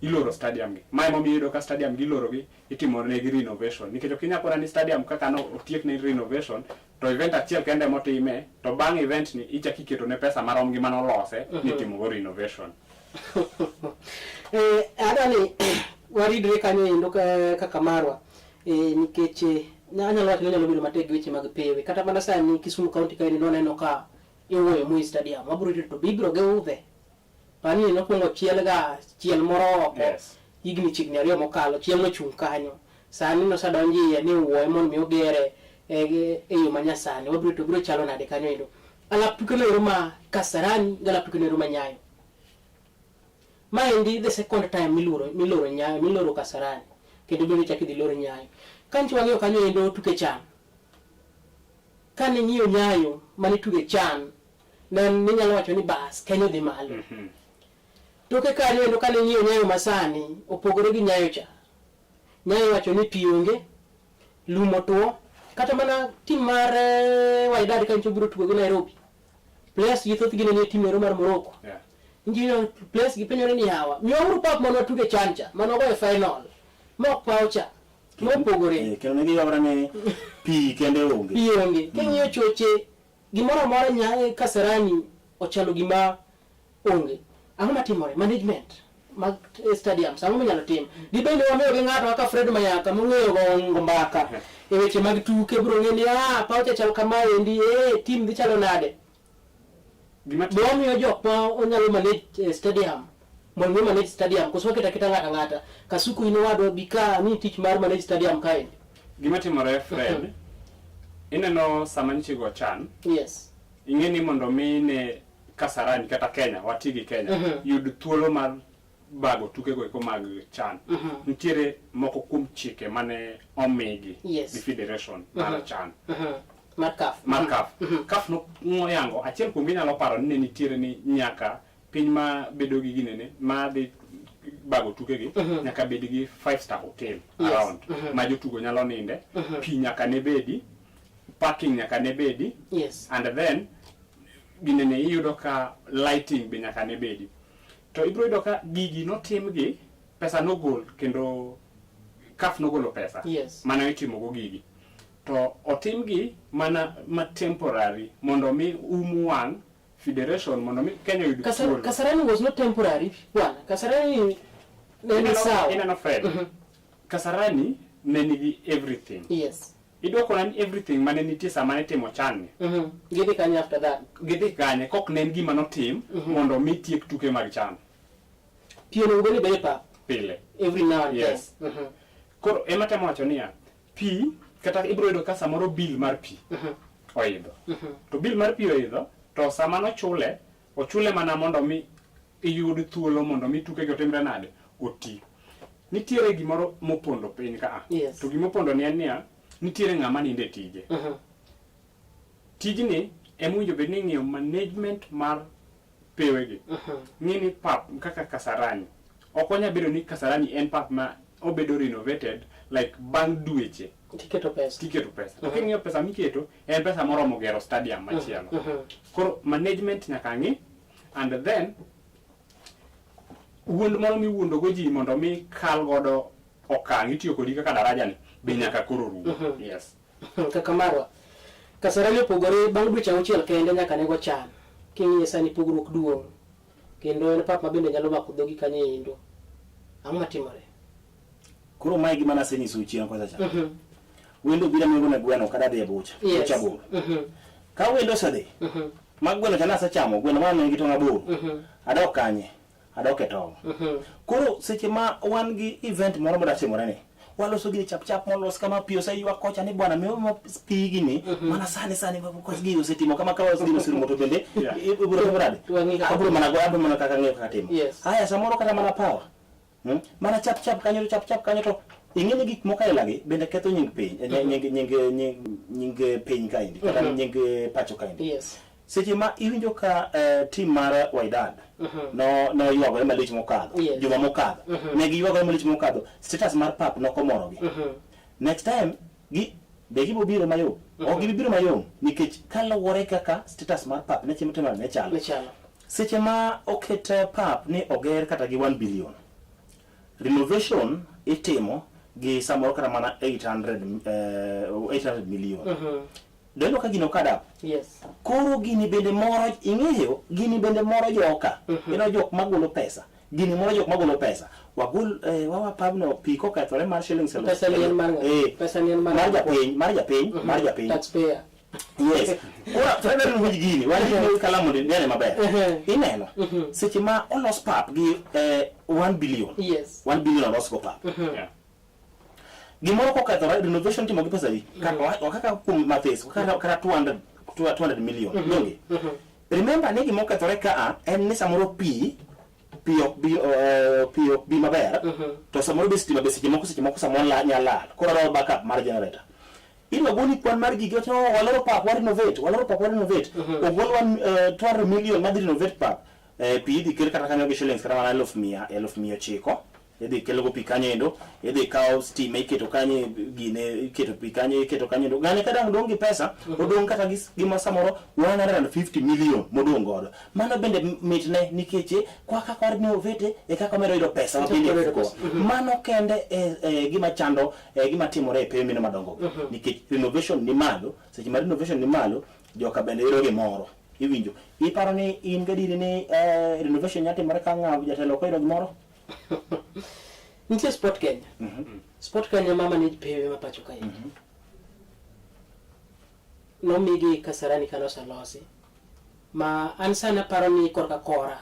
iloro stadium gi. Ma emomiyo iyudo ka stadium gi iloro gi itimo negi renovation. Nikech ok inyal kona ni stadium kaka no otiek ne renovation to event achiel kende motime to bang' event ni ichak iketo ne pesa marom gi manolose ni itimo go renovation. Eh, adani waridre kanyo endo kaka marwa eh, nikech eh, anyalo wacho ni nyalo bedo matek gi weche mag pewe kata mana sani Kisumu County kaendi nwaneno ka iwuoyo Moi Stadium wabiro rito to be ibiro geudhe pani nokwongo chiel ga chiel moro oko higni chiegni ariyo mokalo chiel nochung' kanyo sani nosedonjo iye ni iwuoye mondo mi ogere e yo manyasani wabiro to biro chalo nade kanyo endo alap tuke noero ma Kasarani gi alap tuke noero ma Nyayo Maendi the second time miloro miloro Nyayo miloro Kasarani kendo bende ichak idhi lor Nyayo. Ka nyicha wang'iyo kanyo endo tuke CHAN. Kane ing'iyo Nyayo mane ituge CHAN ne ninyalo wacho ni bas Kenya odhi malo. Mm -hmm. Toke kanyo endo kane ing'iyo Nyayo masani opogore gi Nyayo cha. Nyayo wacho ni pi onge, lum otwo, kata mana tim mar eh, Wydad ka nyicha obiro tugo gi Nairobi. Players gi thothgi ne nie tim ero mar Morocco. Yeah. Injiro players gi penjore ni yawa. Miwauru pap mondo watuge CHAN cha, mane wagoyo final. Ma ok paw cha. Mopogore. Eh, kendo ne giywagore ni pi kende onge. Pi onge. King'iyo choche, gimoro amora nya Kasarani ochalo gima onge. Ang'o matimore? Management mag stadiums, ang'o minyalo tim? Dibed ni wamiyo gi ng'ato kaka Fred Mayaka mong'eyo gongo mbaka e weche mag tuke biro ng'e ni ah, paw cha chal kama endi, eh, team dhi chalo nade? Be wamiyo jok ma onyalo manage eh, stadium mondo mi manage stadium koso waketo aketa ng'ato ang'ata Kasuku in owadwa bi ka ni tich mar manage stadium kaendi. Gima timore Fred, ineno sama nyiche go CHAN, Yes. ing'e ni mondo mi ne Kasarani kata Kenya, wati gi Kenya, yud thuolo mar bago tukego eko mag CHAN. Nitiere moko kuom chike mane omigi gi federation mar CHAN. Mar CAF. Mar CAF. CAF noyango achiel kuom ginyalo paro ni ne nitiere ni nyaka piny ma bedo gi ginene ma dhi bago tukegi nyaka bed gi five star hotel around ma jotugo nyalo ninde, pi nyaka ne bedi, parking nyaka ne bedi, and then ginene iyudo ka lighting be nyaka ne bedi. To ibiro yudo ka gigi notimgi, pesa nogol kendo CAF nogolo pesa mane itimogo gigi. To otimgi mana ma temporary mondo mi um wang' federation mondo mi Kenya oyud thuolo. Kasarani was not temporary bwana. Kasarani ne ni sawa. Ineno Fred. Kasarani ne nigi everything. Yes. Idwoko na ni everything mane nitie sama ne timo chan ni. Gidhi kanye after that? Gidhi kanye kok ne en gima notim mondo mi tiek tuke mag chan. Pi onego bed ni bedo e pap Pile. every now and then. Yes. Koro ema temo wacho niya, pi kata ibiro yudo ka samoro bill mar pi oidho. To bill mar pi oidho to sama nochule, ochule mana mondo mi iyud thuolo mondo mi tukegi otimre nade? Oti. Nitiere gimoro mopondo piny ka a. Yes. To gimopondo ni en niya, nitiere ng'ama nindo e tije. Tijni ema owinjo bed ni ing'iyo management mar pewegi. Ng'i ni pap kaka Kasarani. Ok wanyal bedo ni Kasarani en pap ma obedo renovated like bang' dweche. Tiketo pesa. Tiketo pesa. To king'iyo pesa miketo, en pesa moromo gero stadium machielo. Koro management nyaka ng'i and then wuond moro miwuondo go ji mondo mi kal godo okang' itiyo kodi kaka daraja ni be nyaka koro rum. Yes. Kaka marwa. Kasarani opogore bang' dweche auchiel kende nyaka ne go chan. King'iye sani pogruok duong'. Kendo en pap ma bende nyalo mako dhogi kanyo endo. Ang'o matimore? Koro mae gima nasenyisou chien kocha cha. Wendo biro miyo ne gweno kata dhi e bucha. Yes. Bucha bor. Ka wendo osedhi, mag gweno cha nasechamo, gweno mane nigi tong' aboro. Adok kanye? Adok e tong'. Koro seche ma wan gi event moro madwa timore ni, waloso gini chap chap molos kama pi oseywak kocha ni bwana miwa ma pi gini mana sani sani kos gini osetimo kama kama gini oserumo to bende ibiro timo nade? Abiro mana go abiro mana kaka ang'eyo kaka timo. Haya samoro kata mana power. Mana chap chap kanyo to chap chap kanyo to ing'e ni gik moko aila gi bende ketho nying piny, nying nying nying nying piny kaendi kata nying pacho kaendi. Yes. Seche ma iwinjo ka team mar Wydad no noywagore malich mokadho, Yes. juma mokadho. Ne giywagore malich mokadho, status mar pap nokomorogi. Next time gi be gibo biro mayom. Ok gibi biro mayom nikech kaluwore kaka status mar pap ne chimo timore ne chalo. Ne chalo. Seche ma oket pap ni oger kata gi 1 billion. Renovation itimo gi samoro kata mana 800 800 million. Donjo ka gino kadap. Yes. Koro gini bende moro ing'eyo gini bende moro joka. Ineno jok magolo pesa. Gini moro jok magolo pesa. Wagol wawa pabno pi kokethore mar shillings eluf. Pesa ni en mar ng'a? Pesa ni en mar Mar japiny, mar japiny, mar japiny. Taxpayer. Yes. Koro to adwaro ni uwinj gini. Wan gi kalam mondo inene maber. Ineno. Seche ma olos pap gi 1 billion. Yes. 1 billion olos go pap. Gimoro kokethore renovation timo gi pesa adi? Kaka kaka kuom mathis kata kata 200 200 million. Donge? Remember ni gima okethore ka a en ni samoro pi pi ok bi pi ok bi maber to samoro be stima be seche moko seche moko samoro la, nyalo lal. Koro adwaro backup mar generator. Idwa goni kwan mar gigi wacho oh, waloro pap wa renovate, waloro pap wa renovate. Ogol wan 200 million madhi renovate pap. Pi idhi kel kata kanyo gi shillings kata mana eluf mia, eluf mia ochiko. Idhi kelgo pi kanyo endo, idhi kawo stima iketo kanyo gine, iketo pi kanyo, iketo kanyo endo. Ng'ani ka dang' dong' gi pesa, odong' kata gi gima samoro 150 million modong' godo. Mano bende mitne nikech kwa kaka wa renovate e kaka wamedo yudo pesa mabende e mfuko. Mano kende e gima chando e gima timore e pewe mine madongo gi. Nikech renovation ni malo, seche ma renovation ni malo, joka bende yudo gimoro. Iwinjo. Iparo ni in gadieri ni renovation nyalo timore ka ng'a jatelo ok oyudo gimoro? Nitie Sport Kenya. Sport Kenya ma manage pewe ma pacho kae. Nomigi Kasarani kane oselosi. Ma an sani aparo ni korka kora.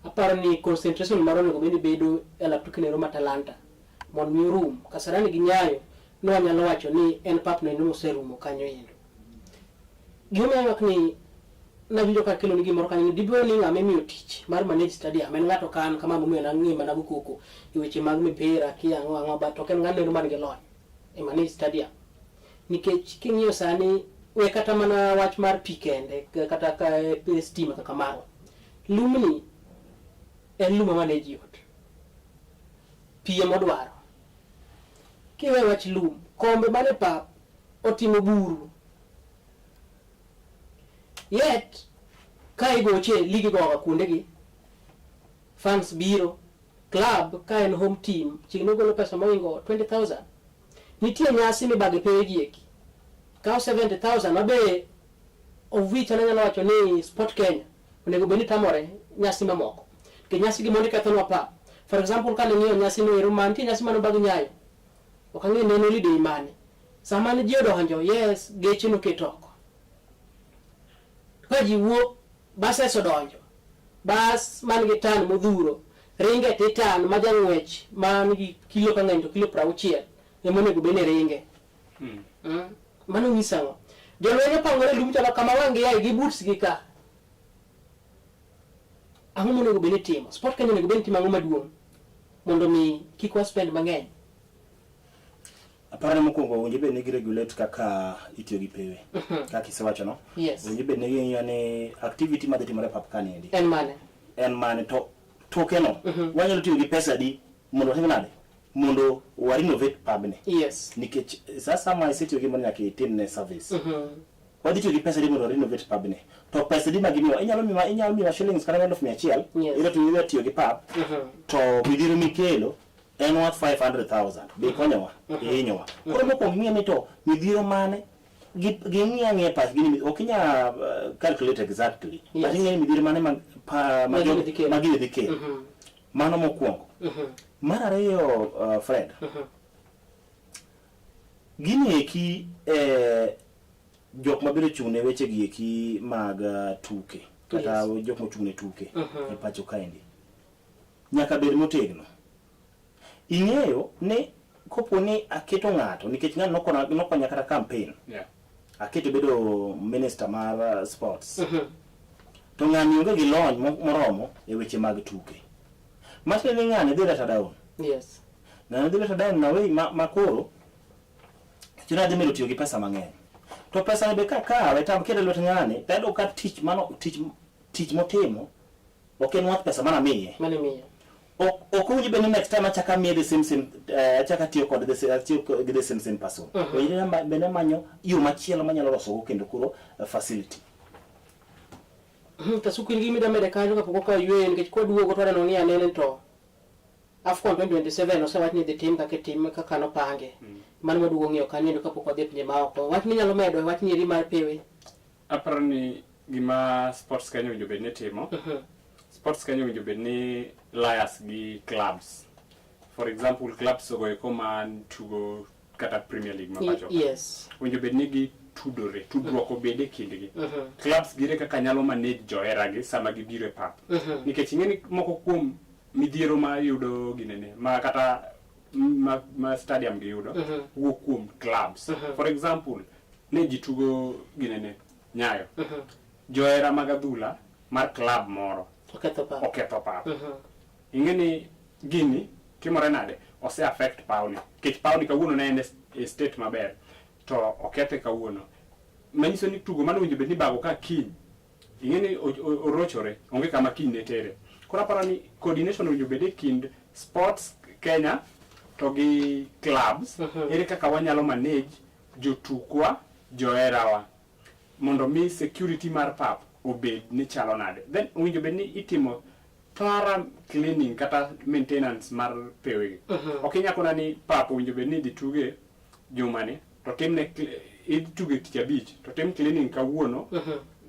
Aparo ni concentration maro onego bed ni bedo e lap tuke nero ma Talanta. Mondo mi orum. Kasarani gi Nyayo ne wanyalo wacho ni en pap no endo moserumo kanyo endo. Gima omiyo aywak ni nawinjo ka kelo ni gimoro kanyo ni dipo ni ng'ama imiyo tich mar manage stadium en ng'ato ka an kama momiyo nang'e mana go koko e weche mag mipira kia ang'o ang'o but ok en ng'ano endo man gi lony e manage stadium. Nikech king'iyo sani we kata mana wach mar pi kende kata ka stima kaka marwa. Lumni en lum ma manage yot. Pi ema odwaro. Kiwe wach lum, kombe mane pap otimo buru. Yet, ka igoche ligi goga kuondegi, fans biro, club ka en home team, chiegni ogolo pesa mohingo 20,000. Nitie nyasi mibago e pewe gi eki. Kaw 70,000 mabe of which an anyalo wacho ni Sport Kenya onego bed ni tamore nyasi mamoko. Nikech nyasi gi mondo ikethonwa pap. For example, kane ng'iyo nyasi no ero ma nitie nyasi mane obag Nyayo. Ok ang'eyo ne en holiday mane. Sama ne ji odonjo, yes, geche noket oko. Ka ji wuok, buses odonjo. Bas man gi tan modhuro, ringe titan ma jang'wech man gi kilo ka ng'eny to kilo 60 ema onego bed ni ringe. Mano nyiso ang'o? Jolweny opangore e lum chalo kama wang' giaye gi boots gi ka. Ang'o monego bed ni itimo? Sport Kenya onego bed ni timo ang'o maduong' mondo mi kik wa spend mang'eny? Aparo ni mokwongo owinjo bed ni giregulate kaka itiyo gi pewe. Kaka isewacho no. Yes. Owinjo bed ni ging'iyo ni activity madhi timore e pap ka niendi. En mane? En mane to toke no wanyalo tiyo gi pesa adi mondo watim nade? Mondo wa renovate pabni. Yes. Nikech sa sama isetiyo gi mano nyaka itimne service. Wadhi tiyo gi pesa adi mondo wa renovate pabni. To pesa adi ma gimiyowa? Inyalo miwa inyalo miwa shillings kata 100,000. Yes. Iro to idhi tiyo gi pap. To midhiero mikelo en worth 500,000. Be ikonyowa? Ihinyowa. Koro mokwongo ing'e ni to midhiero mane ging'i ang'iya e pachgi ni ok inya calculate exactly. Yes. But ing'e ni midhiero mane ma pa ma Ma jogi gini dhi kelo. ma gini dhi kelo. Mano mokwongo. Mar ariyo Fred. Gini eki jok mabiro chung' ne weche gi eki mag tuke kata Yes. jok mochung' ne tuke e pacho kaendi nyaka bed motegno. Ing'eyo ni kopo ni aketo ng'ato nikech ng'ano nokonya nokonya kata campaign aketo bedo minister mar sports to ng'ani onge gi lony moromo e weche mag tuke. Matiende ni ng'ani dhi leta down. Yes. Ng'ani dhi leta down na way ma, ma koro chuno adhi medo tiyo gi pesa mang'eny. To pesa ni be kakawe to akete e lwet ng'ani to ayudo ka tich mano tich tich motimo ok en worth pesa mana miye. Mane miye. Ok ok owinjo bed ni next time achaka miye the same same achaka tiyo kod the same atiyo gi the same same person. Owinjo bende amanyo yo machielo manyalo losogo kendo koro facility. Kasuku in gi gima idwa medo kanyo kapok wakawo yueyo nikech kwaduogo to waneno ni anene to AFCON 2027 osewach ni idhi tim kaka itim kaka nopange. Mano waduogo ng'iyo kanyo endo kapok wadhi e pinje maoko. Wach minyalo medo e wach ni mar pewe. Aparo ni gima Sports Kenya owinjo bed ni timo. Sports Kenya owinjo bed ni liaise gi clubs. For example, clubs ogo eko man tugo kata Premier League ma pacho ka. Yes. Owinjo bed ni gitudore, tudruok obed e kindgi. Clubs gire kaka nyalo manage johera gi sama gibiro e pap. Nikech ing'e ni moko kuom midhiero ma yudo ginene ma kata ma, ma stadium giyudo wuok kuom clubs. For example, ne ji tugo ginene Nyayo. Johera mag adhula mar club moro Oketho pap. oketho pap. Ing'e ni gini timore nade? Ose affect pawni. Nikech pawni kawuono ne en e state maber to okethe kawuono. Manyiso ni tugo mane owinjo bed ni ibago ka kiny ing'e ni orochore onge kama kiny ne tere. Koro aparo ni coordination owinjo bed e kind Sports Kenya to gi clubs. Ere kaka wanyalo manage jotukwa, joherawa mondo mi security mar pap obed ni chalo nade. Then owinjo bed ni itimo thorough cleaning kata maintenance mar pewegi. Ok inya kona ni pap owinjo bed ni idhi tuge jumani to timne idhi tuge tich abich to tim cleaning kawuono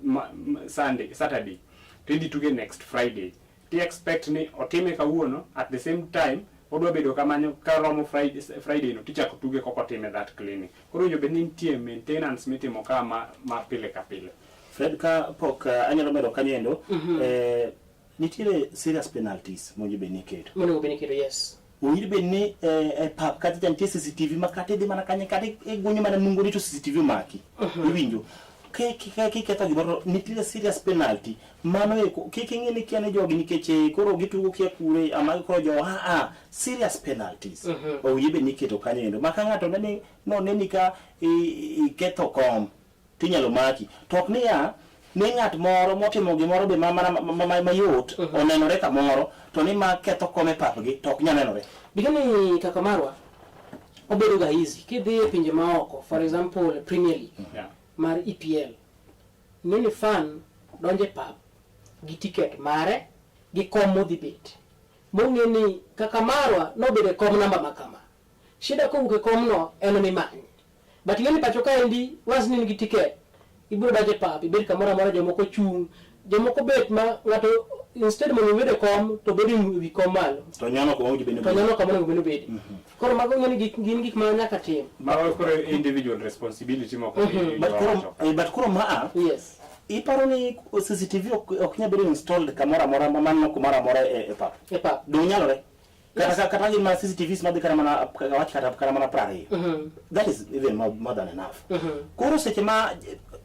ma, ma, Sunday, Saturday to idhi tuge next Friday. Ti expect ni otime kawuono at the same time odwa bedo kamanyo karomo Friday, Friday no tichako tuge kok otime that cleaning. Koro owinjo bed ni nitie maintenance mitimo ka ma, ma pile ka pile. Fred ka pok anyalo medo kanyo endo nitiere serious penalties mowinjo bed ni iketo. Monego bed ni iketo, yes. Owinjo bed ni e pap kacha cha nitie CCTV ma kata idhi mana kanyo kata igunyo mana nungoni to CCTV omaki. Iwinjo? Kiketho gimoro nitiere serious penalty. Mano eko kik ing'i ni kia ni jogi nikech koro gitugo kia kure ama koro jo a a serious penalties. Owinjo bed ni iketo kanyo endo. Ma ka ng'ato neni no neni ka iketho kom tinyalo maki. To ok niya ni ng'at moro motimo gimoro be ma mana mayot onenore kamoro to ni ma ketho kom e papgi to ok nyal nenore. Digani kaka marwa obedo ga easy kidhi e pinje maoko for example Premier League mar EPL ing'e ni fan donjo e pap gi ticket mare gi kom modhi bet mong'e ni kaka marwa nobedo e kom namba ma kama shida kowuok e komno en mimany. But ing'e ni pacho kaendi once ni in gi ticket ibiro donjo e pap ibed kamoro amora jomoko chung' jomoko bet ma ng'ato instead mondo obed e kom to bedo e wi kom malo To nyono kuma owinjo bed ni to nyono kama onego bed ni obede. Koro mago ing'e ni gik- gin gik ma nyaka tim. Mago koro individual responsibility moko But koro, but koro maa yes. Iparo ni CCTV ok nyal bedo installed kamoro amora manno kumoro amora e pap? E pap. Dong nyalore? Kata kata gin mana CCTVs madhi kata mana wach kata mana 20. That is even more than enough. Koro seche ma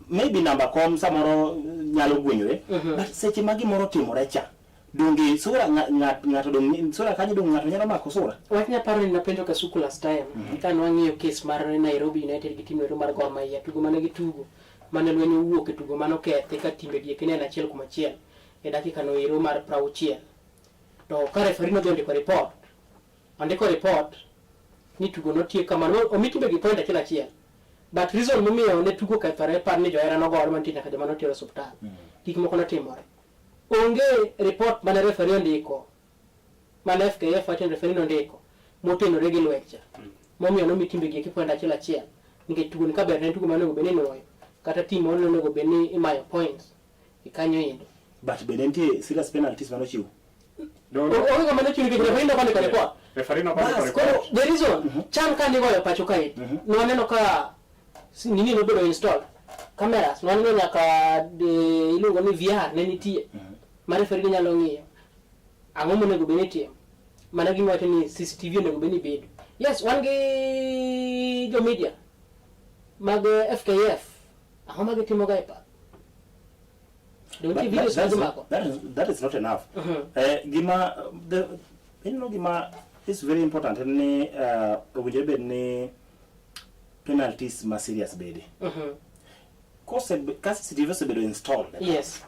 maybe namba kom samoro nyalo gwenyore, but seche ma gimoro timore cha, donge sura ng'ato dong sura kanyo dong ng'ato nyalo mako sura? Wach nyaparo ni napenjo Kasuku last time ka nwang'iyo case mar Nairobi United gi team ero mar Gor Mahia tugo mane gitugo mane lweny owuok e tugo mane okethi ka timbe gi eki ne en 1-1 e dakika no ero mar 60. To ka referee nodhi ondiko report, ondiko report ni tugo notiek kamano, omi timbe gi point achiel achiel. But reason momiyo ne tugo okethore par ni johera nogore mantie nyaka joma noter e osuptal. Gik moko notimore. Onge report mane referee ondiko mane FKF wacho ni referee nondiko motenore gi lweny cha. Momiyo nomi timbe gi eki point achiel achiel. Nikech tugo ni kaber ne en tugo mane onego bed ni inuoyo kata team moro ne onego bed ni imayo points e kanyo endo. But bende nitie serious penalties mane ochiw? Onge ng'ama nochiwo nikech referee nok ondiko report. Referee nok ondiko Bas, koro report. the reason chan ka nigoyo pacho kae ne waneno ka nini nobedo installed cameras ne waneno nyaka iluongo ni VR ne nitie ma referee ne nyalo ng'iyo ang'o monego bed ni itimo mana gima wacho ni CCTV onego bed ni bedo yes wan gi jo media mag FKF ang'o ma gitimo ga e pap Donge But videos that, ma gimako that is not enough. Gima the ineno gima is very important en ni owinjore bed ni penalties ma serious bede. Kose ka CCTV osebedo installed. Yes.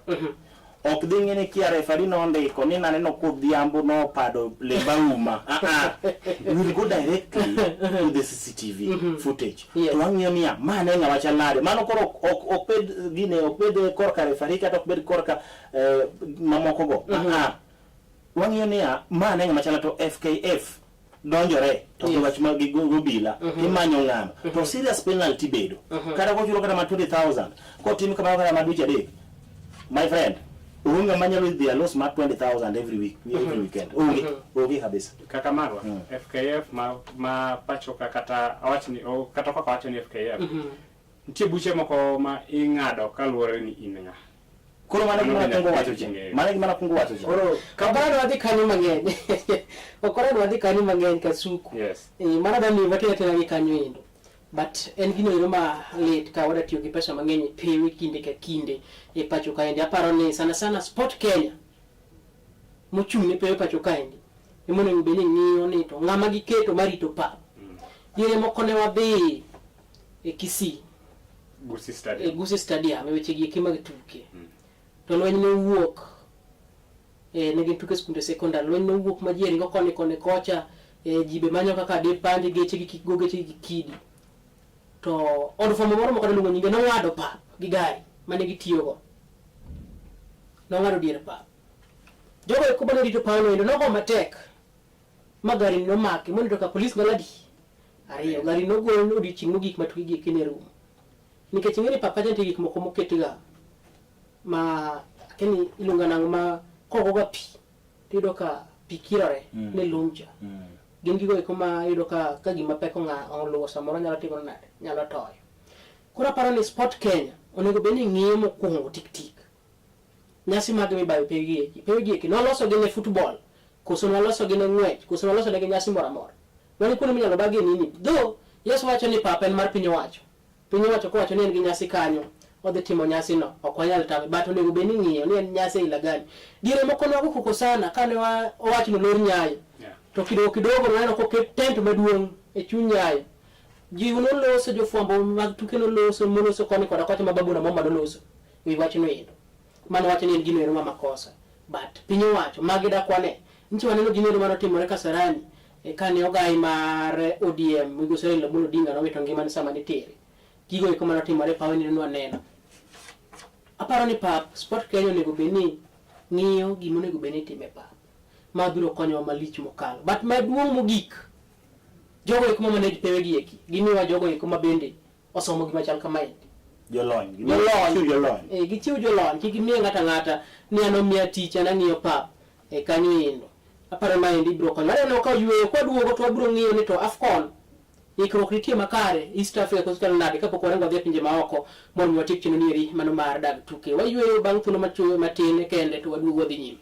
Ok dhi ng'e ni kia referee nondiko ni naneno kodhiambo nopado lemba uma. Ah ah. We will go directly to the CCTV footage. To wang'iyo niya, ma ne ng'ama chal nade. Mano koro ok bed gine, ok bed korka referee kata ok bed korka mamoko go. Ah ah. Wang'iyo niya, ma ne ng'ama chal to FKF donjore to yes. Wach ma gi obila imanyo ng'ano to serious penalty bedo kata kochulo kata ma 20000 kotim kamano kata ma dweche adek my friend onge ng'ama nyalo dhi alos mar 20000 every week every weekend onge onge kabisa Kaka marwa FKF ma pacho ka kata awach ni kata kaka wacho ni FKF nitie buche moko ma ing'ado kaluwore ni in ng'a. Koro mano gima nakwongo wacho cha. Mano gima nakwongo wacho cha. Koro ok wadhi kanyo mang'eny. Ok wadhi kanyo mang'eny Kasuku. Yes. Mano adwa ni watin atina gi kanyo endo. But en gino ero ma lit ka wada tiyo gi pesa mang'eny e pewe kinde ka kinde e pacho kaendi. Aparo ni sana sana Sport Kenya mochung' ne pewe pacho kaendi ema onego bed ni ng'iyo ni to ng'ama giketo marito pap. Diere moko ne wadhi e Kisii Gusii Stadium. E Gusii Stadium e weche gi eki mag tuke. To lweny ne owuok ne gin tuke skunde sekondar. Lweny ne owuok ma ji ringo koni koni kocha, ji be manyo kaka dipand geche gi kik go geche gi kidi. To od fwambo moro mok adwa luongo nyinge nong'ado pap gi gari mane gitiyogo. Nong'ado dier pap. Jogo eko mane rito pawno endo nogo matek ma gari nomaki moneno ka polis ndalo adi? Ariyo. Gari nogol odiochieng' mogik ma tuke gi eki ne rumo. Nikech ing'e ni pap kacha nitie gik moko moketga ma akia ni iluongo nang'o ma kogoga pi tiyudo ka pi kirore ne lum cha. Gin gigo eko ma iyudo ka gima pek oluwo samoro nyalo timore nade? Nyalo toyo. Koro aparo ni Sport Kenya onego bed ni ng'iyo mokwongo tik tik nyasi mag mibayo pewe gi eki. Pewe gi eki noloso gi ne football koso noloso gi ne ng'wech koso noloso negi nyasi moro amora. Mano kuonde minyalo bagie nini. Though Yesu wacho ni pap en mar piny owacho. Piny owacho kowacho ni en gi nyasi kanyo, odhi timo nyasi no, ok wanyal tame. But onego bed ni ing'iyo ni en nyasi aila gani. Diere moko ne wago koko sana kane owach ni olor Nyayo. To kidogo kidogo waneno koket tent maduong' e chuny Nyayo. Ji noloso, jofwambo mag tuke noloso, moloso koni koda kocha ma Babu na Mwamba noloso e wi wachno endo. Mano wacho ni en gino ero ma makosa. But piny owacho, magi dak wane. Nyicha waneno gino ero manotimore Kasarani, kane ogai mar ODM, Migosi Raila Amolo Odinga nowito ngimane sama nitere. Gigo eko manotimore e pawe ni nwaneno. Aparo ni pap, Sport Kenya onego bed ni ng'iyo gima onego bed ni itimo e pap. Ma biro konyowa malich mokalo. But maduong' mogik, jogo eko ma manage pewe gi eki, gimiwa jogo eko ma bende osomo gima chal kamaendi. Jolony. Jolony. Gichiw jolony. Eh, gichiw jolony, kik gimiye ng'ato ang'ata ni an omiya tich, an ang'iyo pap e kanyo endo. Aparo maendi ibiro konyo. Aneno ka oyweyo, kwaduogo to wabiro ng'iyo ni to AFCON ikruok nitie makare East Africa koso chalo nade kapok waringo wadhi e pinje maoko mondo mi watiek chenro nieri mano mar dag tuke. Wayweyo bang' thuolo machuo matin kende to waduogo wadhi nyime.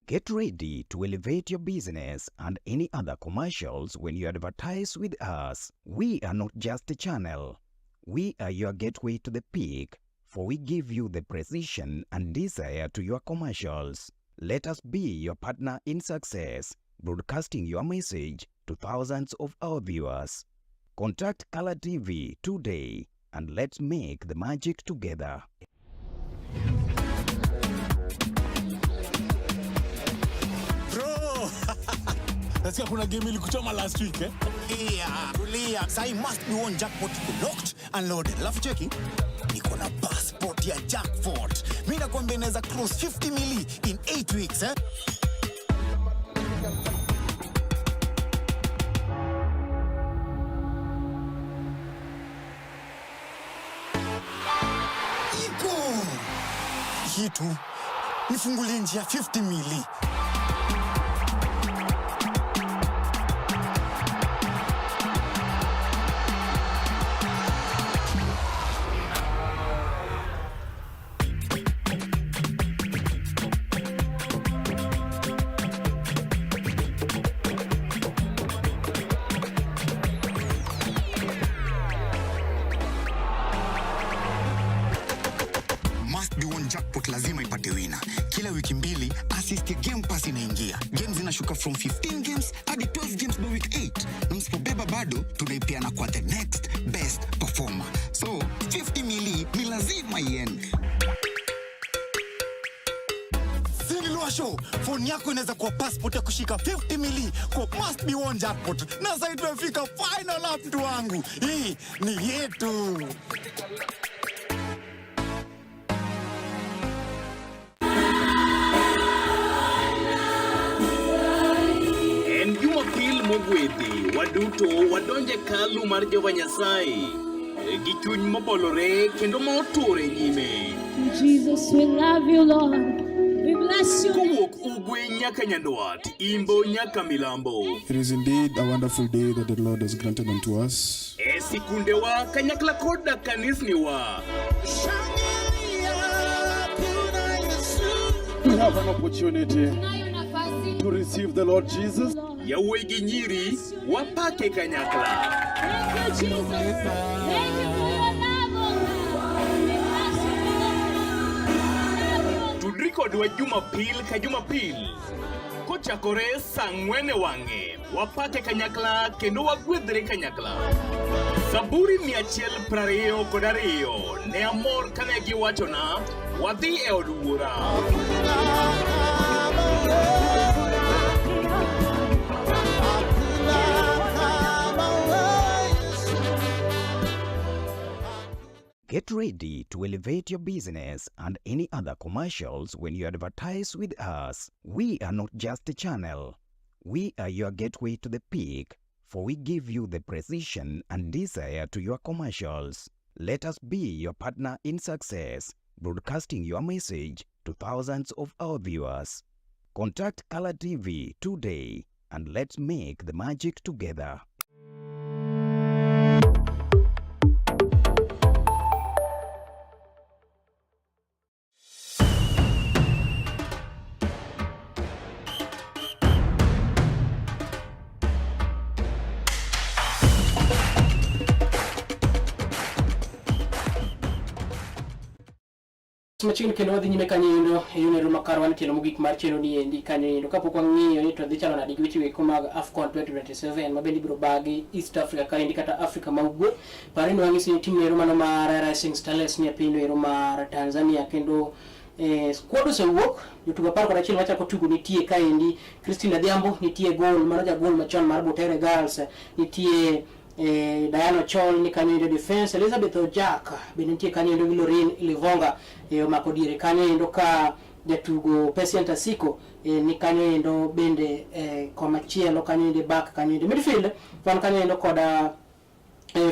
Get ready to elevate your business and any other commercials when you advertise with us. We are not just a channel. We are your gateway to the peak, for we give you the precision and desire to your commercials. Let us be your partner in success, broadcasting your message to thousands of our viewers. Contact Color TV today and let's make the magic together. Bro! Nasikia kuna game ilikuchoma last week eh? Tulia, tulia. Sahi must be one jackpot iko locked and loaded. Alafu cheki, niko na passport ya jackpot. Mimi nakwambia inaweza cross 50 mili in 8 weeks eh? Iko hii tu nifungulie njia 50 mili. Must be one jackpot lazima ipate wina. Kila wiki mbili assist ya Game Pass inaingia. Games zinashuka from 15 games hadi 12 games by week 8. Na msipobeba bado tunaipeana kwa the next best performer. So 50 mili ni lazima iende. Show phone yako inaweza kuwa passport ya kushika 50 mili kwa must be one jackpot. Na sasa tumefika final lap, mtu wangu. Hii ni yetu. En Jumapil mogwedhi, waduto wadonje kalu mar Jehova Nyasaye gi chuny mobolore kendo ma oture nyime. Jesus, we love you, Lord. We bless you. Kowuok ugwe nyaka nyandwat, imbo nyaka milambo. It is indeed a wonderful day that the Lord has granted unto us. E sikundewa kanyakla koda kanisniwa. We have an opportunity to receive the Lord Jesus. Yawuoyi gi nyiri wapake kanyakla. Thank you, Jesus. Thank you for your love, oh God. We bless you, Lord. Tudri kodwa Jumapil ka Jumapil kochakore saa ang'wen e wang'e wapake kanyakla kendo wagwedhre kanyakla. Zaburi 122 ne amor kane giwachona wadhi e od wuora. Get ready to elevate your business and any other commercials when you advertise with us. We are not just a channel. We are your gateway to the peak, for we give you the precision and desire to your commercials. Let us be your partner in success, broadcasting your message to thousands of our viewers. Contact Color TV today and let's make the magic together. Machiegni kendo wadhi nyime kanyo endo e yono makar wan tielo mogik mar chenro ni endi kanyo endo kapok wang'iyo ni to dhi chalo nade gi weche weko mag AFCON 2027 ma bende ibiro bagi East Africa kaendi kata Africa ma ugwe. Pare ni wang'isi ni tim ero mano mar Rising Starlets ni e piny ero mar Tanzania kendo Squad osewuok, jotugo 11 machako tugo nitie kaendi Christine Adhiambo nitie gol, mano jagol machon mar Butere Girls, nitie Diana Ochol ni kanyo endo defense, Elizabeth Ojak bende nitie kanyo endo gi Lorin Livonga omako diere kanyo endo ka jatugo Patient Asiko ni kanyo endo bende komachielo kanyo endo back kanyo endo midfield wan kanyo endo koda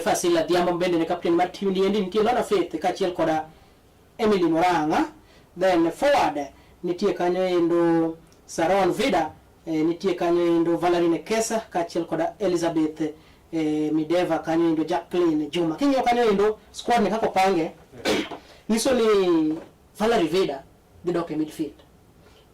Fasila Adhiambo bende ne captain mar team ni endi nitie Lona Faith kaachiel koda Emily Murang'a. Then forward nitie kanyo endo Saron Vida, nitie kanyo endo Valerie Nekesa kaachiel koda Elizabeth Mideva kanyo endo Jacqueline Juma. King'iyo kanyo endo squad ni kaka opange nyiso ni Valerie Vida dhi dok e midfield.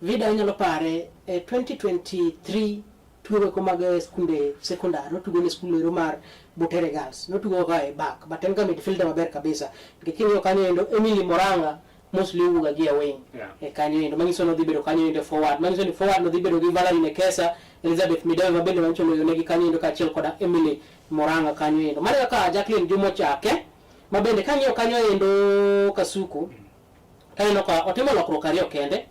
Vida inyalo pare e 2023 tugo eko mag skunde sekondar notugo ne skul ero mar Butere Girls notugo ka e back but en ga midfielder maber kabisa nikech king'iyo kanyo endo Emily Moranga mostly owuok gi e wing e kanyo endo manyiso ni odhi bedo kanyo endo forward manyiso ni forward no dhi bedo gi Valerie Nekesa, Elizabeth Midewe ma bende manyiso ni negi kanyo endo kaachiel koda Emily Moranga kanyo endo. Mano kaka Jacqueline Juma ochake ma bende kang'iyo kanyo endo Kasuku taneno ka otimo lokruok ariyo kende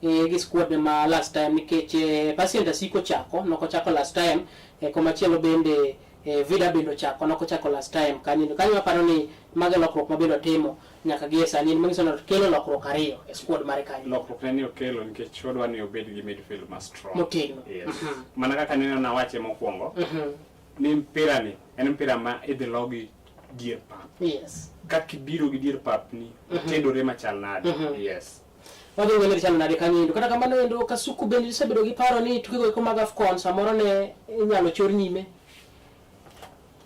gi squad ma last time nikech Patient Asiko chako nokochako last time, komachielo bende Vida bende ochako nokochako last time kanyo kanyo aparo ni mago lokruok ma bende otimo nyaka gi e sani manyiso ni okelo lokruok ariyo e squad mare kanyo. Lokruok ne ni okelo nikech wadwa ni obed gi midfield ma strong motegno. Yes. Mana kaka nene nawache mokwongo ni mpira ni en mpira ma idhi lo gi dier pap. Yes. Kaka ibiro gi dier pap ni otedore machal nade. Yes. Wadhi ng'eyo ni chal nade kanyo endo. Kata kamano endo Kasuku bende isebedo gi paro ni tukego eko mag AFCON samoro ne inyalo chor nyime.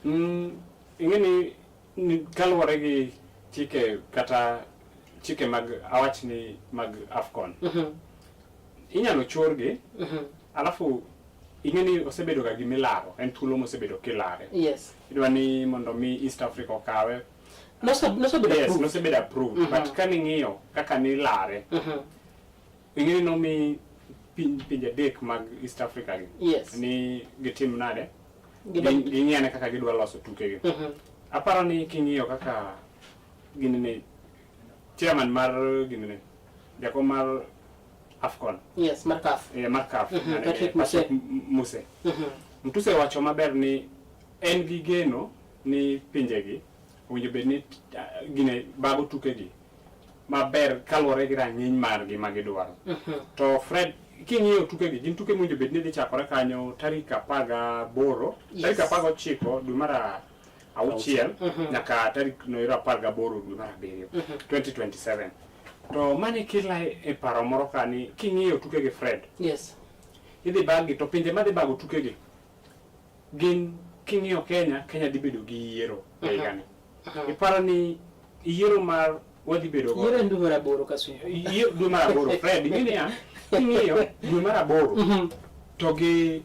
Ing'e ni kaluwore gi chike kata chike mag awach ni mag AFCON inyalo chorgi alafu ing'e ni osebedo ga gimilaro, en thuolo mosebedo kilare. Yes. Idwa ni mondo mi East Africa okawe. Nosebedo Yes, approved. nosebedo approved. But ka ning'iyo kaka nilare, ing'e ni nomi pinje adek mag East Africa gi. Yes. Ni gitim nade? Ging'i ane kaka gidwa loso tukegi. Aparo ni king'iyo kaka ginene chairman mar ginene jakom mar AFCON. Yes, mar CAF. Mar CAF. Patrick Muse. Patrick Muse. Mtuse wacho maber ni en gi geno ni pinjegi owinjo bed ni gine bago tukegi maber kaluwore gi rang'iny margi ma gidwaro. To Fred, king'iyo tukegi gin tuke mowinjo bed ni dhi chakore kanyo tarik 18, tarik 19 dwe mar 6 nyaka tarik noero 18 dwe mar 7 2027. To mane kila e paro moro ka ni king'iyo tukegi Fred, Yes. idhi bagi to pinje madhi bago tukegi gin king'iyo Kenya, Kenya dhi bedo gi yiero e higani. Iparo ni yiero mar wadhi bedo go Yiero en dwe mar 8 Kasuku. Yiero dwe mar 8 Fred, ing'e niya, king'iyo dwe mar 8 to gi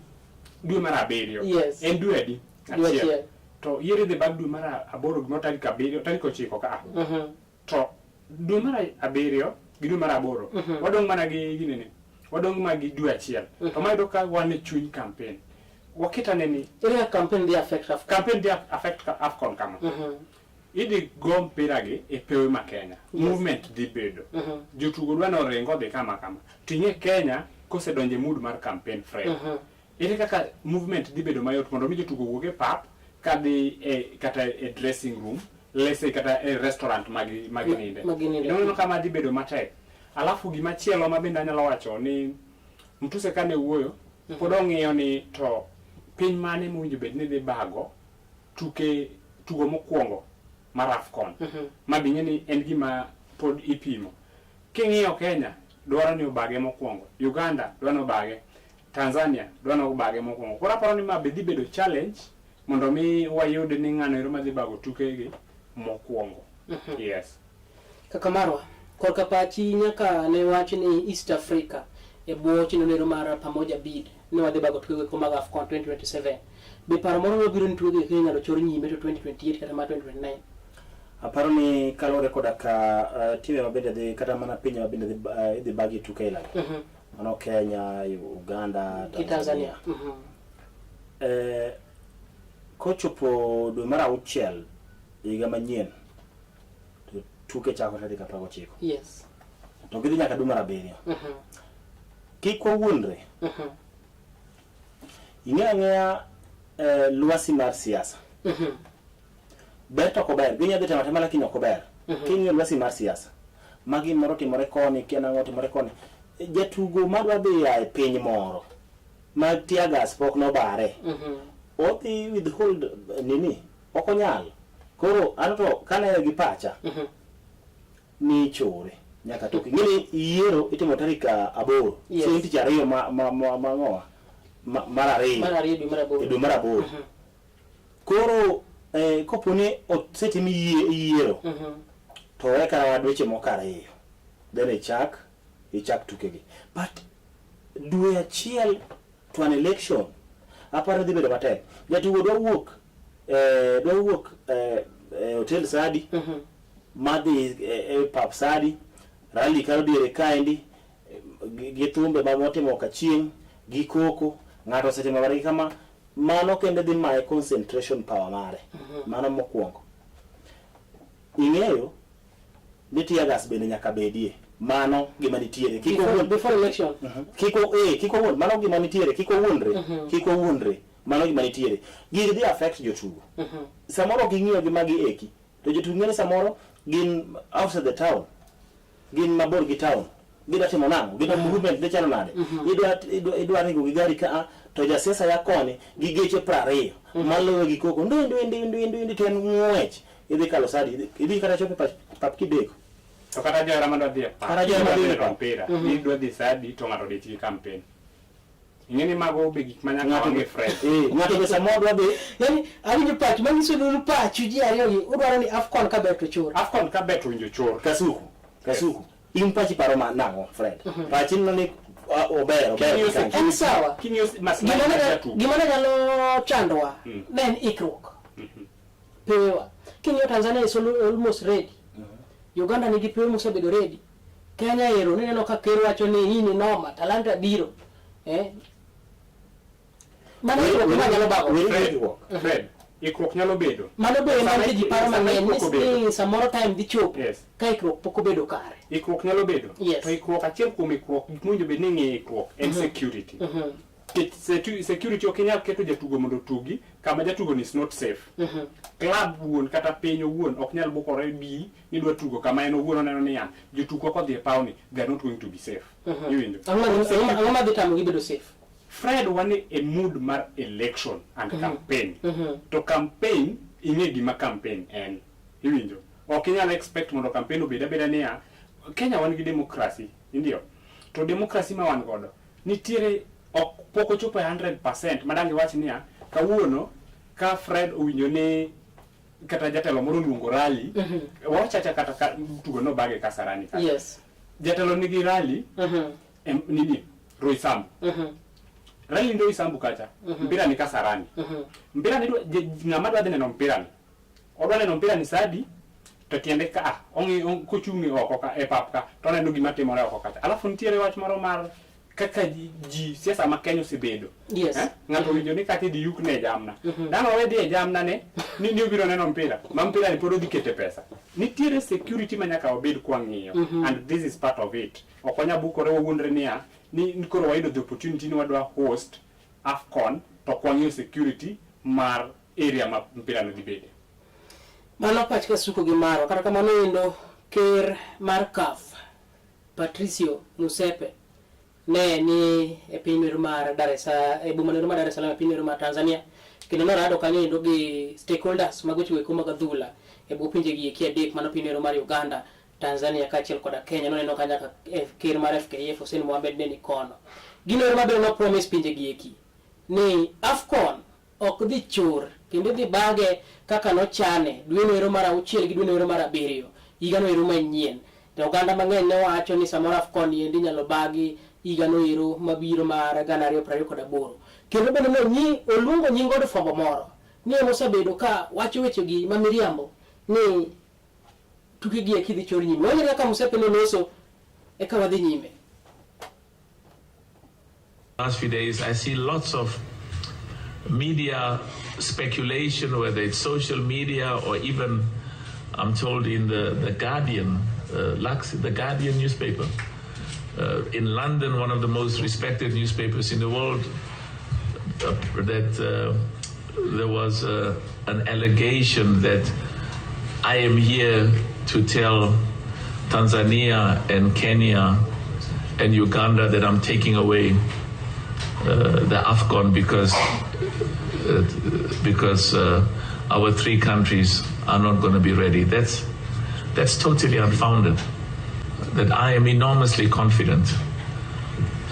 dwe mar 7 Yes. en dwe adi? Dwe achiel. To yiero idhi bag dwe mar 8 gimoro tarik 7, tarik 9 ka. To dwe mar 7 gi dwe mar 8 wadong' mana gi ginene, wadong' mana gi dwe achiel. To mayudo ka wan e chuny campaign. Waket ane ni Ere kaka campaign dhi affect AFCON? Campaign dhi affect AFCON kama. Idhi go mpira gi e pewe ma Kenya. Movement dhi bedo. Jotugo dwa ni oring odhi kama kama. To ing'e Kenya kosedonjo e mood mar campaign Fred. Ere kaka movement dhi bedo mayot mondo mi jotugo wuog e pap kadhi e kata e dressing room, let's say kata e restaurant magi ninde. Magi ninde. Ineno kama dhi bedo matek. Alafu gimachielo ma bende anyalo wacho ni Mtuse kane wuoyo pod ong'iyo ni to piny mane mowinjo bed ni dhi bago tuke tugo mokwongo mar AFCON. Ma be ing'e ni en gima pod ipimo. King'iyo Kenya dwaro ni obage mokwongo, Uganda dwaro ni obage, Tanzania dwaro ni obage mokwongo. Koro aparo ni ma be dhi bedo challenge mondo mi wayud ni ng'ano ero madhi bago tukegi mokwongo. Yes. Kaka marwa, korka pachi nyaka ne wach ni East Africa e bwo chenro mar Pamoja Bid ne wadhi bago tukego mag AFCON 2027. Be paro moro mabiro ni tukego eko inyalo chor nyime to 2028 kata mar 2029? Aparo ni kaluwore koda ka timbe mabende dhi kata mana pinje mabende dhi idhi bagi tuke aila gi. Mano Kenya, Uganda, Gi Tanzania. Kochopo dwe mar 6 higa manyien to tuke chako tarik 19. Yes. To gidhi nyaka dwe mar abiriyo. Kik wawuondre. Ing'eyo ang'eya eh, lwasi mar siasa. Ber to ok ober. Ginya dhi temo atema lakini ok ober. King'iyo lwasi mar siasa, ma gimoro timore koni, kia nang'o timore koni. Jatugo madwa dhi a e piny moro ma tear gas pok nobare. Odhi withhold eh, nini? Ok onyal. Koro an to kaneno gi pacha ni chore nyaka toki. Ng'eni yiero itimo tarik ah, aboro. Yes. Chieng' tich ariyo ma ma ma ma ng'owa? Ma, mar ariyo. Mar ariyo dwe mar aboro. E dwe mar aboro. Koro eh, kopo ni osetim yie- yiero to we kata dweche moko ariyo then ichak ichak tukegi but dwe achiel to an election aparo dhi bedo matek jatugo dwa wuok eh, dwa wuok eh, eh, hotel sadi madhi eh, e pap sadi rally kalo diere kaendi eh, gi, gi thumbe ma motimo kachieng' gi koko ng'ato osetimo margi kama mano kende dhi maye concentration power mare mano mokwongo ing'eyo ni tear gas bende nyaka bedie mano gima nitiere kik Before, wawuond before election. kik wa- eh, kik wawuond mano gima nitiere kik wawuondre kik wawuondre mano gima nitiere gigi dhi affect jotugo samoro ok ing'iyo gi magi eki to jotugo ng'e ni samoro gin outside the town gin mabor gi town gidwa timo nang'o gidwa movement dhi chalo nade idwa idwa idwa ringo gi gari ka a to jasiasa ya koni gi geche 20 maluwe gi koko ndwi ndwi ndwi ndwi ndwi ndwi to en ng'wech idhi kalo sadi idhi- idhi kata chopo e pach- pap kideko To kata johera madwa dhi e pap, Kata johera gidwa madhi e neno pap. mpira, gidwa dhi sa adi to ng'ato odich gi campaign. Ing'e ni mago be gik ma nyaka Ng'ato wang'e be- Fred. eh, ng'ato be samoro dwa dhi Yani awinjo pachu manyiso ni un pachu ji ariyo gi udwaro ni AFCON ka ber to chor. AFCON ka bet winjo chor. Kasuku Kasuku in pachi paro ma nang'o Fred pachi neno ni ah, ober ober King'iyo kanyo. En sawa. King'iyo maslahi Gima mar ne jatugo. gima ne nyalo chandowa ne en ikruok. Pewa. King'iyo Tanzania is almost ready. Uganda nigi pewe mosebedo ready. Kenya ero nineno ka ker wacho ni hii ni noma, Talanta biro. Eh? Mano ikruok ema nyalo bago. Fred, Fred, ikruok nyalo bedo. Mano be ema Sama nitie ji paro sama mang'eny ikruok ni- obedo. ni samoro time dhi chopo Yes. ka ikruok pok obedo kare. Ikruok nyalo bedo. Yes. To ikruok achiel kuom ikruok gik mowinjo bed ni ing'iyo ikruok en security. Nikech security ok inyal keto jatugo mondo otugi kama jatugo ni is not safe. Club wuon kata piny owuon ok nyal bukore bi ni dwa tugo kama en owuon oneno niya jotugo kodhi e pawni they are not going to be safe. Iwinjo? Ang'o ma- ang'o ma dhi tamogi bedo safe? Fred wan e mood mar election and campaign. To campaign ing'e gima campaign en. Iwinjo? Ok inyal expect mondo campaign obed abeda niya Kenya wan gi democracy, indio? To democracy ma wan godo nitiere ok pok ochopo e 100% madang' iwach niya kawuono ka Fred owinjo ni kata jatelo moro oluongo rally wachacha kata ka tugo nobage Kasarani kacha. Yes. Jatelo nigi rally em, nini Roysambu. Rally ni Roysambu kacha. Mpira ni Kasarani. Mpira ni dwa- je- ng'ama dwa dhi neno mpira ni. Odwa neno mpira ni sadi to tiende ka ah, ong'i on- kochung' e oko ka e pap ka to oneno gima timore oko kacha. Alafu nitiere wach moro mar kaka ji, ji siasa ma Kenya osebedo. Yes. Eh? Ng'ato owinjo ni kata idhi yukne e jamna. Dang' owe dhi e jamna ne ni, ni obiro neno mpira. Ma mpira ni pod odhi kete pesa. Nitiere security ma nyaka wabed kwang'iyo and this is part of it. Ok wanyal bukore wawuondre niya ni, ni koro wayudo the opportunity ni wadwa host AFCON to ok wang'iyo security mar area ma mpira no dhi bede. Mano pach Kasuku gi marwa. Kata kamano endo ker mar CAF Patricio Musepe ne ni e piny noero mar Dar es Salaam, e boma noero mar Dar es Salaam e piny noero mar Tanzania kendo norado kanyo endo gi stakeholders mag weche eko mag adhula e bwo pinje gi eki adek mano piny noero mar Uganda, Tanzania kaachiel koda Kenya. Noneno ka nyaka ker mar FKF Hussein Mohamed ne ni kono. Gino ero mabiro no promise pinje gi eki ni AFCON ok dhi chur kendo idhi bage kaka nochane dweno ero mar auchiel gi dweno ero mar abiriyo higano ero manyien. To oganda mang'eny ne wacho ni samoro AFCON endi inyalo bagi higano ero mabiro mar 2028. Kendo bende ne oluongo nying od fwambo moro ni ema osebedo ka wacho wechegi ma miriambo ni tuke gi eki dhi chor nyime. Wanyalo kaka Musepe noloso eka wadhi nyime. Last few days, I see lots of media speculation, whether it's social media or even, I'm told, in the Guardian, Lux, the Guardian newspaper. In London, one of the most respected newspapers in the world, that there was an allegation that I am here to tell Tanzania and Kenya and Uganda that I'm taking away the AFCON because our three countries are not going to be ready. That's totally unfounded. That I am enormously confident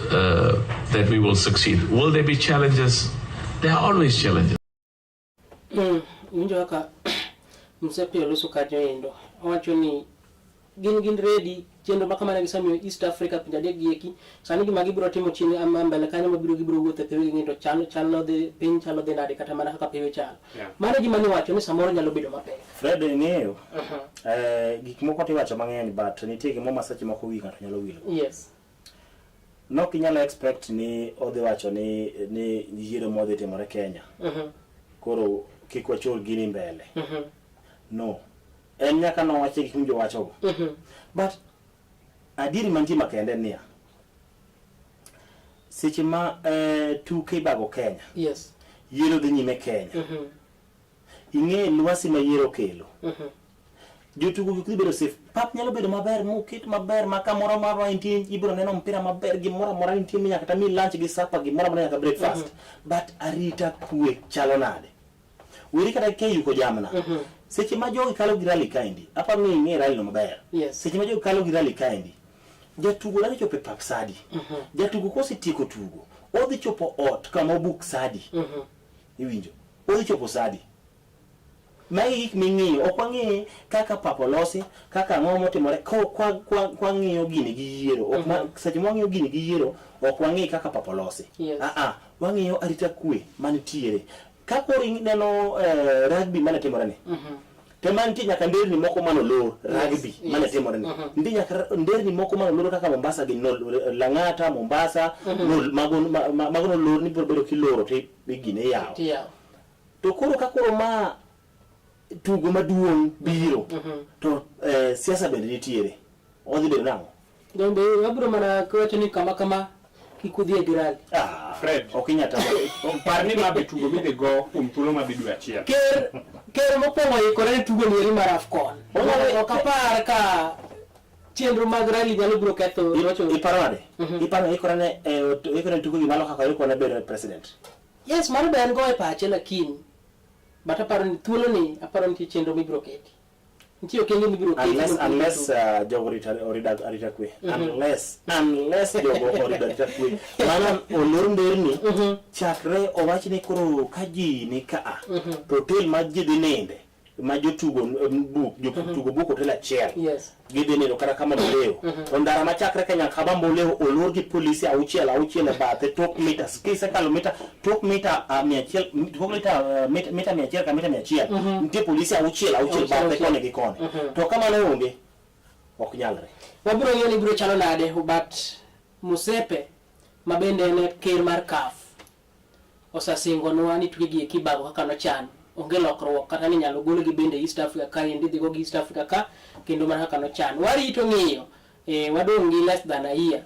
that we will succeed. Will there be challenges? There are always challenges. Winjo kaka Msepe oloso kanyo endo. Owacho ni gin ready chenro ma kamano gisemiyo East Africa pinje adek gi eki sani gima gibiro timo chien ama mbele kanyo mabiro gibiro wuotho e pewe gi to chalo chalo dhi piny chalo dhi nade kata mana kaka pewe chalo. Mano e gima niwacho ni samoro nyalo bedo mapek. Fred ing'eyo gik moko tiwacho mang'eny but nitie gimoro ma seche moko wi ng'ato nyalo wilgo. Nok inyalo expect ni odhi wacho ni yiero modhi timore Kenya. Koro kik wachor gini mbele. No. En nyaka nowache gik miwinjo wachogo. But adieri mantie makende en niya. Seche ma tuke ibago Kenya. Yiero dhi nyime Kenya. Ing'e lwasi ma yiero okelo. Jotugo gik dhi bedo safe. Pap nyalo bedo maber moket maber ma kamoro amora intie ibiro neno mpira maber gimoro amora nitie minyaka kata mi lunch gi supper gimoro amora nyaka breakfast. But arita kwe chalo nade? Weri kata keyuko jamna. Seche ma jogi kalo gi rally kaendi, aparo ni ing'e rally no maber. Seche ma jogi kalo gi rally kaendi, jatugo dwa chopo e pap sadi. Jatugo kosetieko tugo, odhi chopo ot kama obuk sadi. Iwinjo? Odhi chopo sadi. Magi gik ming'iyo, ok wang'i kaka pap olosi, kaka ang'o motimore, kwa ng'iyo gini gi yiero. Ok ma, seche ma wang'iyo gini gi yiero, ok wang'i kaka pap olosi. Wang'iyo arita kwe mantiere. Ka koro ineno rugby mane timore ni, te mantie nyaka nderni moko mane olor, rugby mane timore ni. Nitie nyaka nderni moko mane olor kaka Mombasa gi Lang'ata, Mombasa, mago nolor ni biro bedo kiloro to gine iyawo. To koro ka koro ma tugo maduong' biro, to siasa bende nitiere, odhi bedo nang'o? Donge wabiro mana wacho ni kama kama kik udhi e rally. Fred, ok inyal tamo. Par ni ma be tugo midhi go kuom thuolo madhi dwe achiel. Ker mokwongo oikore ne tugo ni eri mar AFCON. Ok apar ka chenro mag rally nyalo biro ketho. Iparo nade? Iparo ni oikore ne tugo gimalo kaka oikore ne bedo president? Yes, mano be en go e pache lakini but aparo ni thuolo ni aparo ni nitie chenro mibiro keti. Nitie okenge mibiro keti. Unless jogo orida arita kwe. Unless jogo orida arita kwe. Mano olor nderni, chakre owach ni koro ka ji ni ka a, to hotel ma ji dhi ninde, ma jotugo book, jotugo book hotel achiel. Gidhi nindo kata kama Boleo. To ndara machakre ka nyaka kama Boleo olor gi polisi auchiel auchiel e bathe tok mita kisekalo mita tok mita 100, tok mita 100 ka mita 100, nitie polisi auchiel auchiel bathe koni gi koni. To kamano onge, ok nyalre. Wabiro ng'iyo ni biro chalo nade, but Musepe ma bende en ker mar CAF osesingonwa ni tuke gi eki ibago kaka nochan, onge lokruok kata ni nyalo golgi bende East Africa ka endi idhi gogi East Africa ka kendo mana kaka nochan. Warito ng'iyo, wadong' gi less than a year,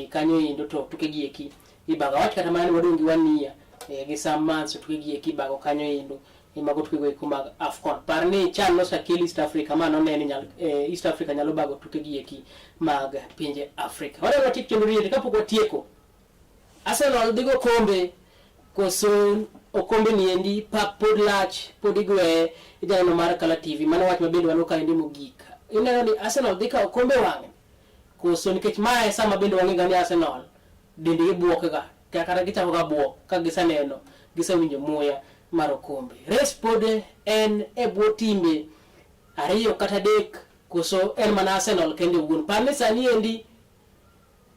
kanyo endo to tuke gi eki ibago. Awach kata mana ni wadong' gi 1 year, gi some months to tuke gi eki ibago kanyo endo, mago tuke go eko mag AFCON. Par ni chan nosekel East Africa ma none ni East Africa nyalo bago tuke gi eki mag pinje Afrika. Wadwa watiek chenro ni kapok watieko. Arsenal dhi go kombe koso okombe ni endi pap pod lach pod igweye e janeno mar Kala TV. Mano wach mabende wan kaendi mogik. Ineno ni Arsenal dhi kawo kombe wang'e koso nikech mae sama bende wang'e ga ni Arsenal dendgi buok ga kata gichako ga buok ka giseneno gisewinjo muya mar okombe. Race pod en e bwo timbe ariyo kata adek koso en mana Arsenal kende owuon. Par ni sani endi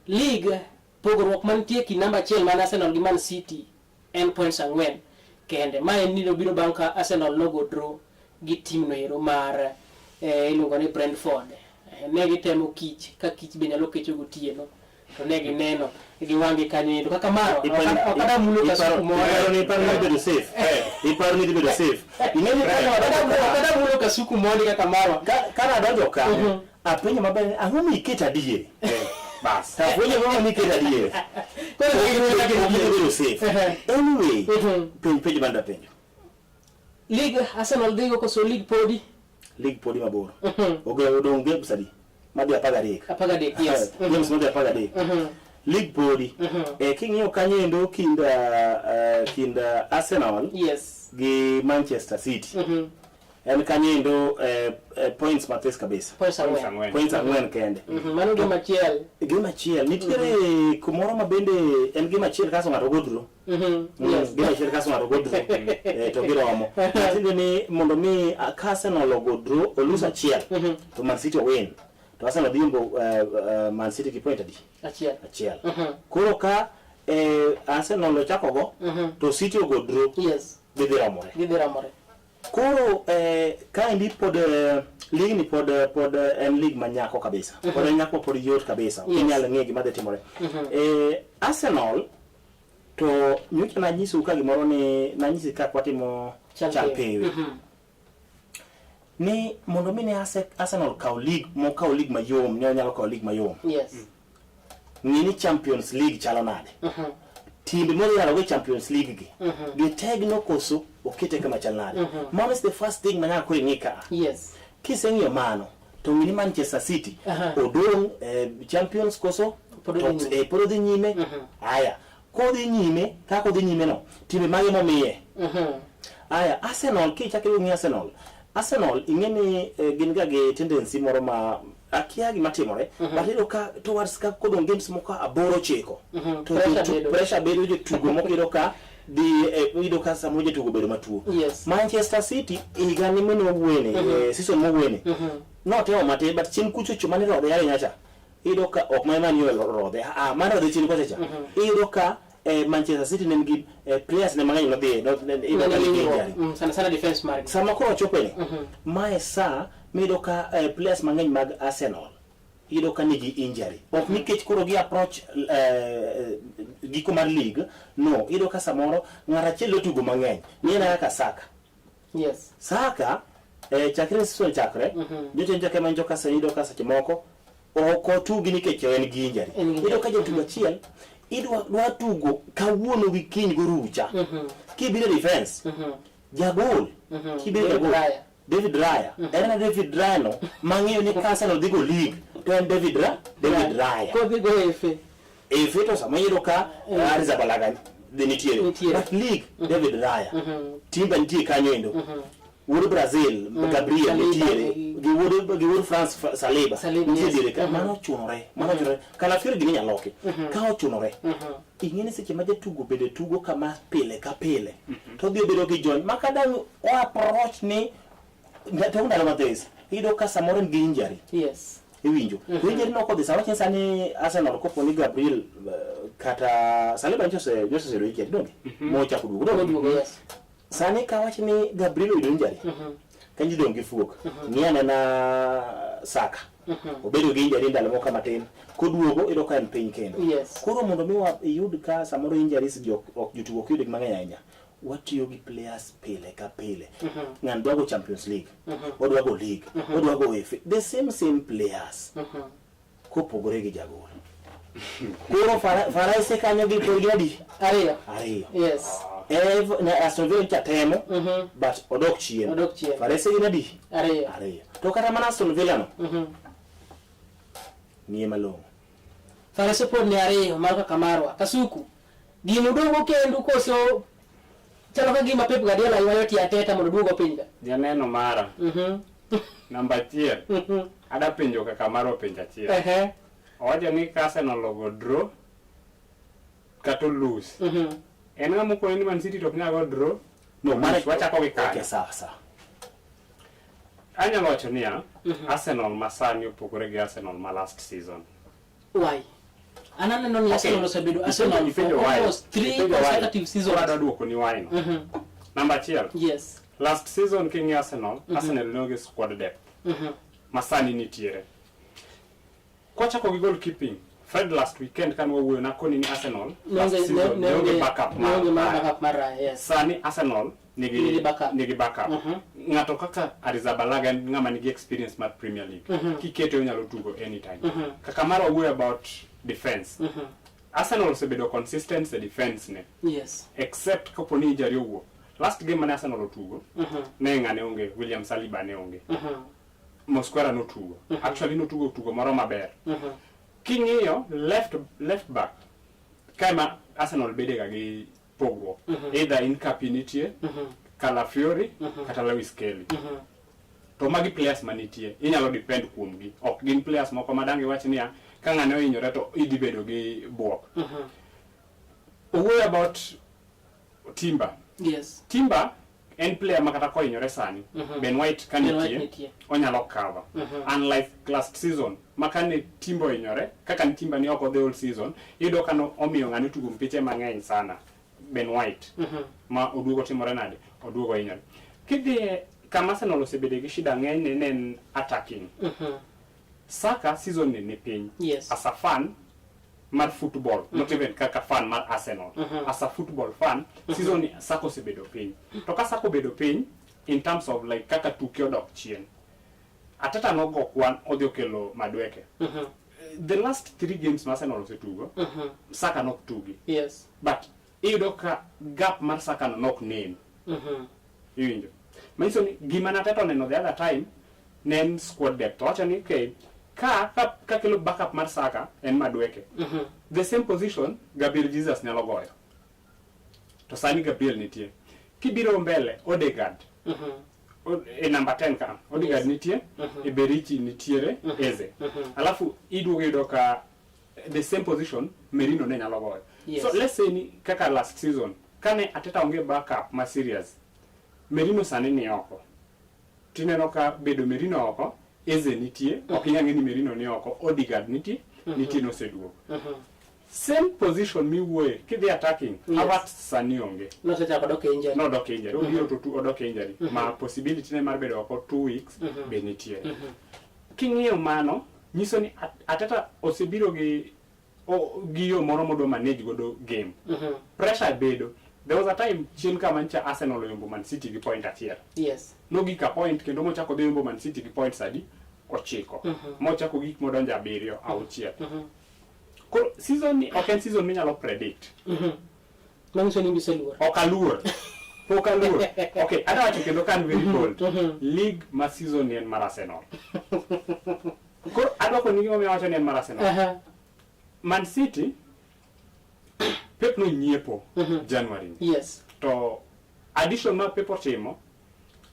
league pogruok mantie kind namba achiel man Arsenal gi Man City en points 4 kende. Ma en ni obiro bang' ka Arsenal nogo draw gi team no ero mar iluongo ni Brentford. Ne gitemo kich ka kich be nyalo kecho gotieno to ne gineno gi wang'gi kanyo endo kaka maro ok ada mulo kasuku moro. Iparo ni bedo safe. Iparo ni bedo safe. Ing'e ni ok ada mulo kasuku mondi kaka marwa. Ka nadonjo ka, Apenjo maber ni ang'o miketo adier? Bas. Apenjo ang'o miketo adier? Koro Koro safe. Anyway, penj penjo banda penjo. League Arsenal dhigo koso league podi? League podi mabor. Oge odong' games adi? Madhi 13. 13, yes. Games madhi 13. League podi. Eh, king'iyo kanyo endo kind kind Arsenal yes. gi Manchester City. En kanyo endo points mathis kabisa. Points ang'wen. Points ang'wen kende. Mano game achiel. Game achiel. Nitiere kumoro ma bende en game achiel kaso ng'ato go draw. Yes. Game achiel kaso ng'ato go draw. To giromo. Matiende ni mondo mi ka Arsenal ogo draw olose achiel to Man City owin. To Arsenal dhi yombo Man City gi point adi? Achiel. Achiel. Koro ka Arsenal ochako go to City ogo draw. Yes. Gidhi romore. Gidhi romore. Koro kaendi pod league ni pod pod en league manyako kabisa. Pod en nyako pod yot kabisa. Ok inyal ng'e gima dhi timore. Arsenal to nyocha nanyisou ka gimoro ni nanyisi kaka watimo chal pewe. Ni mondo mi ne Arsenal kaw league mokaw league mayom ne onyalo kaw league mayom. Yes. Ng'i ni Champions League chalo nade. Timbe modhi go Champions League gi. Gitegno koso okete kama chal nade. Mano is the first thing manyaka koro ing'i ka. Yes. Kiseng'iyo mano to ng'i ni Manchester City odong' Champions koso Pod odhi nyime. pod odhi nyime. Aya, kodhi nyime kaka odhi nyime no timbe mage momiye. Aya, Arsenal kichako ing'i Arsenal. Arsenal ing'e ni gin ga gi tendency moro ma akia gima timore but iyudo ka towards ka kodong' games moko 8 9 to Pressure bedo. pressure bedo jotugo moko iyudo ka dhi iyudo ka samoro jatugo bedo matuo. Yes. Manchester City higa ni mane owuone season mowuone notemo matin but chien kucho cho mane rodhe ahinya cha iyudo ka ok ma Man U rodhe ah mane rodhe chien kocha cha iyudo ka Manchester City ne nigi players ne mang'eny nodhi iyudo ka nigi injury. Sana sana defense margi. Sama koro ochopo ni mae sa miyudo ka players mang'eny mag Arsenal iyudo ka nigi injury. Ok nikech koro gi approach giko mar league, no, iyudo ka samoro ng'at achiel otugo mang'eny. Ni en kaka Saka. Yes. Saka chakre season chakre, nyocha nyocha kema nyocha ka iyudo ka seche moko ok otugi nikech en gi injury. Iyudo ka jatugo achiel idwa dwa tugo kawuono gi kiny gorucha. Kibiro defense, jagol, kibiro David jagol. Raya. David Raya. En na David Raya no mang'eyo ni ka Arsenal dhi go league to en David David Raya. Kodhi go FA. FA to sama iyudo ka Arrizabalaga dhi nitiere. But league David Raya. Timber nitie kanyo endo. Wuod Brazil Gabriel Saliba nitiere gi wuod France Saliba nitie diere ka. Mano ochunore, mano ochunore. Kalafiori gini inyalo loki. Ka ochunore. Ing'e ni seche ma jatugo bende tugo kama pile ka pile to odhi obedo gi jony ma ka dang' o approach ni tok ndalo mathis iyudo ka samoro en gi injury. Yes. Iwinjo. To injury no kodhi sama chieng' sani Arsenal kopo ni Gabriel kata Saliba nyocha oseyudo injury donge? Mochako duogo donge? Moduogo, yes. Sani ka wach ni Gabriel oyudo injury kanyo idong' gi fuok. Ng'i anena Saka. Obedo gi injury ndalo moko matin. Koduogo iyudo ka en piny kendo. Yes. Koro mondo mi iyud ka samoro injuries ok jotugo ok yud mang'eny ahinya. Watiyo gi players pile ka pile. Ng'ani dwa go Champions League. Odwa go league. Odwa go FA. The same players. Kopogore gi jagol. Koro Farese kanyo gi pod gi adi? Ariyo. Ariyo. Yes. Aston Villa nyocha temo but odok chien. Odok chien. Farese gin adi? Ariyo. Ariyo. To kata mana Aston Villa no. Ng'iye malong'o. Farese pod ni ariyo mar kaka marwa. Kasuku. Gino duogo kendu koso chalo ka gima Pep Guardiola ywayo tie Arteta mondo oduog piny ka. Janeno mara. Namba 1. Ada penjo kaka marwa penjo achiel. Owacho ni ka Arsenal ogo draw kata lose. En ng'ama okone ni Man City to ok nyal go draw. No, mano wachako gi kanyo. Okay, sawa sawa. Anyalo wacho niya, Arsenal masani opogore gi Arsenal ma last season. Why? An aneno ni Arsenal osebedo Arsenal for almost 3 consecutive seasons. Adwa duoko ni why no. Namba 1. Yes. Last season king'iyo Arsenal, Arsenal ne onge squad depth. Masani nitiere. Kwachako gi goalkeeping, Fred last weekend kan wawuoyo nakoni ni Arsenal last season ne onge backup mar Raya. Yes. Sani Arsenal nigi Nigi backup. nigi backup. Ng'ato kaka Arrizabalaga en ng'ama nigi experience mar Premier League. Kikete onyalo tugo anytime. Kaka mar wawuoyo about defense. Arsenal osebedo consistent e defense ne except kapo ni injury owuok. Last game mane Arsenal otugo ne ng'ane onge, William Saliba ne onge. Mosquera notugo. Actually notugo tugo moro maber. King'iyo left back kae ma Arsenal bedega gi pogruok. Either Hincapié nitie, Calafiori kata Lewis Skelly. To magi players manitie, inyalo depend kuomgi. Ok gin players moko ma dang' iwach niya, ka ng'ane ohinyore to idhi bedo gi buok. Owuoyo about Timber. Timber en player ma kata kohinyore sani, Ben White ka Ben White nitie, nitie. onyalo cover. Unlike last season, ma kane Timber ohinyore, kaka ne Timber ni oko the whole season, iyudo ka no omiyo ng'ane otugo mpiche mang'eny sana, Ben White. Ma oduogo timore nade? Oduogo hinyore. Kidhi e kama Arsenal osebede gi shida ng'eny ne en attacking. Saka season ni piny. As a fan mar football, not even kaka fan mar Arsenal. As a football fan, season ni Saka osebedo piny. To ka Saka obedo piny, in terms of like kaka tuke odok chien. Arteta nogo kwan odhi okelo Madueke. The last 3 games ma Arsenal osetugo, Saka nok tugi. But iyudo ka gap mar Saka no nok nen. Iwinjo. Manyiso ni gima ne Arteta oneno the other time ne en squad depth. Owacho ni okay, ka kelo backup mar Saka en Madueke. The same position Gabriel Jesus nyalo goyo. To sani Gabriel nitie. Kibiro mbele Odegaard. E number 10 ka Odegaard nitie, Eberechi nitiere, Eze. Alafu iduogo iyudo ka the same position Merino ne nyalo goyo. So let's say ni kaka last season kane Arteta onge backup ma serious, Merino sani ni oko. Tineno ka bedo Merino oko, Eze nitie, ok inyal ng'e ni Merino ni oko, Odegaard nitie, nitie noseduogo. Same position miwuoye kidhi attacking, Havertz sani onge. Nosechako dok e injury. Nodok e injury, obiro to odok e injury. Ma possibility ne mar bedo oko 2 weeks be nitie. King'iyo mano, nyiso ni Arteta osebiro gi yo moro modwa manage godo game. Pressure bedo. There was a time chien kama ncha Arsenal oyombo Man City gi point achiel. Nogik a point kendo mochako dhi yombo Man City gi points adi? 9. Mochako gik modonjo 7, 6. Koro season ni ok en season minyalo predict. Manyiso ni iseluor. Ok aluor. Pok aluor. Okay, adwa wacho kendo ka an very bold. League ma season ni en mar Arsenal. Koro adwa koni gimomiyo awacho ni en mar Arsenal. Man City Pep nonyiepo January ni. To addition ma Pep otimo,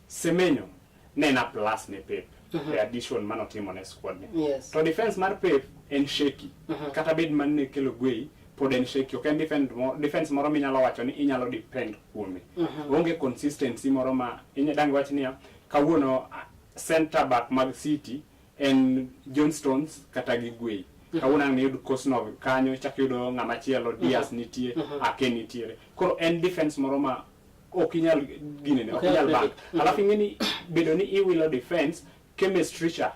Semenyo ne en a plus ne Pep. E addition manotimo ne squad ne. To defense mar Pep en shaky. Kata bed man ne kelo Guehi, pod en shaky. Ok en defense moro minyalo wacho ni inyalo depend kuome. Onge consistency moro ma dang' wach niya, kawuono center back mag City en John Stones kata gi Guehi. Kawuono ang' niyud Kosnov kanyo, ichak iyudo ng'ama chielo, Dias nitie, Ake nitiere. Koro en defense moro ma ok inyal ginene, ok inyal bank. Alafu ing'e ni bedo ni iwilo defense, chemistry cha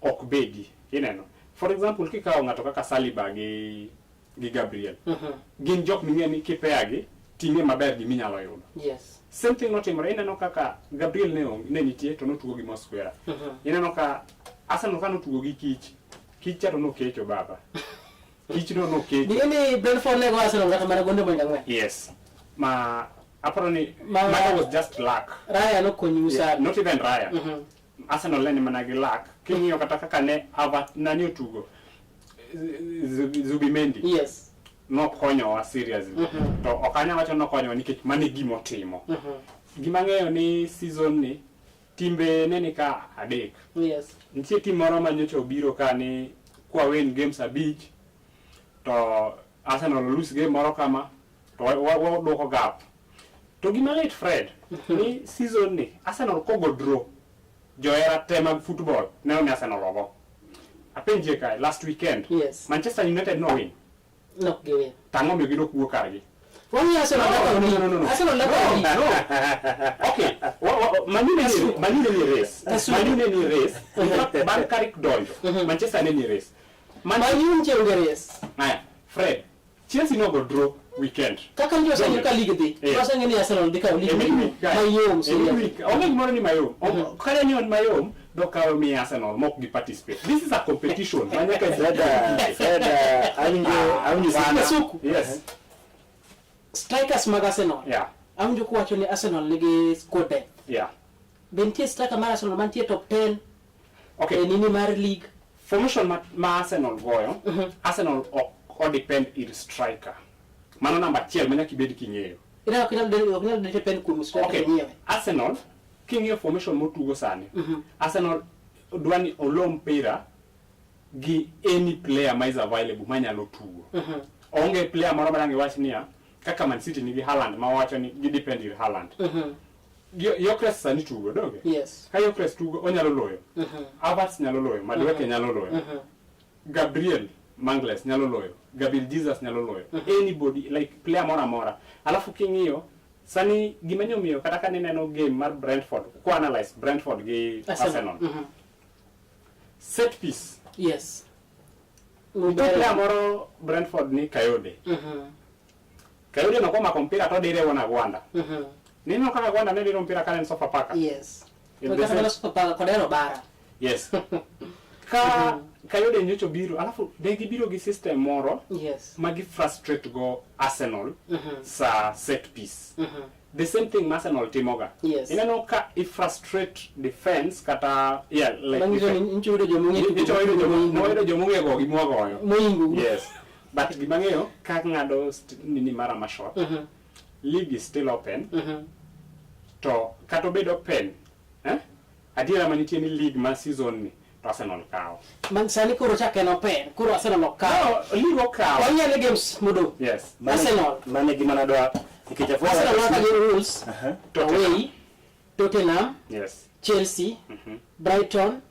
ok bedi, ineno. For example, kikawo ng'ato kaka Saliba gi Gabriel, gin jok ming'e ni kipea gi, ting'e maber giminyalo yudo. Same thing notimore, ineno kaka Gabriel ne nitie to notugo gi Mosquera. Ineno ka Arsenal ka notugo gi Kich, Kich cha to nokecho baba. Kich no nokecho. Ing'e ni Brentford ne go Arsenal kata mana gonde moingo 4. Yes. Ma aparo ni mano was just luck. Raya nokonyi sana. Not even Raya. Arsenal ne ni mana gi luck. King'iyo kata kaka ne Havertz nani otugo. Zubimendi. Nokonyowa seriously. To ok anyal wacho nokonyowa nikech mano e gima otimo. Gima ang'eyo ni season ni timbe ne ni ka 3. Nitie tim moro ma nyocha obiro ka ni kwa win games 5 to Arsenal lose game moro kama to waduoko gap. To gima lit Fred ni season ni Arsenal kogo draw johera te mag football neno ni Arsenal ogo. Apenjie kae last weekend Manchester United no win. Nok giwin. Tang'o miyo gidok wuok kargi? Wang'iyo Arsenal No, lako no, no, no, no. Arsenal lako No, no. Okay. Man U ne ni race. Man U ne ni race. In fact, bang' Carrick donjo, Manchester ne ni race. Man U nitie onge race. Aya, Fred, Chelsea nogo draw. weekend. Kaka ndio sasa ka league dhi. Yeah. Sasa ngeni Arsenal dhi kawo E league midweek kae. mayom E seriously. midweek. Onge gimoro ni mayom. Kata ni on mayom, dok kawo mi Arsenal mok gi participate. This is a competition. Ma nyaka Fred, awinjo awinjo Bana. Kasuku. Yes. Strikers mag Arsenal. Yeah. Awinjo kuwacho ni Arsenal nigi squad depth. Yeah. Be nitie striker mar Arsenal mantie top 10 Okay. e nini mar league. Formation ma Arsenal goyo, Arsenal ok o depend ir striker. Mano namba achiel ma nyaka ibed king'eyo. Ina ok nyal depend kuom striker Okay. mwenyewe. Arsenal king'iyo formation motugo sani, Arsenal dwa ni olo mpira gi any player ma is available manyalo tugo. Onge player moro ma dang' iwach niya kaka Man City nigi Haaland ma wacho ni gi depend ir Haaland. Gyökeres sani tugo donge? Yes. Ka Gyökeres tugo onyalo loyo. Havertz nyalo loyo, Madueke nyalo loyo. Gabriel Mangles nyalo loyo, Gabriel Jesus nyalo loyo. Anybody like player moro amora. Alafu king'iyo sani gima nyomiyo kata ka nineno game mar Brentford, ku analyze Brentford gi Arsenal. Set piece. Yes. Nitie player moro Brentford ni Kayode. Kayode no komako mpira to dire wuon Agwanda. Nineno kaka Agwanda ne diro mpira ka en Sofapaka. Yes. In To the kata same- mana Sofapaka kod Hero Bara. Yes. Ka Kayode nyocha obiro, alafu ne gibiro gi system moro Yes. ma gi frustrate go Arsenal sa set piece. The same thing ma Arsenal timoga. Yes. Ineno ka i frustrate defense kata yeah like Manyiso ni defense. nyocha oyudo joma ong'e tugo. Nyocha wayudo wayudo joma ong'e go gi mwagoyo. Moingo. Yes. But gima ang'eyo ka ng'ado nini mara ma short. League is still open. To kata obed open, eh? Adiera manitie ni league ma season ni to Arsenal kawo. Man sani koro chak en open. Koro Arsenal ok kaw. No, league okawo. Wanyalo games modong'. Yes. Arsenal. Mane gima nadwa nikech afwaya Arsenal waka gi Wolves away, Tottenham, Yes. Chelsea, Brighton,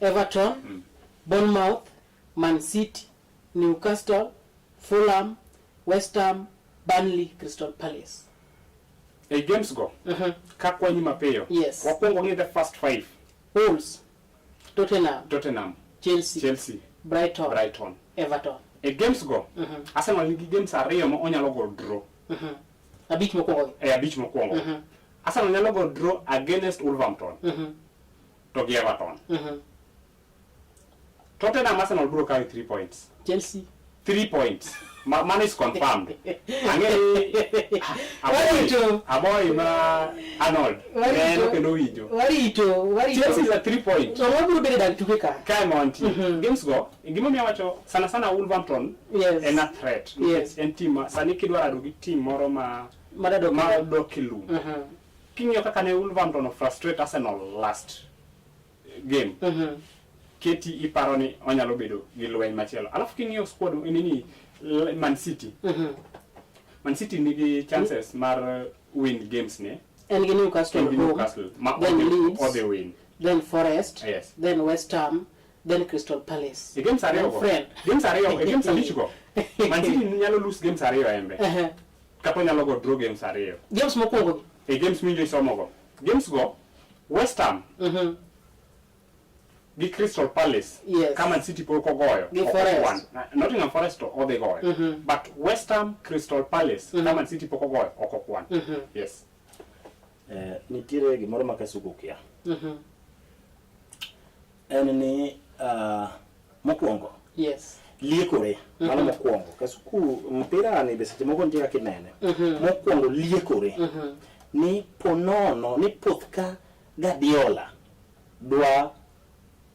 Everton, Bournemouth, Man City, Newcastle, Fulham, West Ham, Burnley, Crystal Palace. E games go. Ka kwanyi mapiyo. Yes. Wakwongo ng'i the first five. Wolves, Tottenham, Tottenham, Chelsea, Chelsea, Brighton, Brighton. Everton. E games go, Arsenal nigi games ariyo ma onyalo go draw. Abich mokwongo. E abich mokwongo. Arsenal nyalo go draw against Wolverhampton to gi Everton. Tottenham Arsenal biro kawo 3 points. Chelsea. 3 points. Mano is confirmed. Ang'e ni Warito. Aboy ma Arnold. Warito. Neno kendo winjo. Warito, warito. Chelsea is a 3 point. So wabiro bedo dag tuke ka. Kae ma wantie. Games go, gimomiyo awacho sana sana Wolverhampton Yes. en a threat. Yes. Nikech En team ma sani kidwa rado gi team moro ma Madadok. ma dok e lum. King'iyo kaka ne Wolverhampton o frustrate Arsenal last game. Keti iparo ni onyalo bedo gi lweny machielo. Alafu king'iyo squad nini Man City. Man City nigi chances mar win games ne. En gi Newcastle En gi home, Newcastle ma then Leeds, odhi win. then Forest, Yes. then West Ham, then Crystal Palace. E games ariyo Then go. Friend. Games ariyo, e games abich go. Man City nyalo lose games ariyo embe. Kata onyalo go draw games ariyo. Games mokwongo. E games minjo isomo go. Games go West Ham gi Crystal Palace. Yes. Ka Man City pok ogoyo. Gi ok Forest. okwan. Nottingham Forest to odhi goyo. But West Ham, Crystal Palace, ka Man City pok ogoyo ok okwan. Yes. Nitiere gimoro ma Kasuku kia. En ni mokwongo Yes. liekore mano mokwongo Kasuku mpira ni be seche moko nitie kaka inene mokwongo liekore ni ponono ni poth ka Guardiola dwa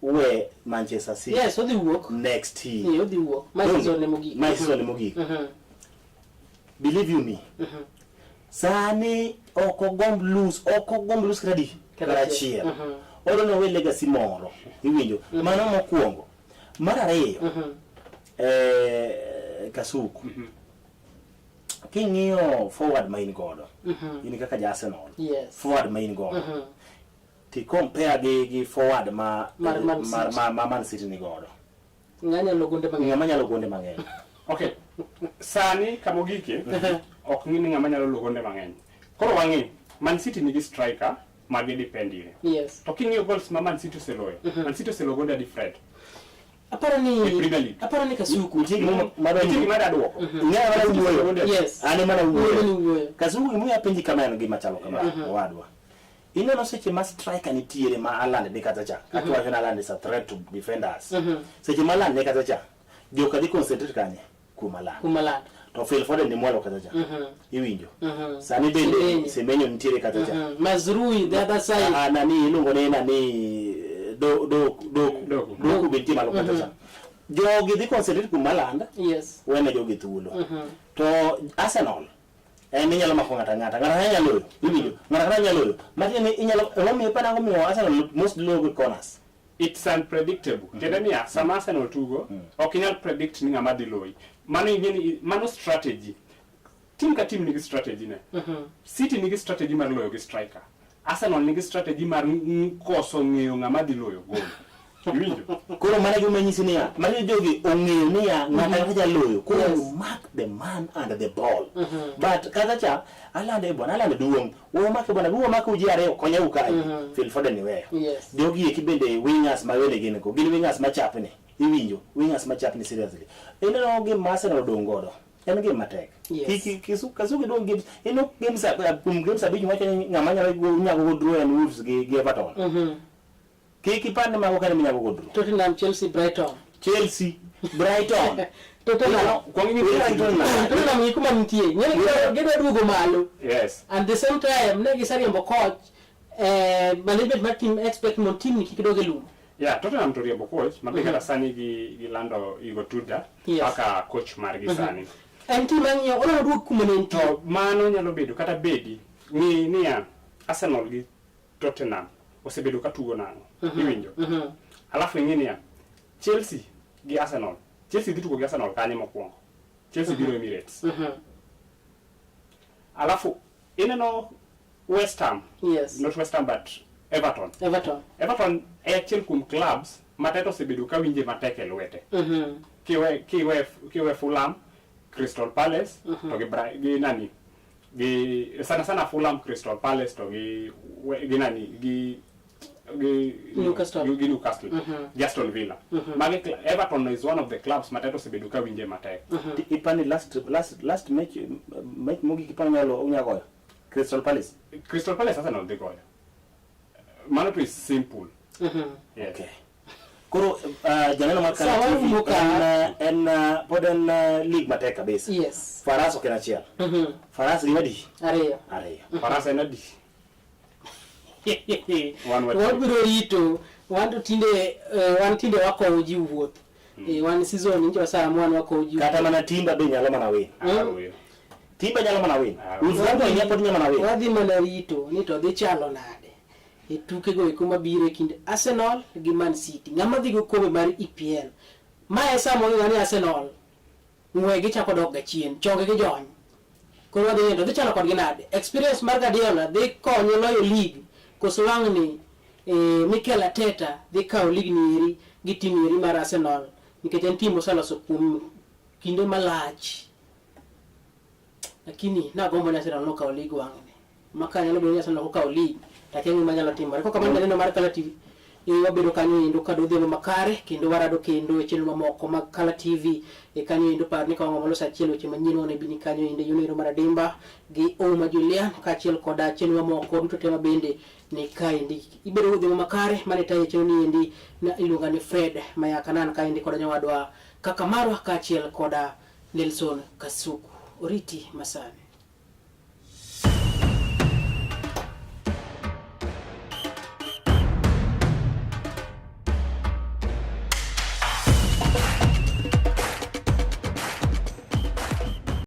we Manchester City Yes, odhi wuok. next year. Yeah, odhi wuok. Ma season ne mogik. Ma season ne mogik. Believe you me. Sani ok ogomb lose, ok ogomb lose kata di kata achiel. Odwa ni owe legacy moro, iwinjo. Mano mokwongo. Mar ariyo, Kasuku. King'iyo forward ma in godo, in kaka ja Arsenal, Yes. forward ma in godo, ti compare gi forward ma Mar Man City. ma Man City ni godo. Ng'a nyalo gonde mang'eny. Ng'ama nyalo gonde mang'eny. Okay. Sani kama ogike, ok ng'i ni ng'ama nyalo luwo gonde mang'eny. Koro wang'i, Man City nigi striker ma gi depend ire. Yes. To king'iyo goals ma Man City oseloyo, Man City oseloyo gonde adi Fred? Aparo ni E Premier League. aparo ni Kasuku. Nitie gima madwa Nitie gima adwa duoko. Ing'eyo mana wuoyo. Yes. An ema Wuoyo nawuoyo. ni wuoyo. Kasuku gima apenji kama en gima chalo kama owadwa. Ineno seche ma striker nitiere ma Haaland ni kacha cha. Kaka iwacho ni Haaland is a threat to defenders. Seche ma Haaland ni kacha cha, joka dhi concentrate kanye? Kuom Haaland. Kuom Haaland. To Phil Foden ni mwalo kacha cha. Iwinjo. Sani bende Semenyo. Semenyo nitiere kacha cha. Mazrui the other side. Ah, nani iluongo ni nani do do doku Doku. doku be nitie malo kacha cha. Jogi dhi concentrate kuom Haaland. Yes. Wene jogi thuolo. To Arsenal en inyalo mako ng'ato ang'ata ng'ato ang'ata nyalo loyo iwinjo ng'ato ang'ata nyalo loyo matiende ni inyalo emomiyo iparo ang'o miyo Arsenal most loyo gi corners It's unpredictable. Tiende niya, sama Arsenal tugo, ok inyal predict ni ng'ama dhi loyi. Mano ing'e ni mano strategy. Team ka team nigi strategy ne. City nigi strategy mar loyo gi striker. Arsenal nigi strategy mar koso ng'eyo ng'ama dhi loyo gol. Iwinjo? Koro mano e gima nyisi niya, mano jogi ong'eyo niya ng'ato ang'ata jaloyo. Koro you mark the man and the ball. But kaka cha, Haaland e bwana, Haaland duong'. Umake bwana, umake uji ariyo konya u kae. Phil Foden iweyo. Jogi eki bende wingers ma wene gin go. Gin wingers machapni. Iwinjo, wingers machapni seriously. Ineno game ma Arsenal odong' godo. En game matek. Yes. Kasuki dong games, ino games kuom games abich wacho ni ng'ama nyalo nyago go draw en Wolves gi Everton. Kik ipar ni mago kende minyago go draw. Tottenham, Chelsea, Brighton. Chelsea, Brighton. Tottenham. Tottenham gi kuma nitie. Ng'eni gidwa duogo malo. Yes. And the same time ne giseriembo coach management mar team expect mondo team ni kik dog e lum. Yeah, Tottenham to riembo coach ma be kata sani gi gilando Igor Tudor Yes. kaka coach margi sani. En team mang'iyo odwa duog kuma ne nitie. To mano nyalo bedo kata bedi ni niya Arsenal gi Tottenham osebedo ka tugo nang'o. Iwinjo? Alafu ing'e niya Chelsea gi Arsenal. Chelsea dhi tugo gi Arsenal kanye mokwongo? Chelsea biro Emirates. Alafu ineno West Ham. Yes. Not West Ham but Everton. Everton. Everton e achiel kuom clubs ma Tete osebedo ka winje matek e lwete. Kiwe Fulham, Crystal Palace to gi gi nani gi sana sana Fulham, Crystal Palace to gi nani gi Newcastle. gi Newcastle, gi Aston Villa. Magi Everton is one of the clubs ma Tete osebedo ka winje matek. Ipani last match match mogik ipani nyalo unya goyo Crystal Palace. Crystal Palace Arsenal dhi goyo. Mano to is simple. Yes. Okay. Koro janeno mar Kala Sawa TV wuoka. en pod en league matek kabisa. Yes. Faras ok en achiel. Faras gin adi? Ariyo. Ariyo. Faras en adi? Wan watiyo. Wabiro rito wan to tinde wan tinde wakowo ji wuoth. Wan season nyicho sama wan wakowo ji Kata mana Timba be nyalo mana win. Aruyo. Timba nyalo mana win. Ah, Wolverhampton nya pod nyalo mana win. Wadhi mana rito ni to dhi chalo nade e tukego eko mabiro e kind Arsenal gi Man City. Ng'ama dhi go kombe mar EPL. Ma e sama ong'eyo ni Arsenal ng'we gichako dok ga chien, chonge gi jony. Koro wadhi neno dhi chalo kodgi nade. Experience mar Guardiola dhi konye loyo league koso wang' ni Mikel Arteta dhi kawo league ni eri gi team eri mar Arsenal nikech en team oseloso kuom kinde malach. Lakini nagombo ni Arsenal nokawo league wang'ni. Maka nyalo bedo ni Arsenal ok okawo league, to akia gima nyalo timore. Kok kamano janeno mar Kala TV, wabedo kanyo endo ka odhiambo makare kendo warado kendo e chenro mamoko mag Kala TV e kanyo endo par ni ka wang'o molo saa achiel weche manyien wane bini kanyo endo yono ero mar Adimba gi Ouma Julian kaachiel koda chenro mamoko duto te ma bende ni kaendi. Ibedo godhiambo makare mane tayo chenro ni endi na iluonga ni Fred Mayaka nan kaendi koda nyawadwa kaka marwa kaachiel koda Nelson Kasuku. Oriti masani.